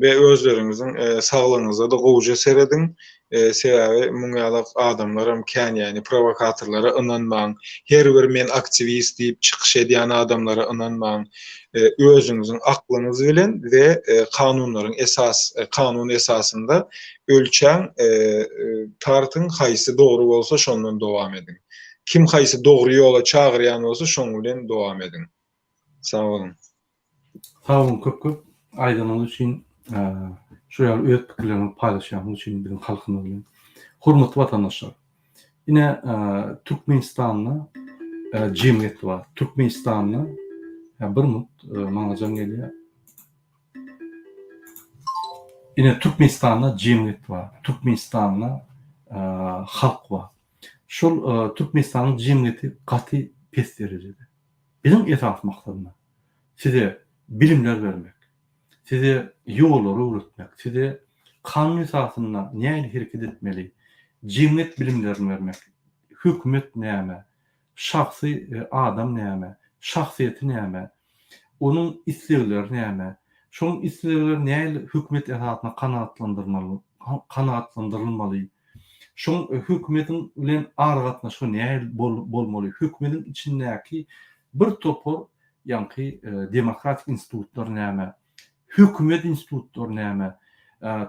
We özleriňiziň saglygyňyza-da gowuja serediň. Sebäbi muň ýalak adamlaram kän ýagny prowokatorlara ynanmaň. Her bir men aktiwist diýip çykyş edýän adamlara ynanmaň. Özüňiziň aklyňyz bilen we kanunlaryň esas kanun esasynda ölçäň, tartyň haýsy dogry bolsa şondan dowam ediň. Kim haýsy dogry ýola çagyrýan bolsa şoň bilen dowam ediň. Sag boluň. Sag boluň köp köp aýdanyňyz üçin şu ýaly öz pikirleriňizi paýlaşýanyňyz üçin biziň halkymyz bilen. Hormatly watandaşlar. Ine Türkmenistanda jemgyýet bar. Türkmenistanda bir minut maňa jaň gelýär. Ine Türkmenistanda jemgyýet bar. Türkmenistanda halk bar. Şol Türkmenistanyň jemgyýeti gaty pes derejede. Biziň esasy maksadymyz size bilimler bermek, size ýollary öwretmek, size kanun esasynda nähili hereket etmeli, jemgyýet bilimlerini bermek, hökümet näme, şahsy adam näme, şahsyýeti näme, onuň islegleri näme, şonuň islegleri nähili hökümet esasynda kanagatlandyrmaly, kanagatlandyrylmaly, şoň hökümetiň bilen aragatnaşygy nähili bolmaly, hökümetiň içindäki bir topar ýaňky demokratik institutlar näme, hökümet institutlary näme,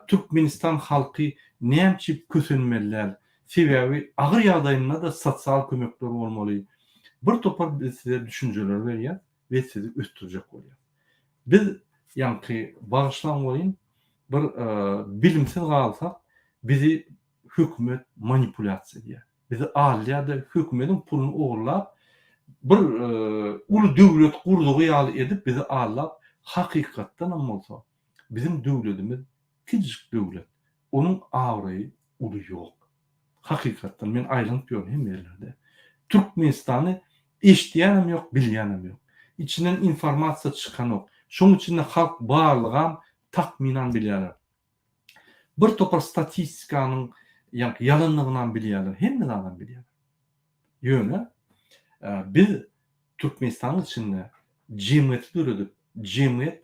Türkmenistan halky näme üçin kösenmeli däl, sebäbi agyr ýagdaýynda-da sosial kömekler bolmaly, bir topar biz size düşünjeleri berýäs we sizi ösdürjek bolýas. Biz ýaňky bagyşlaň welin bir bilimsiz galsak bizi hökümet manipulýasiýa edýär. Bizi alýar-da hökümediň puluny ogurlap bir uly döwlet gurdugy ýaly edip bizi aldap hakykatdanam bolsa biziň döwledimiz kiçijik döwlet onuň abraýy uly ýok. Hakykatdan men aýlanyp ýörün hemme ýerlerde. Türkmenistany eşidýänem ýok, bilýänem ýok. Içinden informasiýa çykanok. Şoň içinde halk barlygam takmynan bilýärler. Bir topar statistikanyň ýaňky ýalandygynam bilýärler, hemme zadam bilýärler. Ýöne biz Türkmenistanyň içinde jemgyýeti döredip, jemgyýet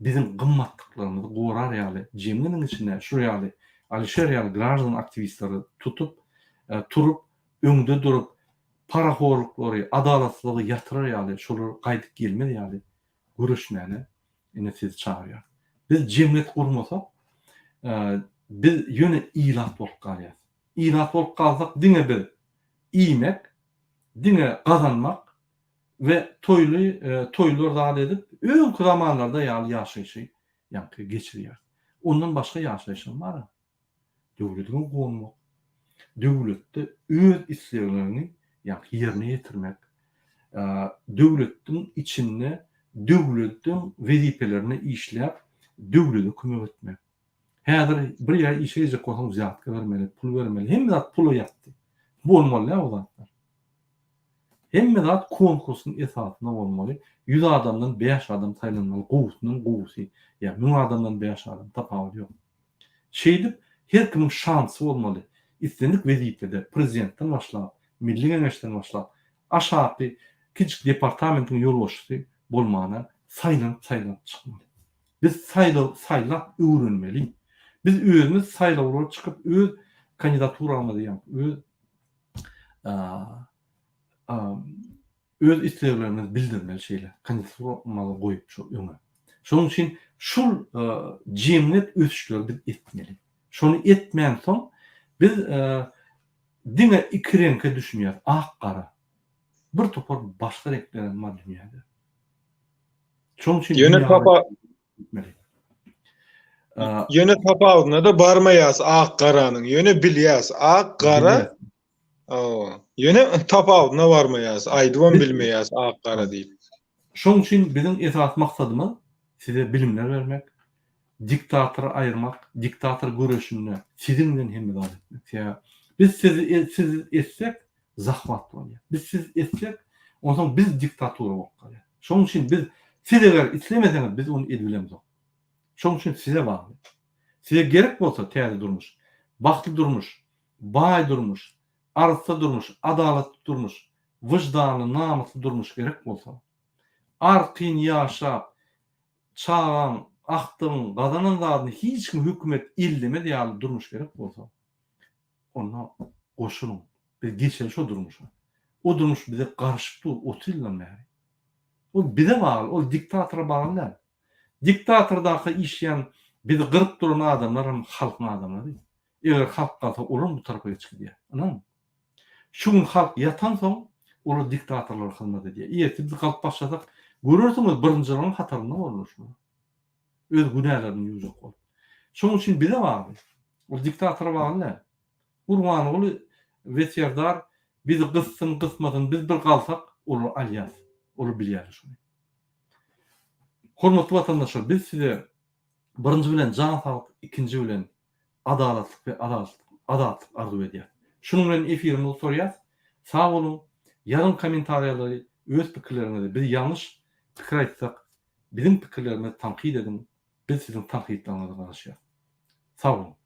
biziň gymmatlyklarymyzy gorar ýaly jemgyýetiň içinde şu ýaly Alişer ýaly graždan aktiwistleri tutup, turup, öňde durup, parahorluklary, adalatsyzlygy ýatyrar ýaly, şolar gaýdyp gelmez ýaly göreşmäne ine sizi çagyrýarys. Biz jemgyýet gurmasak, biz ýöne ilat bolup galýarys. Ilat bolup galsak diňe biz iýmek, diňe gazanmak we toýly toýlar zat edip öňki zamanlarda ýaly ýaşaýşy ýaňky geçirýäris. Ondan başga ýaşaýşam bar-a. Döwlediňe gonmak, döwletde öz islegleriňi ýaňky ýerine ýetirmek, döwletiň içinde döwletiň wezipelerinde işläp döwlede kömek etmek. Häzir bir ýere işe girjek bolsaň wzýatka bermeli, pul bermeli, hemme zat pula ýatdy. Bolmaly däl o zatlar. Hemme zat konkursyň esasynda bolmaly. 100 adamdan 5 adam saýlanmaly, gowusyndan gowusy. Ýa 1000 adamdan 5 adam, tapawudy ýok. Şeýdip, her kimiň şansy bolmaly. Islendik wezipede, prezidentden başlap, Milli Geňeşden başlap, aşaky kiçijik departamentiň ýolbaşçysy bolmana saýlanyp-saýlanyp çykmaly. Biz saýlaw saýlap öwrenmeli. Biz özümiz saýlawlara çykyp öz kandidaturamyzy ýa öz öz isleglerimizi bildirmeli şeýle kandidaturamyzy goýup şo öňe. Şonuň üçin şul jemgyýet ösüşleri biz etmeli. Şony etmänsoň biz diňe iki reňke düşünýäris, ak gara. Bir topar başga reňklerem bar dünýäde. Şonuň üçin Ýöne tapa Ýöne tapawudyna da barmaýas ak garanyň. Ýöne bilýäs ak gara. Ýöne tapawudyna barmaýas, aýdybam bilmeýäs ak gara diýip. Şonuň üçin biziň esasy maksadymyz size bilimler bermek, diktatory aýyrmak, diktator göreşinde siziň bilen hemme zat etmek. Sebäbi. Biz siz siz etsek zahwat bolýar. Biz siz etsek onsoň biz diktatura bolup galýar. Şonuň üçin biz siz eger islemeseňiz biz ony edibilemzok. Şonuň üçin size bagly. Size gerek bolsa täze durmuş, bagtly durmuş, baý durmuş, arassa durmuş, adalatly durmuş, wyždanly, namysly durmuş gerek bolsa, arkaýyn ýaşap, çagaň, agtygyň gazanan zadyny hiç kim hökümet ellemez ýaly durmuş gerek bolsa, onda goşulyň. Biz geçeli şo durmuşa. O durmuş bize garaşyp dur 30 ýyldan bäri. Ol bize bagly, ol diktatora bagly däl. Diktatordaky işleýän bizi gyryp duran adamlar hem halkyň adamlary. Eger halk galsa olam bu tarapa geçip gidýär. Ynanyň. Şu gün halk ýatansoň olar diktatorlara hyzmat edýär. Ertir biz galyp başlasak görersiňiz birinjileriň hatarynda bolarlar şular. Öz günälerini ýuwjak bolup. Şonuň üçin bize bagly. Ol diktatora bagly däl. Gurbanguly we Serdar bizi gyssyn gysmasyn biz bir galsak olary alýas. Olar bilýärler şony. Hormatly watandaşlar biz size birinji bilen jan saglyk ikinji bilen adalatlyk we azatlyk arzuw edýäs. Şunuň bilen efirimizi gutarýas. Sag boluň, ýazyň kommentariýalary öz pikirleriňizi biz ýalňyş pikir aýtsak biziň pikirlerimizi tankyt ediň biz siziň tankytlaryňyza garaşýas. Sag boluň.